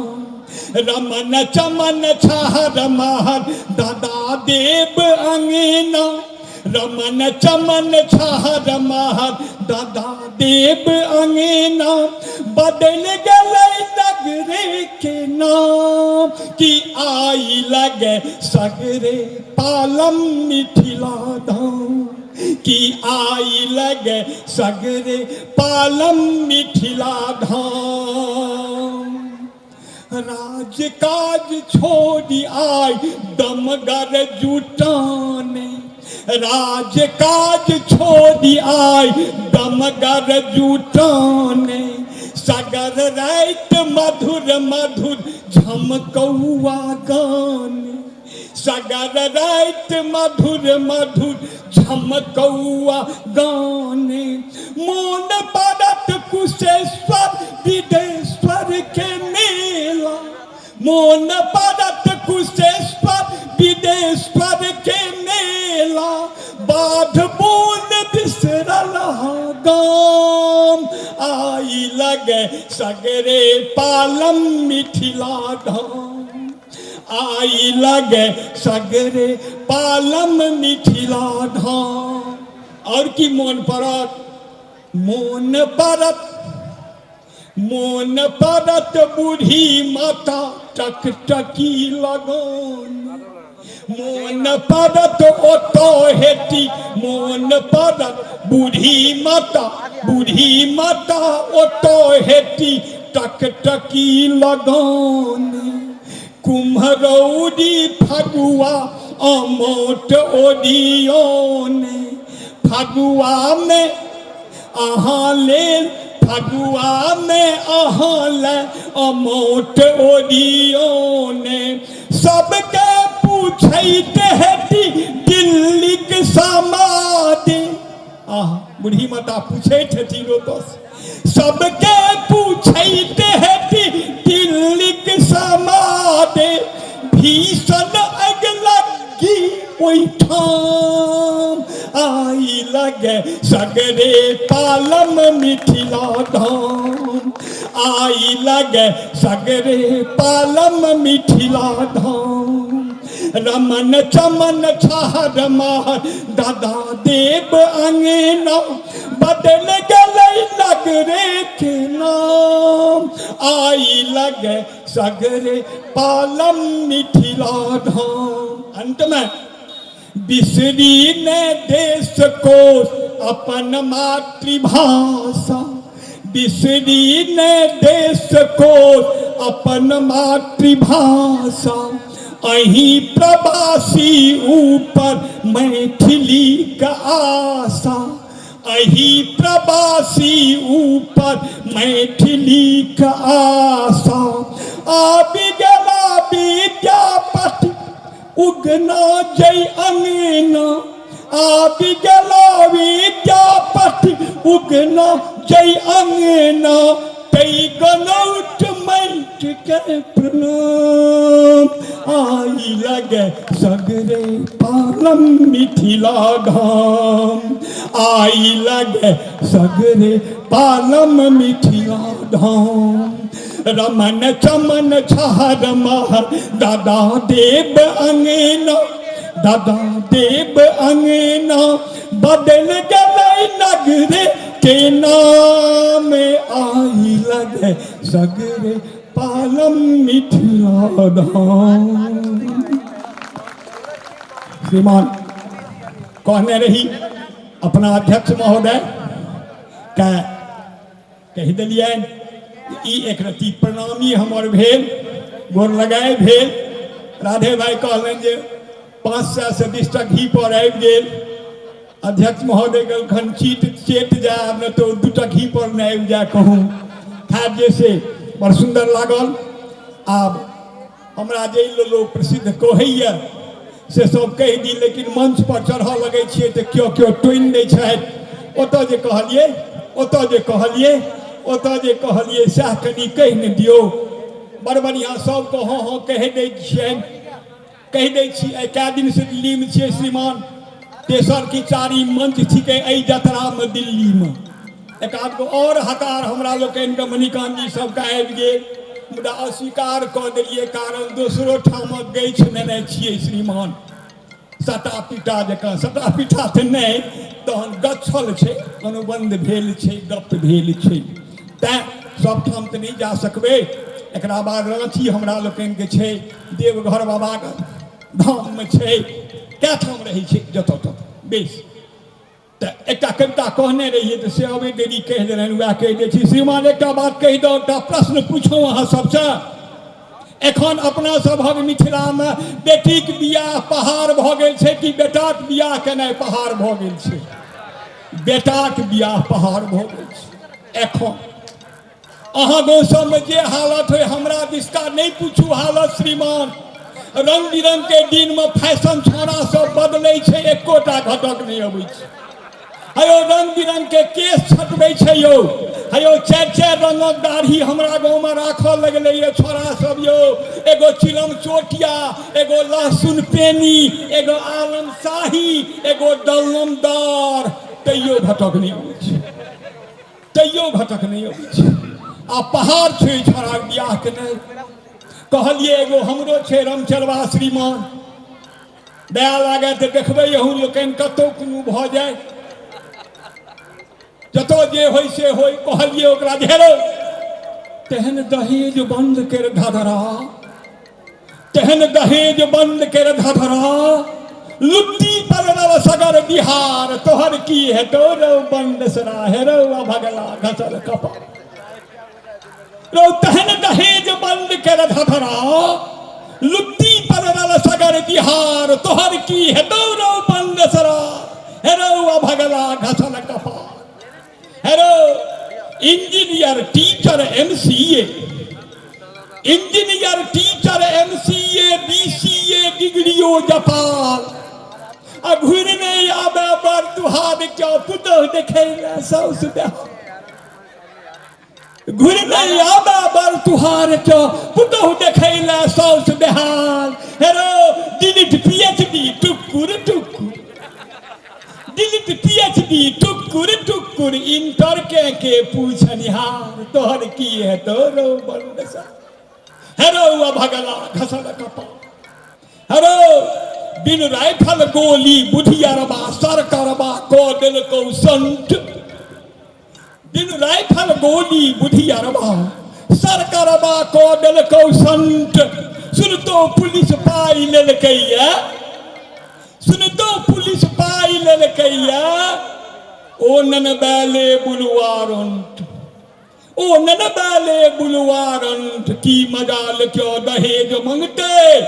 रमन चमन छहर महर दादा देव अंगना, रमन चमन छहर महर दादा देव अंगना बदल गेलै नगरे के नाम कि आई लगे सगरे पालम मिथिला धाम कि आई लगे सगरे पालम मिथिला धाम। राज काज छोड़ी आई दमगर जुटाने, राज काज छोड़ी आई दमगर जुटाने, सगर रात मधुर मधुर झमकौआ गाने, सगर रात मधुर मधुर झमकौआ गाने। मोन पड़त कुशेश्वर विदेश्वर के मेला, मोन पड़त कुशेश्वर विदेश्वर के मेला, बाध बोन बिसरल गाम आई लगे सगरे पालम मिथिला धाम, आई लगे सगरे पालम मिथिला धाम। और की मोन पड़त, मोन पड़त, मोन पड़त बूढ़ी माता टकटकी लगन, मोन पड़त ओतो हेती, मोन पड़त बूढ़ी माता, बूढ़ी माता ओतो हेती टकटकी लगन। कुम्हरौरी फगुआ अमोट ओरियोन, फगुआ में अहाँ लेल, फगुआ में अहाँ ले अमोट ओरियोन। सबके पूछैत हेती दिल्लीक समाधि, आह बूढ़ी माता पूछैत हेती ओतऽ, सबके पूछैत हेती दिल्लीक समाधि, भीषण अगलगी ओहिठाम आई लगे सगरे पालम मिथिला धाम, आई लगे सगरे पालम मिथिला धाम। रमन चमन छहर महर दादा देव अंगना बदल गेलै नगरे के नाम, आई लगे सगरे पालम मिथिला धाम। अंत में बिसरी ने देश को अपन मातृभाषा, बिसरी ने देश को अपन मातृभाषा, अहीं प्रवासी ऊपर मैथिली का आशा, अहीं प्रवासी ऊपर मैथिली का आशा। आबि गेला विद्यापति उगना जय अंगना, आबि गेला विद्यापति उगना जय अंगना, तै गनौट मैट के प्रणाम आई लगे सगरे पालम मिथिला धाम, आई लगे सगरे पालम मिथिला धाम। रमन चमन छहर महर दादा देव अंगना, दादा देव अंगना बदल गेलै नगरे के नाम, आई लगे सगरे पालम मिथिला धाम। श्रीमान कहने रही अपना अध्यक्ष महोदय के कहि देलियनि ई एक रत्ती प्रणामी हमर भेल, गोर लगाए भेल। राधे भाई कहलनि जे 500 से 20 टक घी पर आबि गेल। अध्यक्ष महोदय कहलखन चीट चेट जाए नहि तऽ 2 टक घी पर नहि आबि जाए कहूँ। खैर जे से बड़ सुन्दर लागल। आब हमरा जे लोक प्रसिद्ध कहैया से सब कहि दी, लेकिन मंच पर चढ़ऽ लगै छियै तऽ केओ केओ टोनि दै छथि, ओतऽ जे कहलियै, ओतऽ जे कहलियै, ओतऽ जे कहलियै सएह कनि कहि ने दियौ। बड़ बढ़िआँ सबके हँ हँ कहि दै छियनि, कहि दै छी। आइ कए दिनसँ दिल्लीमे छियै श्रीमान, तेसर कि चारिम मंच छिकै एहि जतरामे दिल्लीमे। एक आध गो आओर हकार हमरा लोकनिके मणिकांत जी सबके आबि गेल, मुदा अस्वीकार कऽ देलियै, कारण दोसरो ठामक गछि नेने छियै श्रीमान। सटा पिटा जकाँ। सटा पिटा तऽ नहि, तहन गछल छै, अनुबन्ध भेल छै, गप भेल छै, तैँ सबठाम तऽ नहि जा सकबै। एकरा बाद राँची हमरा लोकनिके छै, देवघर बाबाके धाममे छै, कए ठाम रहै छै, जतऽ ततऽ। बेस, तऽ एकटा कविता कहने रहियै तऽ से अबै देरी कहि देलनि, वएह कहि दै छी। श्रीमान एकटा बात कहि दऽ, एकटा प्रश्न पूछू अहाँ सबसँ। एखन अपना सभक मिथिलामे बेटीक बियाह पहाड़ भऽ गेल छै कि बेटाक बियाह केनाइ पहाड़ भऽ गेल छै? बेटाक बियाह पहाड़ भऽ गेल छै। एखन अहाँ गाँव सबमे जे हालत होइ, हमरा दिशका नहि पूछू हालत श्रीमान। रंग बिरंग के दिनमे फैशन छोड़ा सब बदलै छै, एकोटा घटक नहि अबै छै। हयो रंग बिरंग के केश छटबै छै यौ, हयो चारि चारि रंगक दाढ़ी हमरा गाँवमे राखऽ लगलै ये छोड़ा सब यौ। एगो चिलम चोटिया, एगो लहसुन पेनी, एगो आलम शाही, एगो दलमदार, तैयो घटक नहि अबै छै, तैयो घटक नहि अबै छै। आ पहाड़ छै छोड़ाक बियाह केनाइ। कहलियै एगो हमरो छै रमचरवा श्रीमान, दया लागए तऽ देखबै अहूँ लोकनि कतहु कोनो भऽ जाय, जतऽ जे होइ से होइ। कहलियै ओकरा जे हेरो तेहन दहेज बंद केर धधरा, तेहन दहेज बंद केर धधरा, लुट्टी पर रव सगर बिहार, तोहर की हेतौ रौ बंद सरा, हे रौ भगला घसल कपार। रौ तेहन दहेज बंद केर धधरा, लुट्टी पर रव सगर बिहार, तोहर की हेतौ रौ बंद सरा, हे रौ भगला घसल कपार। हेरो engineer teacher MCA, engineer teacher MCA BCA डिग्रियो जपाल, आ घुरि नहि आबे बर तुहार क्यों पुतोह देखै ले साउस देहा। घुरि नहि आबे बर तुहार क्यों पुतोह देखै ले साउस बेहाल। हेरो डिलीट पीएचडी टुकुर टुकुर, डिलीट पीएचडी टुकुर टुकुर, इंटर के पूछनिहार, तोहर की हेतौ रौ बंद सा, हेरो अभगला घसल कपाल। हेरो बिन राइफल गोली बुधियरबा सरकरबा कऽ देलकौ संत, बिन राइफल गोली बुधियरबा सरकरबा कऽ देलकौ संत, सुनतो पुलिस पाइ लेलकैया, सुनतो पुलिस पाइ लेलकैया, ओ ननबैले बुलुआरंट, ओ ननबैले बुलुआरंट, की मजाल क्यों दहेज मंगते,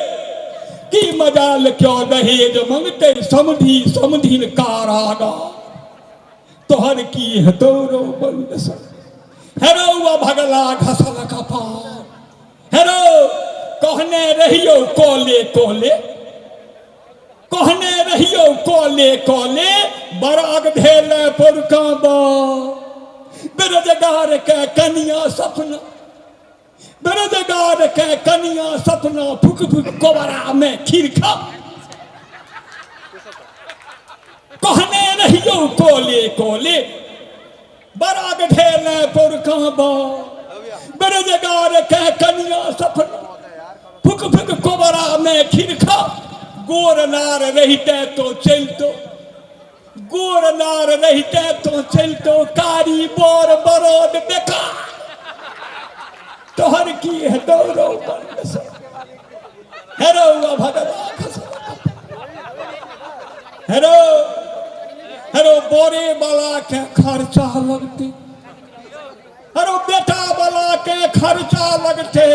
की मजाल क्यों दहेज मंगते, समधी समधिन कारागार, तोहर की हेतौ रौ बंद सा, हेरौ भगला घसल कपार। हेरौ कहने रहियौ कले कले, कहने रहियौ कले कले, बराग भेल पुरका बा, बेरोजगार के कनिया सपना, बेरोजगार के कनिया सपना, फुक फुक कोबरा में खीर खा, कहने रहियौ कोले कोले, बराग भेल पुरका बा, बेरोजगार के कनिया सपना, फुक फुक कोबरा में खीर खा, गोर नार रहिते तो चलतो, गोर नार रहिते तो चलतो, कारी बोर बरद बेकार, तोहर की हेतौ रौ बंद से, हेरौ भगवा हेरो, हेरो बोरे वाला के खर्चा लगते, हेरो बेटा वाला के खर्चा लगते,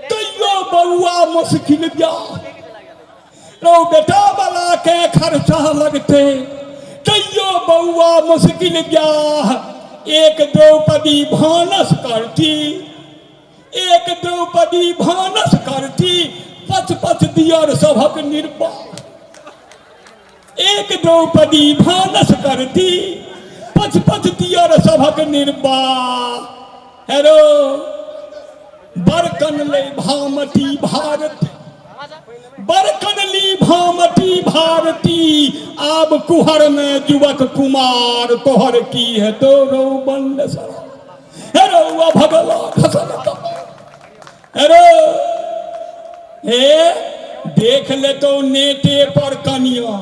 तैयो बउआ मुश्किल ब्याह, रौ बेटा वाला के खर्चा लगते, तैयो बउआ मुश्किल ब्याह, एक द्रौपदी भानस करती, एक द्रौपदी भानस करती, पच पच दियर सभक निर्वाह, एक द्रौपदी भानस करती, पच पच दियर सभक निर्वाह। हेरो बरकन ले भामती भारती, बरकन ली भामती भारती, आब कुहर में जुवक कुमार, तोहर की है तो रौ बंद सरा, हेरो भगला खसल हेरो। हे देख लेतौ नेटे पर कनिया,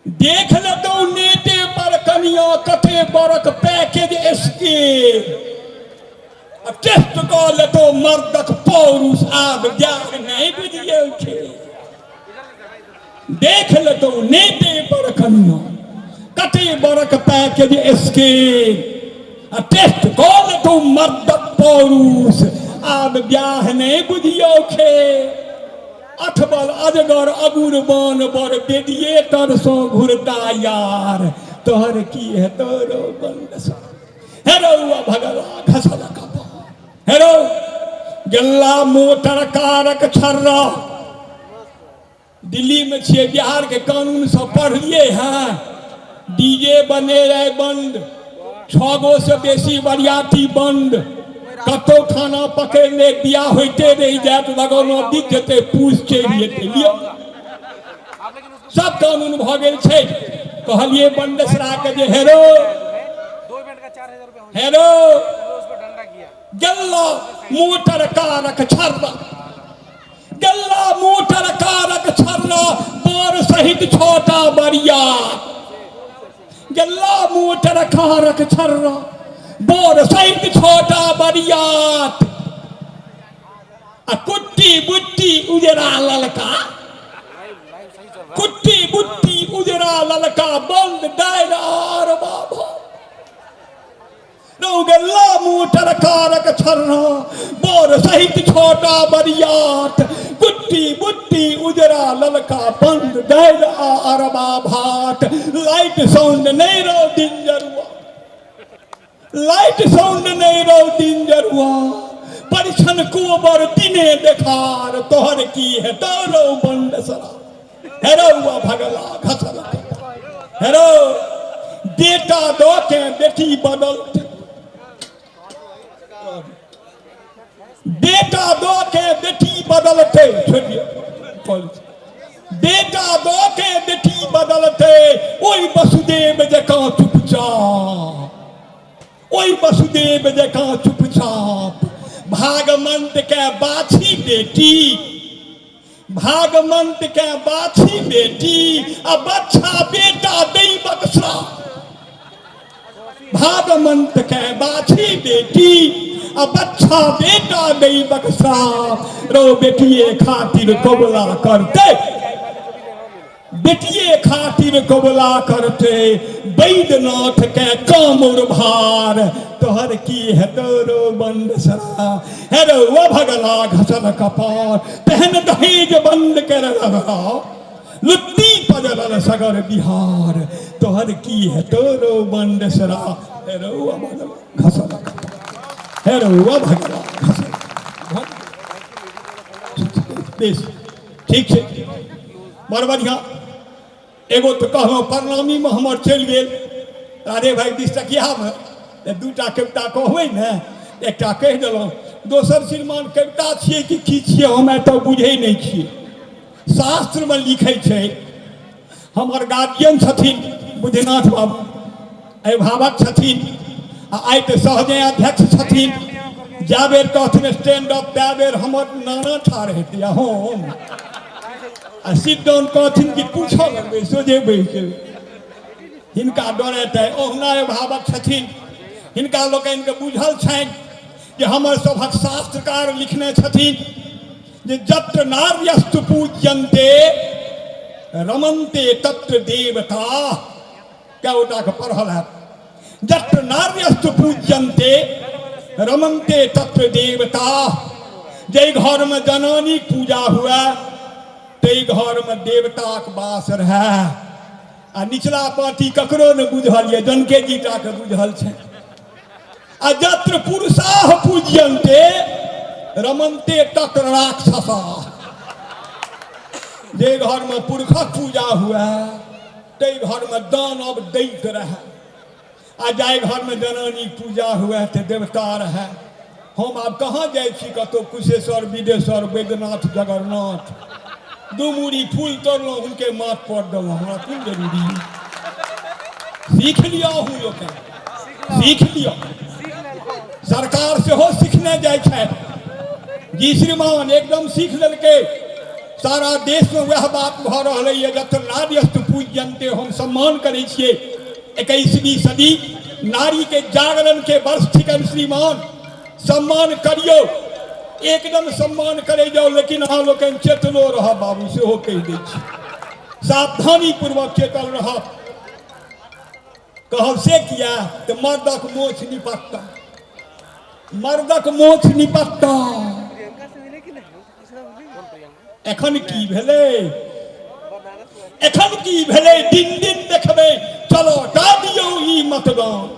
देख लेतौ नेटे पर कनिया, कते बरक पैकेज स्केल, आ टेस्ट कऽ लेतौ मर्दक पौरुष, आब ज्ञान नहि बुझियौ छै। देख लेतौ नेटे पर कनिया, कते बरक पैकेज स्केल, आ टेस्ट कऽ लेतौ मर्दक पौरुष, आब ब्याह नहि बुझियौ खेल। अठबल अजगर अगुर बान बर बेदिये तरसँ घुरता यार, तोहर की हेतौ रौ बंद हे रौ भगवा घसल कपार, हे रौ गेल्ला मोटर कारक छर्रा। दिल्ली में छियै, बिहार के कानून सब पढ़लिए हैं, डीजे बने रहे बंद, 6 गो से बेसी बरियाती बंद, कतौ थाना पकड़ ले बियाह होइते रहि जायत, लगौना बिक जेतै, पूछ चलि जेतै, लियौ सब कानून भऽ गेल छै। कहलिए बंदेसरा के जे हेरो हेरो गेल्ला मोटर कारक छर्रा, गेल्ला मोटर कारक छर्रा, बर सहित 6टा बरिया, गेल्ला मोटर कारक छर्रा, बर सहित 6टा बरियात, आ कुट्टी बुट्टी उजरा ललका, कुट्टी बुट्टी उजरा ललका बंद दायरा आर बाबा गेल्ला मोटर कारक छर्रा, बर सहित 6टा बरियात, कुट्टी बुट्टी उजरा ललका बंद दायल आ अरबा भात, लाइट साउंड नहीं रहो दिन जरुआ, लाइट साउंड नहीं रहो दिन जरुआ, परिछन कोबर दिने देखार, तोहर की है तोरो बंद सरा, हेरौआ भगला घसल हेरो, बेटा दो के बेटी बदल, बेटा दो के बेटी बदलते, बेटा दो के बेटी बदलते, ओहि वसुदेव जकाँ चुपचाप, ओहि वसुदेव जकाँ चुपचाप, भागमंत के बाछी बेटी, भागमंत के बाछी बेटी, आ बच्चा बेटा दैवक श्राप, भागमंत के बाछी बेटी, आ बच्चा बेटा दैवक श्राप, रो बेटिए खातिर कबला करते, बेटिए खातिर कबला करते, वैद्यनाथ के कामर भार, तोहर की हेतौ रो बंद सरा, हे रो भगला घसल कपार, तेहन दहेज बंद कर लुत्ती पजरल सगर बिहार, तोहर की हेतौ रो बंद सरा, हे रो भगला घसल कपार, हे रो भगला घसल। बेस ठीक छै, बड़ बढ़िया। एगो तऽ कहलहुँ प्रणामीमे हमर चलि गेल राधे भाई 20 टकियामे, 2टा कविता कहबै ने, एकटा कहि देलहुँ। दोसर श्रीमान कविता छियै कि की छियै हम एतऽ बुझै नहि छियै। शास्त्रमे लिखै छै, हमर गार्जियन छथिन बुद्धिनाथ बाबू, अभिभावक छथिन, आ आइ तऽ सहजे अध्यक्ष छथिन। जा बेर कहथिन स्टैंड अप ता बेर हमर नाना ठाढ़ हेतै, आ हम आ सिट डाउन कहथिन कि पूछऽ लगबै, सोझे बैस जेबै। हिनका डरे तऽ ओहुना अभिभावक छथिन, हिनका लोकनिके बुझल छनि जे हमर सभक शास्त्रकार लिखने छथिन जे जत्र नार्यस्तु पूज्यन्ते रमन्ते तत्र देवता। क्या गोटाके पढ़ल हैत? जत्र नार्यस्तु पूज्यन्ते रमन्ते तत्र देवता। जाहि घरमे जनानीक पूजा हुए ताहि घरमे देवताक वास रहए। आ निचला पार्टी ककरो नहि बुझल यऽ, जनके जीटाके बुझल छै। आ जत्र पुरुषाः पूज्यन्ते रमन्ते तत्र राक्षसाः। जे घरमे पुरखक पूजा हुए ताहि घरमे दानव दैत रहए, आ जाहि घरमे जनानीक पूजा हुए तऽ देवता रहए। हम आब कहाँ जाइ छी कतहु, कुशेश्वर, विदेश्वर, वैद्यनाथ, जगन्नाथ, 2 मूड़ी फूल तोड़लहुँ हुनके माथ पर देलहुँ, हमरा कोन जरूरी? सीख लिअ अहूँ लोकनि, सीख लिअ। सरकार सेहो सीखने जाइ छथि जी श्रीमान, एकदम सीख लेलकै। सारा देशमे वएह बात भऽ रहलैए। जतऽ नार्यस्तु पूज्यन्ते, हम सम्मान करै छियै। 21वीं सदी नारीके जागरणके वर्ष थिकनि श्रीमान, सम्मान करियौ, एकदम सम्मान करै जाउ, लेकिन अहाँ लोकनि चेतलो रहब बाबू, सेहो कहि दै छी, सावधानी पूर्वक चेतल रहब। कहब से किया? तऽ मर्दक मोछ निपत्ता, मर्दक मोछ निपत्ता। एखन की भेलै, एखन की भेलै, दिन दिन देखबै, चलो टा दियौ ई मतदान।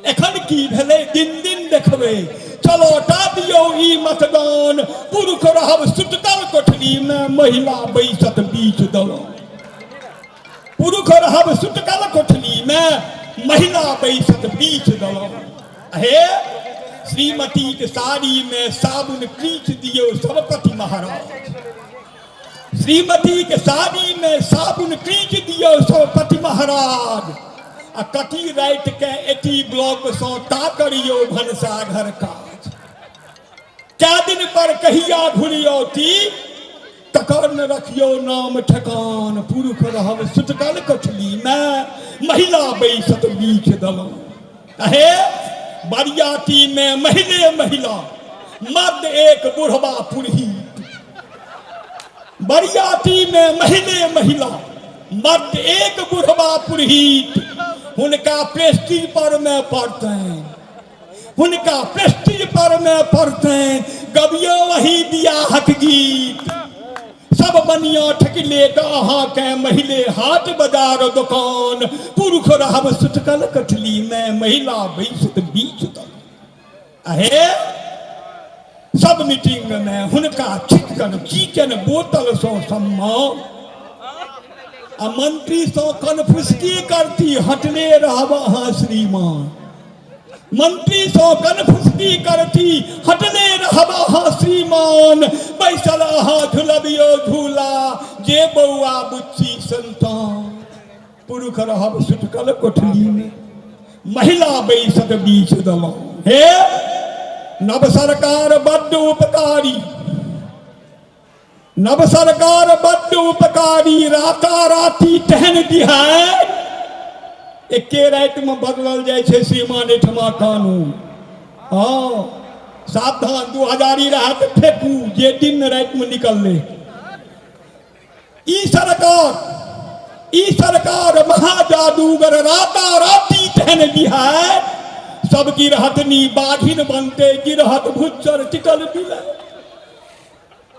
एखन की भेलै, दिन दिन देखबै, चलो टा दियौ ई मतदान। पुरुष रहब सुटकल कोठलीमे, महिला बैसत बीच दलान। पुरुष रहब सुटकल कोठलीमे, महिला बैसत बीच दलान। हे श्रीमती के साड़ी में साबुन क्रीच दियौ सबपति महाराज। श्रीमती के साड़ी में साबुन क्रीच दियौ सबपति महाराज। आ कटी राति के एटी ब्लॉक सँ ता करियौ भनसाघर काज। कै दिन पर कहिया घुरियौती, तकर न रखियौ नाम ठेकान। पुरुष रहब सुटकल कोठली में, महिला बैसत बीच दलान। हे बरियाती में महिले महिला, मर्द एक बुढ़वा पुरहित। बरियाती में महिले महिला, मर्द एक बुढ़वा पुरहित। हुनका प्रेस्टीज पर में पड़तनि, हुनका प्रेस्टीज पर में पड़तनि, गबियो वही बियाहक गीत। सब बनिया ठकले तऽ अहाँके महिले हाट बाजार दोकान। पुरुष रहब सुटकल कठली में, महिला बैसत बीच दलान। अहे सब मीटिंग में हुनका चिकन चिकन बोतल सँ सम्मान। आ मंत्री सँ कनफुसकी करती, हटले रहब अहाँ श्रीमान। मंत्री सँ कनफुसकी करती, हटले रहब अहाँ श्रीमान। बैसल अहाँ झुलबियो झूला, जे बौआ बुच्ची संतान। पुरुष रहब सुटकल कोठली में, महिला बैसत बीच दलान। हे नव सरकार बड्ड उपकारी, नव सरकार बड्ड उपकारी, राता राती तेहन दिहाय। एके रातिमे बदलल जाइ छै श्रीमान एहिठमा कानून। हँ सावधान, 2000 रहए तऽ फेकू, जे दिन रातिमे निकललै। ई सरकार, ई सरकार महाजादूगर, राता राती तेहन बिहार। सब गिरहतनी बाघिन बनते, गिरहत भुच्चर टिकल बिलाय।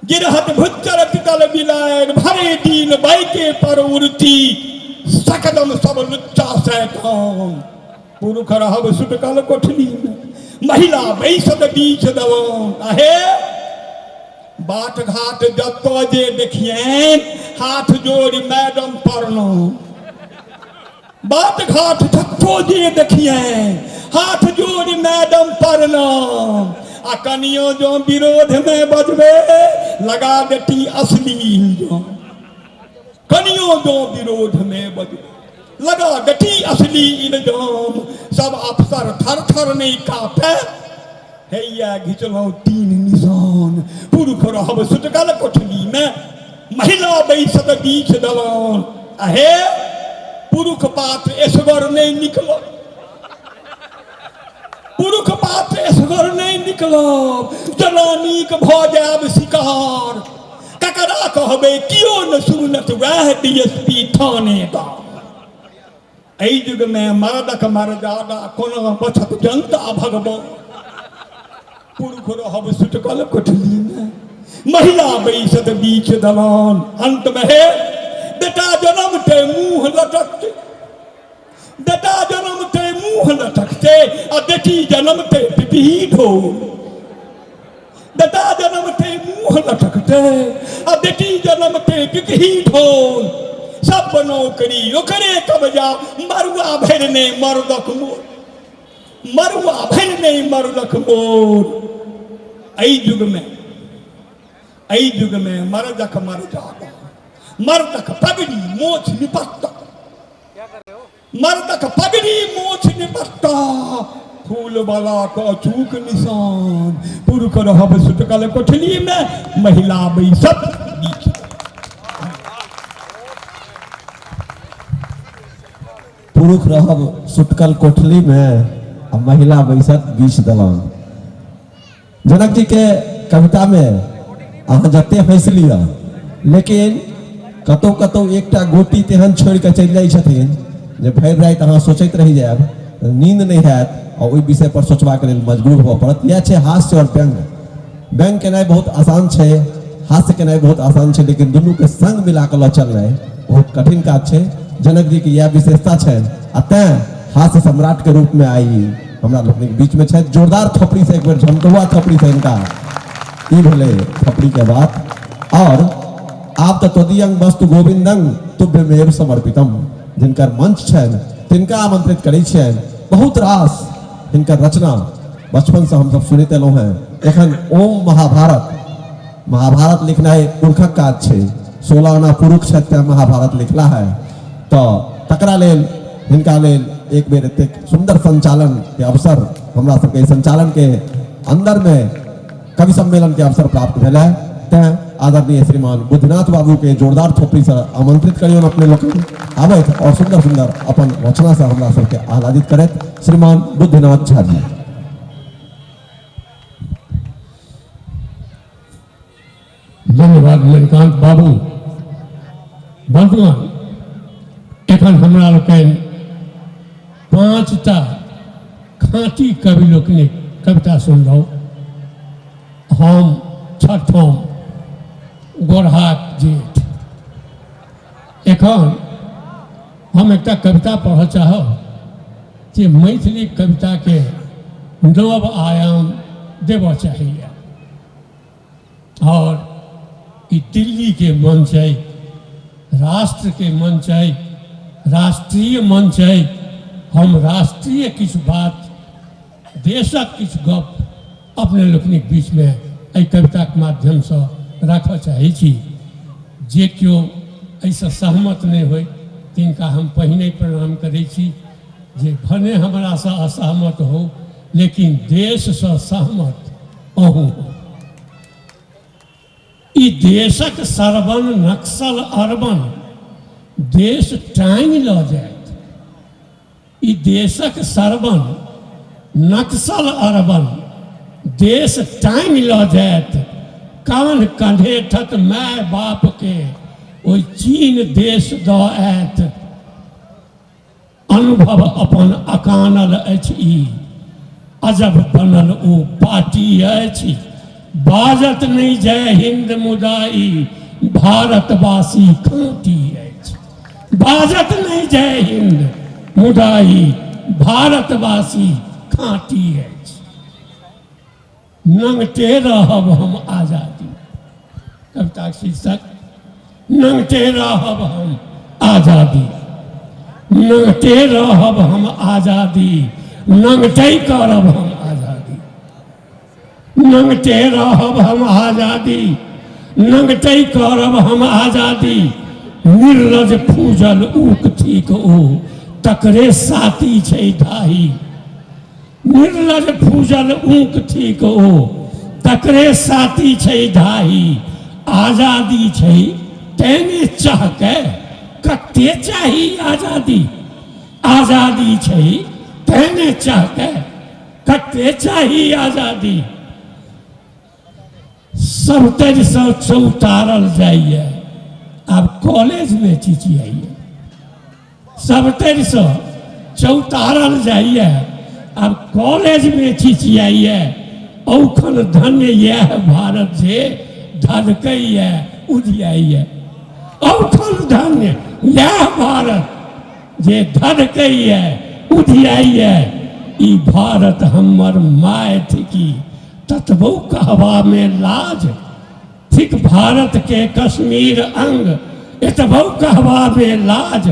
गिरहत भुच्चर टिकल बिलाय, भरे दिन बाइके पर उड़ती, सकदम सब लुच्चा शैतान। पुरुष रहब सुटकल कोठली में, महिला बैसत बीच दलान। अहे बाट घाट जतऽ जे देखियनि, हाथ जोड़ि मैडम प्रणाम। बाट घाट जतऽ जे देखियनि, हाथ जोड़ि मैडम प्रणाम। आ कनियो जो विरोध में बजबे, लगा देती असली इल्जाम। कनियो जो विरोध में बजबे, लगा देती असली इल्जाम। सब अफसर थर थर नहीं कापे, हैया घिचलहुँ 3 निशान। पुरुष रहब सुटकल कोठली में, महिला बैसत बीच दलान। अहे पुरुष पात्र एसगर नहीं निकलल, पुरुष पात्र एसगर नहीं निकलब, जनानीक भऽ जायब शिकार। ककरा कहबै कियो न सुनत, वएह डीएसपी थानेदार। एहि युगमे मर्दक मर्यादा कोना बचत जनता भगवान। पुरुष रहब सुटकल कोठली में, महिला बैसत बीच दलान। अंत में हे बेटा जन्मते मुंह लटकते, बेटा जन्मते मुंह लटकते, आ बेटी जन्मते पिपही ढोल। बेटा जन्मते मुंह लटकते, आ बेटी जन्मते पिपही ढोल। सब नौकरी ओकरे कब्जा, मरुआ भरि नहि मर्दक मोर, मरुआ भरि नहि मर्दक मोर। एहि युगमे, एहि युगमे मर्दक मर्यादा, मर्दक पगड़ी मोछ निपत्ता, मर्दक पगड़ी मोछ निपत्ता। फूल वाला के अचूक निशान। पुरुष रहब सुटकल कोठली में, महिला बैसत बीच। पुरुष रहब सुटकल कोठली में आ महिला बैसत बीच दलान। जनक जी के कविता में अहाँ जते हंसि लिअ, लेकिन कतौ कतौ एकटा गोटी तेहन छोड़ि कऽ चलि जाइ छथिन जे भरि राति अहाँ सोचैत रहि जायब, नींद नहि हैत और ओहि विषय पर सोचबाक लेल मजबूर होबऽ पड़त। इएह छै हास्य और व्यंग। व्यंग केनाइ बहुत आसान छै, हास्य केनाइ बहुत आसान छै, लेकिन दुनूके संग मिला कऽ लऽ चलनाइ बहुत कठिन काज छै। जनक जी के इएह विशेषता छनि आ तैं हास्य सम्राट के रूप में आई हमरा लोकनिक बीच में छथि। जोरदार थपड़ी से एक बेर झमटुआ थपड़ी से हिनका ई भेलै थपड़ी के बात। और आब तऽ त्वदीयं वस्तु गोविंदं तुभ्यमेव समर्पितम, जिनकर मंच छनि तिनका आमंत्रित करै छियनि। बहुत रास हिनकर रचना बचपन से हमसब सुनैत एलहुँ हेँ। एखन ओम महाभारत, महाभारत लिखनाइ पुरखक काज छै, 16 आना पुरुष छथि तेँ महाभारत लिखला है, तऽ तकरा लेल हिनका लेल एक बेर एतेक सुंदर संचालन के अवसर हमरा सबके संचालन के अंदर में कवि सम्मेलन के अवसर प्राप्त भेल है। तेँ आदरणीय श्रीमान बुद्धिनाथ बाबू के जोरदार थोपड़ी से आमंत्रित करियौन अपने लोग आबथि और सुंदर सुंदर अपन रचना से हमरा सबके आह्लादित करैत श्रीमान बुद्धिनाथ झा जी। धन्यवाद मणिकांत बाबू। बंधुगण, एखन हमरा लोकनि 5टा खाँटी कवि लोकनिक कविता सुनलहुँ। हम छठम गोरहाक जेठ। एखन हम एकटा कविता पढ़ऽ चाहब जे मैथिली कविताके नव आयाम देबऽ चाहैए। और ई दिल्ली के मंच है, राष्ट्र के मंच है, राष्ट्रीय मंच है। हम राष्ट्रीय किछु बात, देशक किछु गप अपने लोकनिक बीच में एहि कविताके माध्यमसँ राखऽ चाहै छी। जे केओ एहिसँ सहमत नहि होइ तिनका हम पहिने प्रणाम करै छी जे भने हमरासँ असहमत हो, लेकिन देशसँ सहमत अहूँ हो। ई देशक सरबन नक्सल अरबन देश टाँगि लऽ जायत। ई देशक सरबन नक्सल अरबन देश टाँगि लऽ जायत। कान कन्हेठत माय बाप के ओहि चीन देश दऽ आयत। अनुभव अपन अकानल अछि ई अजब बनल ओ पार्टी अछि। बाजत नहि जय हिंद मुदा ई भारतवासी खाँटी अछि। बाजत नहि जय हिंद मुदा ई भारतवासी खाँटी अछि। नंगटे रहब हम आजादी, कविता शीर्षक नंगटे रहब हम आजादी। नंगटे रहब हम आजादी, नंगटे करब हम आजादी। नंगटे रहब हम आजादी, नंगटे करब हम आजादी। निर्लज फूजल ऊक थीक ओ तकरे साथी छै धाही। निर्लज फूजल ऊक थीक ओ तकरे साथी छै धाही। आजादी छै तेने चाहके कते चाही आजादी। आजादी छै तेने चाहके कते चाही आजादी। सबतरिसँ चौतारल जाइए, आब कॉलेजमे चिचियाइए। सबतरिसँ चौतारल जाइए, आब कॉलेजमे चिचियाइए। औखन धन्य यैह भारत जे धधकैए उधियाइए। औखन धन्य यैह भारत जे धधकैए उधियाइए। ई भारत हमर माय थिकी ततबो कहबामे लाज थिक। भारत के कश्मीर अंग एतबो कहबामे लाज।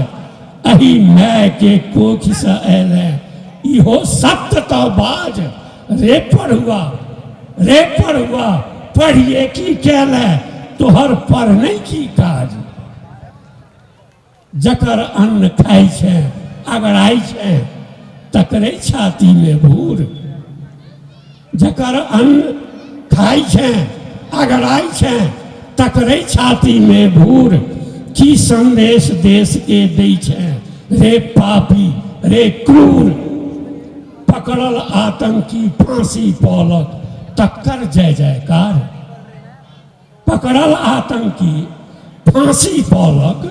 एहि माय के कोखिसँ अयलै इहो सत्य तऽ बाज। रे पढ़ुआ, रे पढ़ुआ, पढ़िए की केलै तोहर पढ़ने की काज। जकर अन्न खाइ छै अगड़ाइ छै तकरे छातीमे भूर। जकर अन्न खाइ छै अगड़ाइ छै तकरे छातीमे भूर। की संदेश देश के दै छै रे पापी रे क्रूर, पकड़ल आतंकी फांसी पौलक तकर जय जयकार। पकड़ल आतंकी फांसी पौलक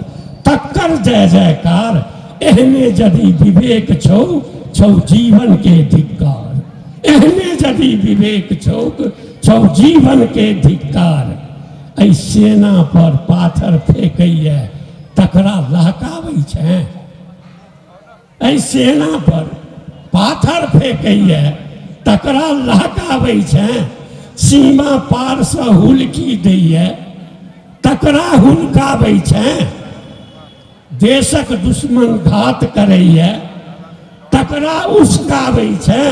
तकर जय जयकार। एहने यदि विवेक छौ छौ जीवन के धिक्कार। एहने यदि विवेक छौ छौ जीवन के धिक्कार। एहि सेना पर पाथर फेकैए तकरा लहकाबै छै। एहि सेना पर पाथर फेकैए तकरा लहकाबै छै। सीमा पारसँ हुलकी दैए तकरा हुलकाबै छै। देशक दुश्मन घात करैए तकरा उसकाबै छै।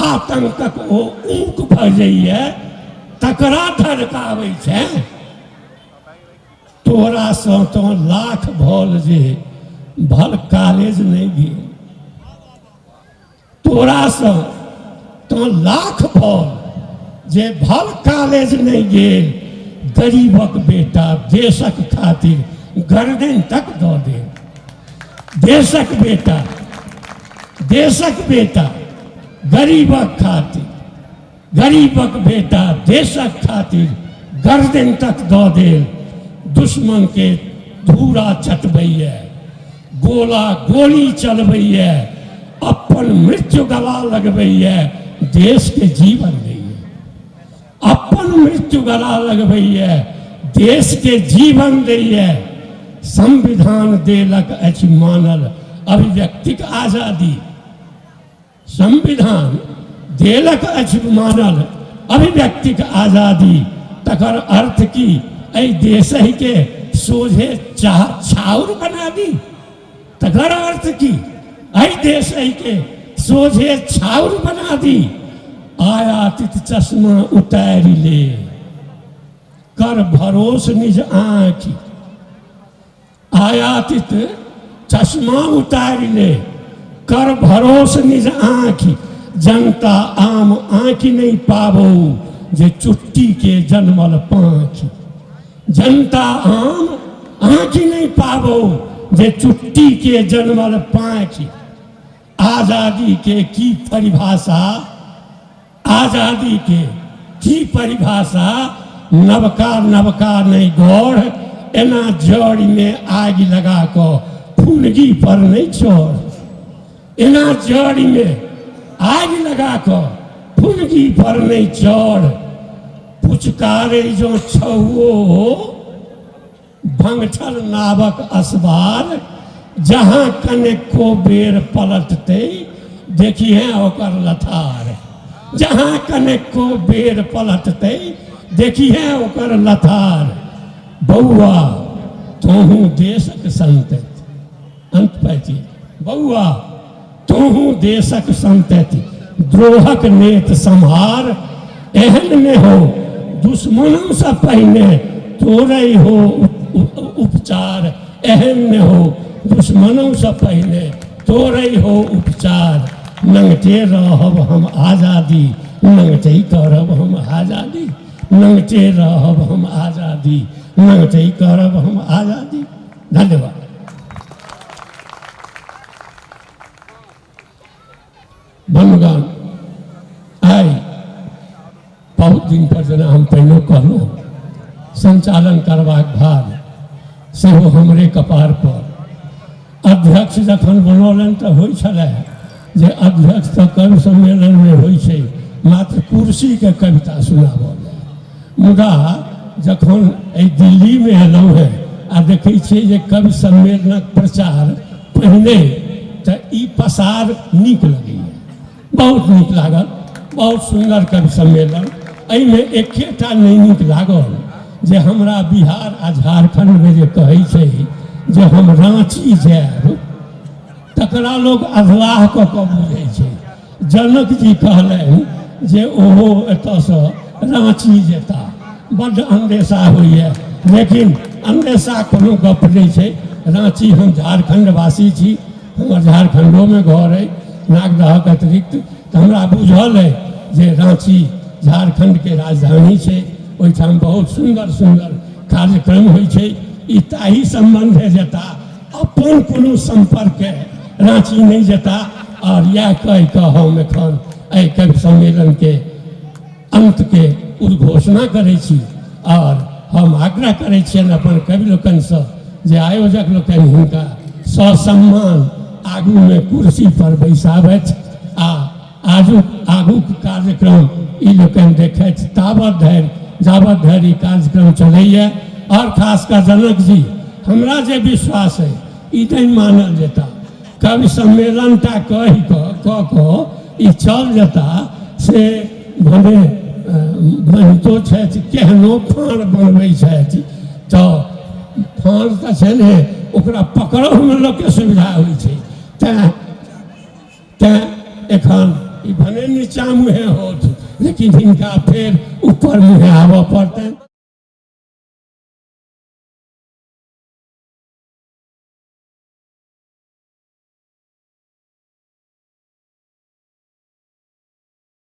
आतंकक ओ ऊक भऽ जाइए तकरा धड़काबै छै। तोरासँ तो लाख भल जे भल कॉलेज नहि गेल। तोरासँ तो लाख भल जे भल कॉलेज नहि गेल। गरीबक बेटा देशक खातिर गर्दन तक दऽ देल। देशक बेटा, देशक बेटा गरीबक खातिर, गरीबक बेटा देशक खातिर गर्दन तक दऽ देल। दुश्मन के धूरा चटबैए, गोला गोली चलबैए, अपन मृत्यु गला लगबैए, देश के जीवन दैए। अपन मृत्यु गला लगबैए, देश के जीवन दैए। संविधान देलक अछि मानल अभिव्यक्तिक आजादी। संविधान देलक अछि मानल अभिव्यक्तिक आजादी। तकर अर्थ की एहि देशहि के सोझे छाउर बना दी। तकर अर्थ की एहि देशहि के सोझे छाउर बना दी। आयातित चश्मा उतारि ले कर भरोस निज आँखि। आयातित चश्मा उतारि ले कर भरोस निज आँखि। जनता आम आँखि नहीं पाबो जे चुट्टी के जन्मल पाँखि। जनता आम आँखि नहीं पाबो जे चुट्टी के जन्मल पाँखि। आजादी के की परिभाषा, आजादी के की परिभाषा। नवका नवका नहीं गौर, एना जड़ में आगि लगा कऽ फुनगी पर नहीं चढ़। एना जड़ में आगि लगा कऽ फुनगी पर नहीं चढ़। पुचकारे जो छहो भंगठल नावक असवार, जहाँ कनेको बेर पलटतै देखिहे ओकर लथार। जहाँ कनेको बेर पलटतै देखिहे ओकर लथार। बौआ तोहूँ देशक संतति। अंत पैती बौआ तोहूँ देशक संतति, द्रोहक नेत सम्हार। एहन ने हो दुश्मनों से पहिने तोरे हो उपचार। एहन ने हो दुश्मनों से पहिने तोरे हो उपचार। नंगटे रहब हम आजादी, नंगटे करब हम आजादी। नंगटे रहब हम आजादी, नंगटे करब हम आजादी। धन्यवाद। बंधुगण, आइ बहुत दिन पर जेना हम पहिनो कहलहुँ, संचालन करबाक भार सेहो हमरे कपार पर। अध्यक्ष जखन बनौलनि तऽ होइ छलै जे अध्यक्ष तऽ कवि सम्मेलनमे होइ छै मात्र कुर्सीके कविता सुनाबऽ लए। मुदा जखन एहि दिल्लीमे एलहुँ हेँ आ देखै छियै जे कवि सम्मेलनक प्रचार पहिने, तऽ ई पसार नीक लगैए, बहुत नीक लागल, बहुत सुन्दर कवि सम्मेलन। एहिमे एकेटा नहि नीक लागल जे हमरा बिहार आ झारखण्डमे जे कहै छै जे हम राँची जायब, तकरा लोक अधलाह कऽ कऽ बुझै छै। जनक जी कहलनि जे ओहो एतऽसँ राँची जेता। बड्ड अन्देशा होइए, लेकिन अन्देशा कोनो गप नहि छै। राँची हम झारखण्डवासी छी, हमर झारखण्डोमे घर अइ नागदहक अतिरिक्त, तऽ हमरा बुझल अइ जे राँची झारखण्डके राजधानी छै। ओहिठाम बहुत सुन्दर सुन्दर कार्यक्रम होइ छै। ई ताहि सम्बन्धे जेता, अपन कोनो सम्पर्क राँची नहि जेता। आओर इएह कहि कऽ हम एखन एहि कवि सम्मेलनके अन्तके उद्घोषणा करै छी आओर हम आग्रह करै छियनि अपन कवि लोकनिसँ जे आयोजक लोकनि हिनका ससम्मान आगूमे कुर्सी पर बैसाबथि आ आजुक आगूक कार्यक्रम ई लोकनि देखथि ताबत धरि जाबत धरि ई कार्यक्रम चलैए। आओर खास कऽ जनक जी, हमरा जे विश्वास अइ ई नहि मानल जेता कवि सम्मेलन टा कहि कऽ कऽ कऽ ई चल जेता से भने बनितो छथि, केहनो फाँड़ बनबै छथि तऽ फाँड़ तऽ छै ने, ओकरा पकड़हुमे लोकके सुविधा होइ छै। तैँ तैँ एखन ई भने नीचा मुँहे होत, लेकिन हिनका फेर ऊपर मुँहे आबऽ पड़तनि।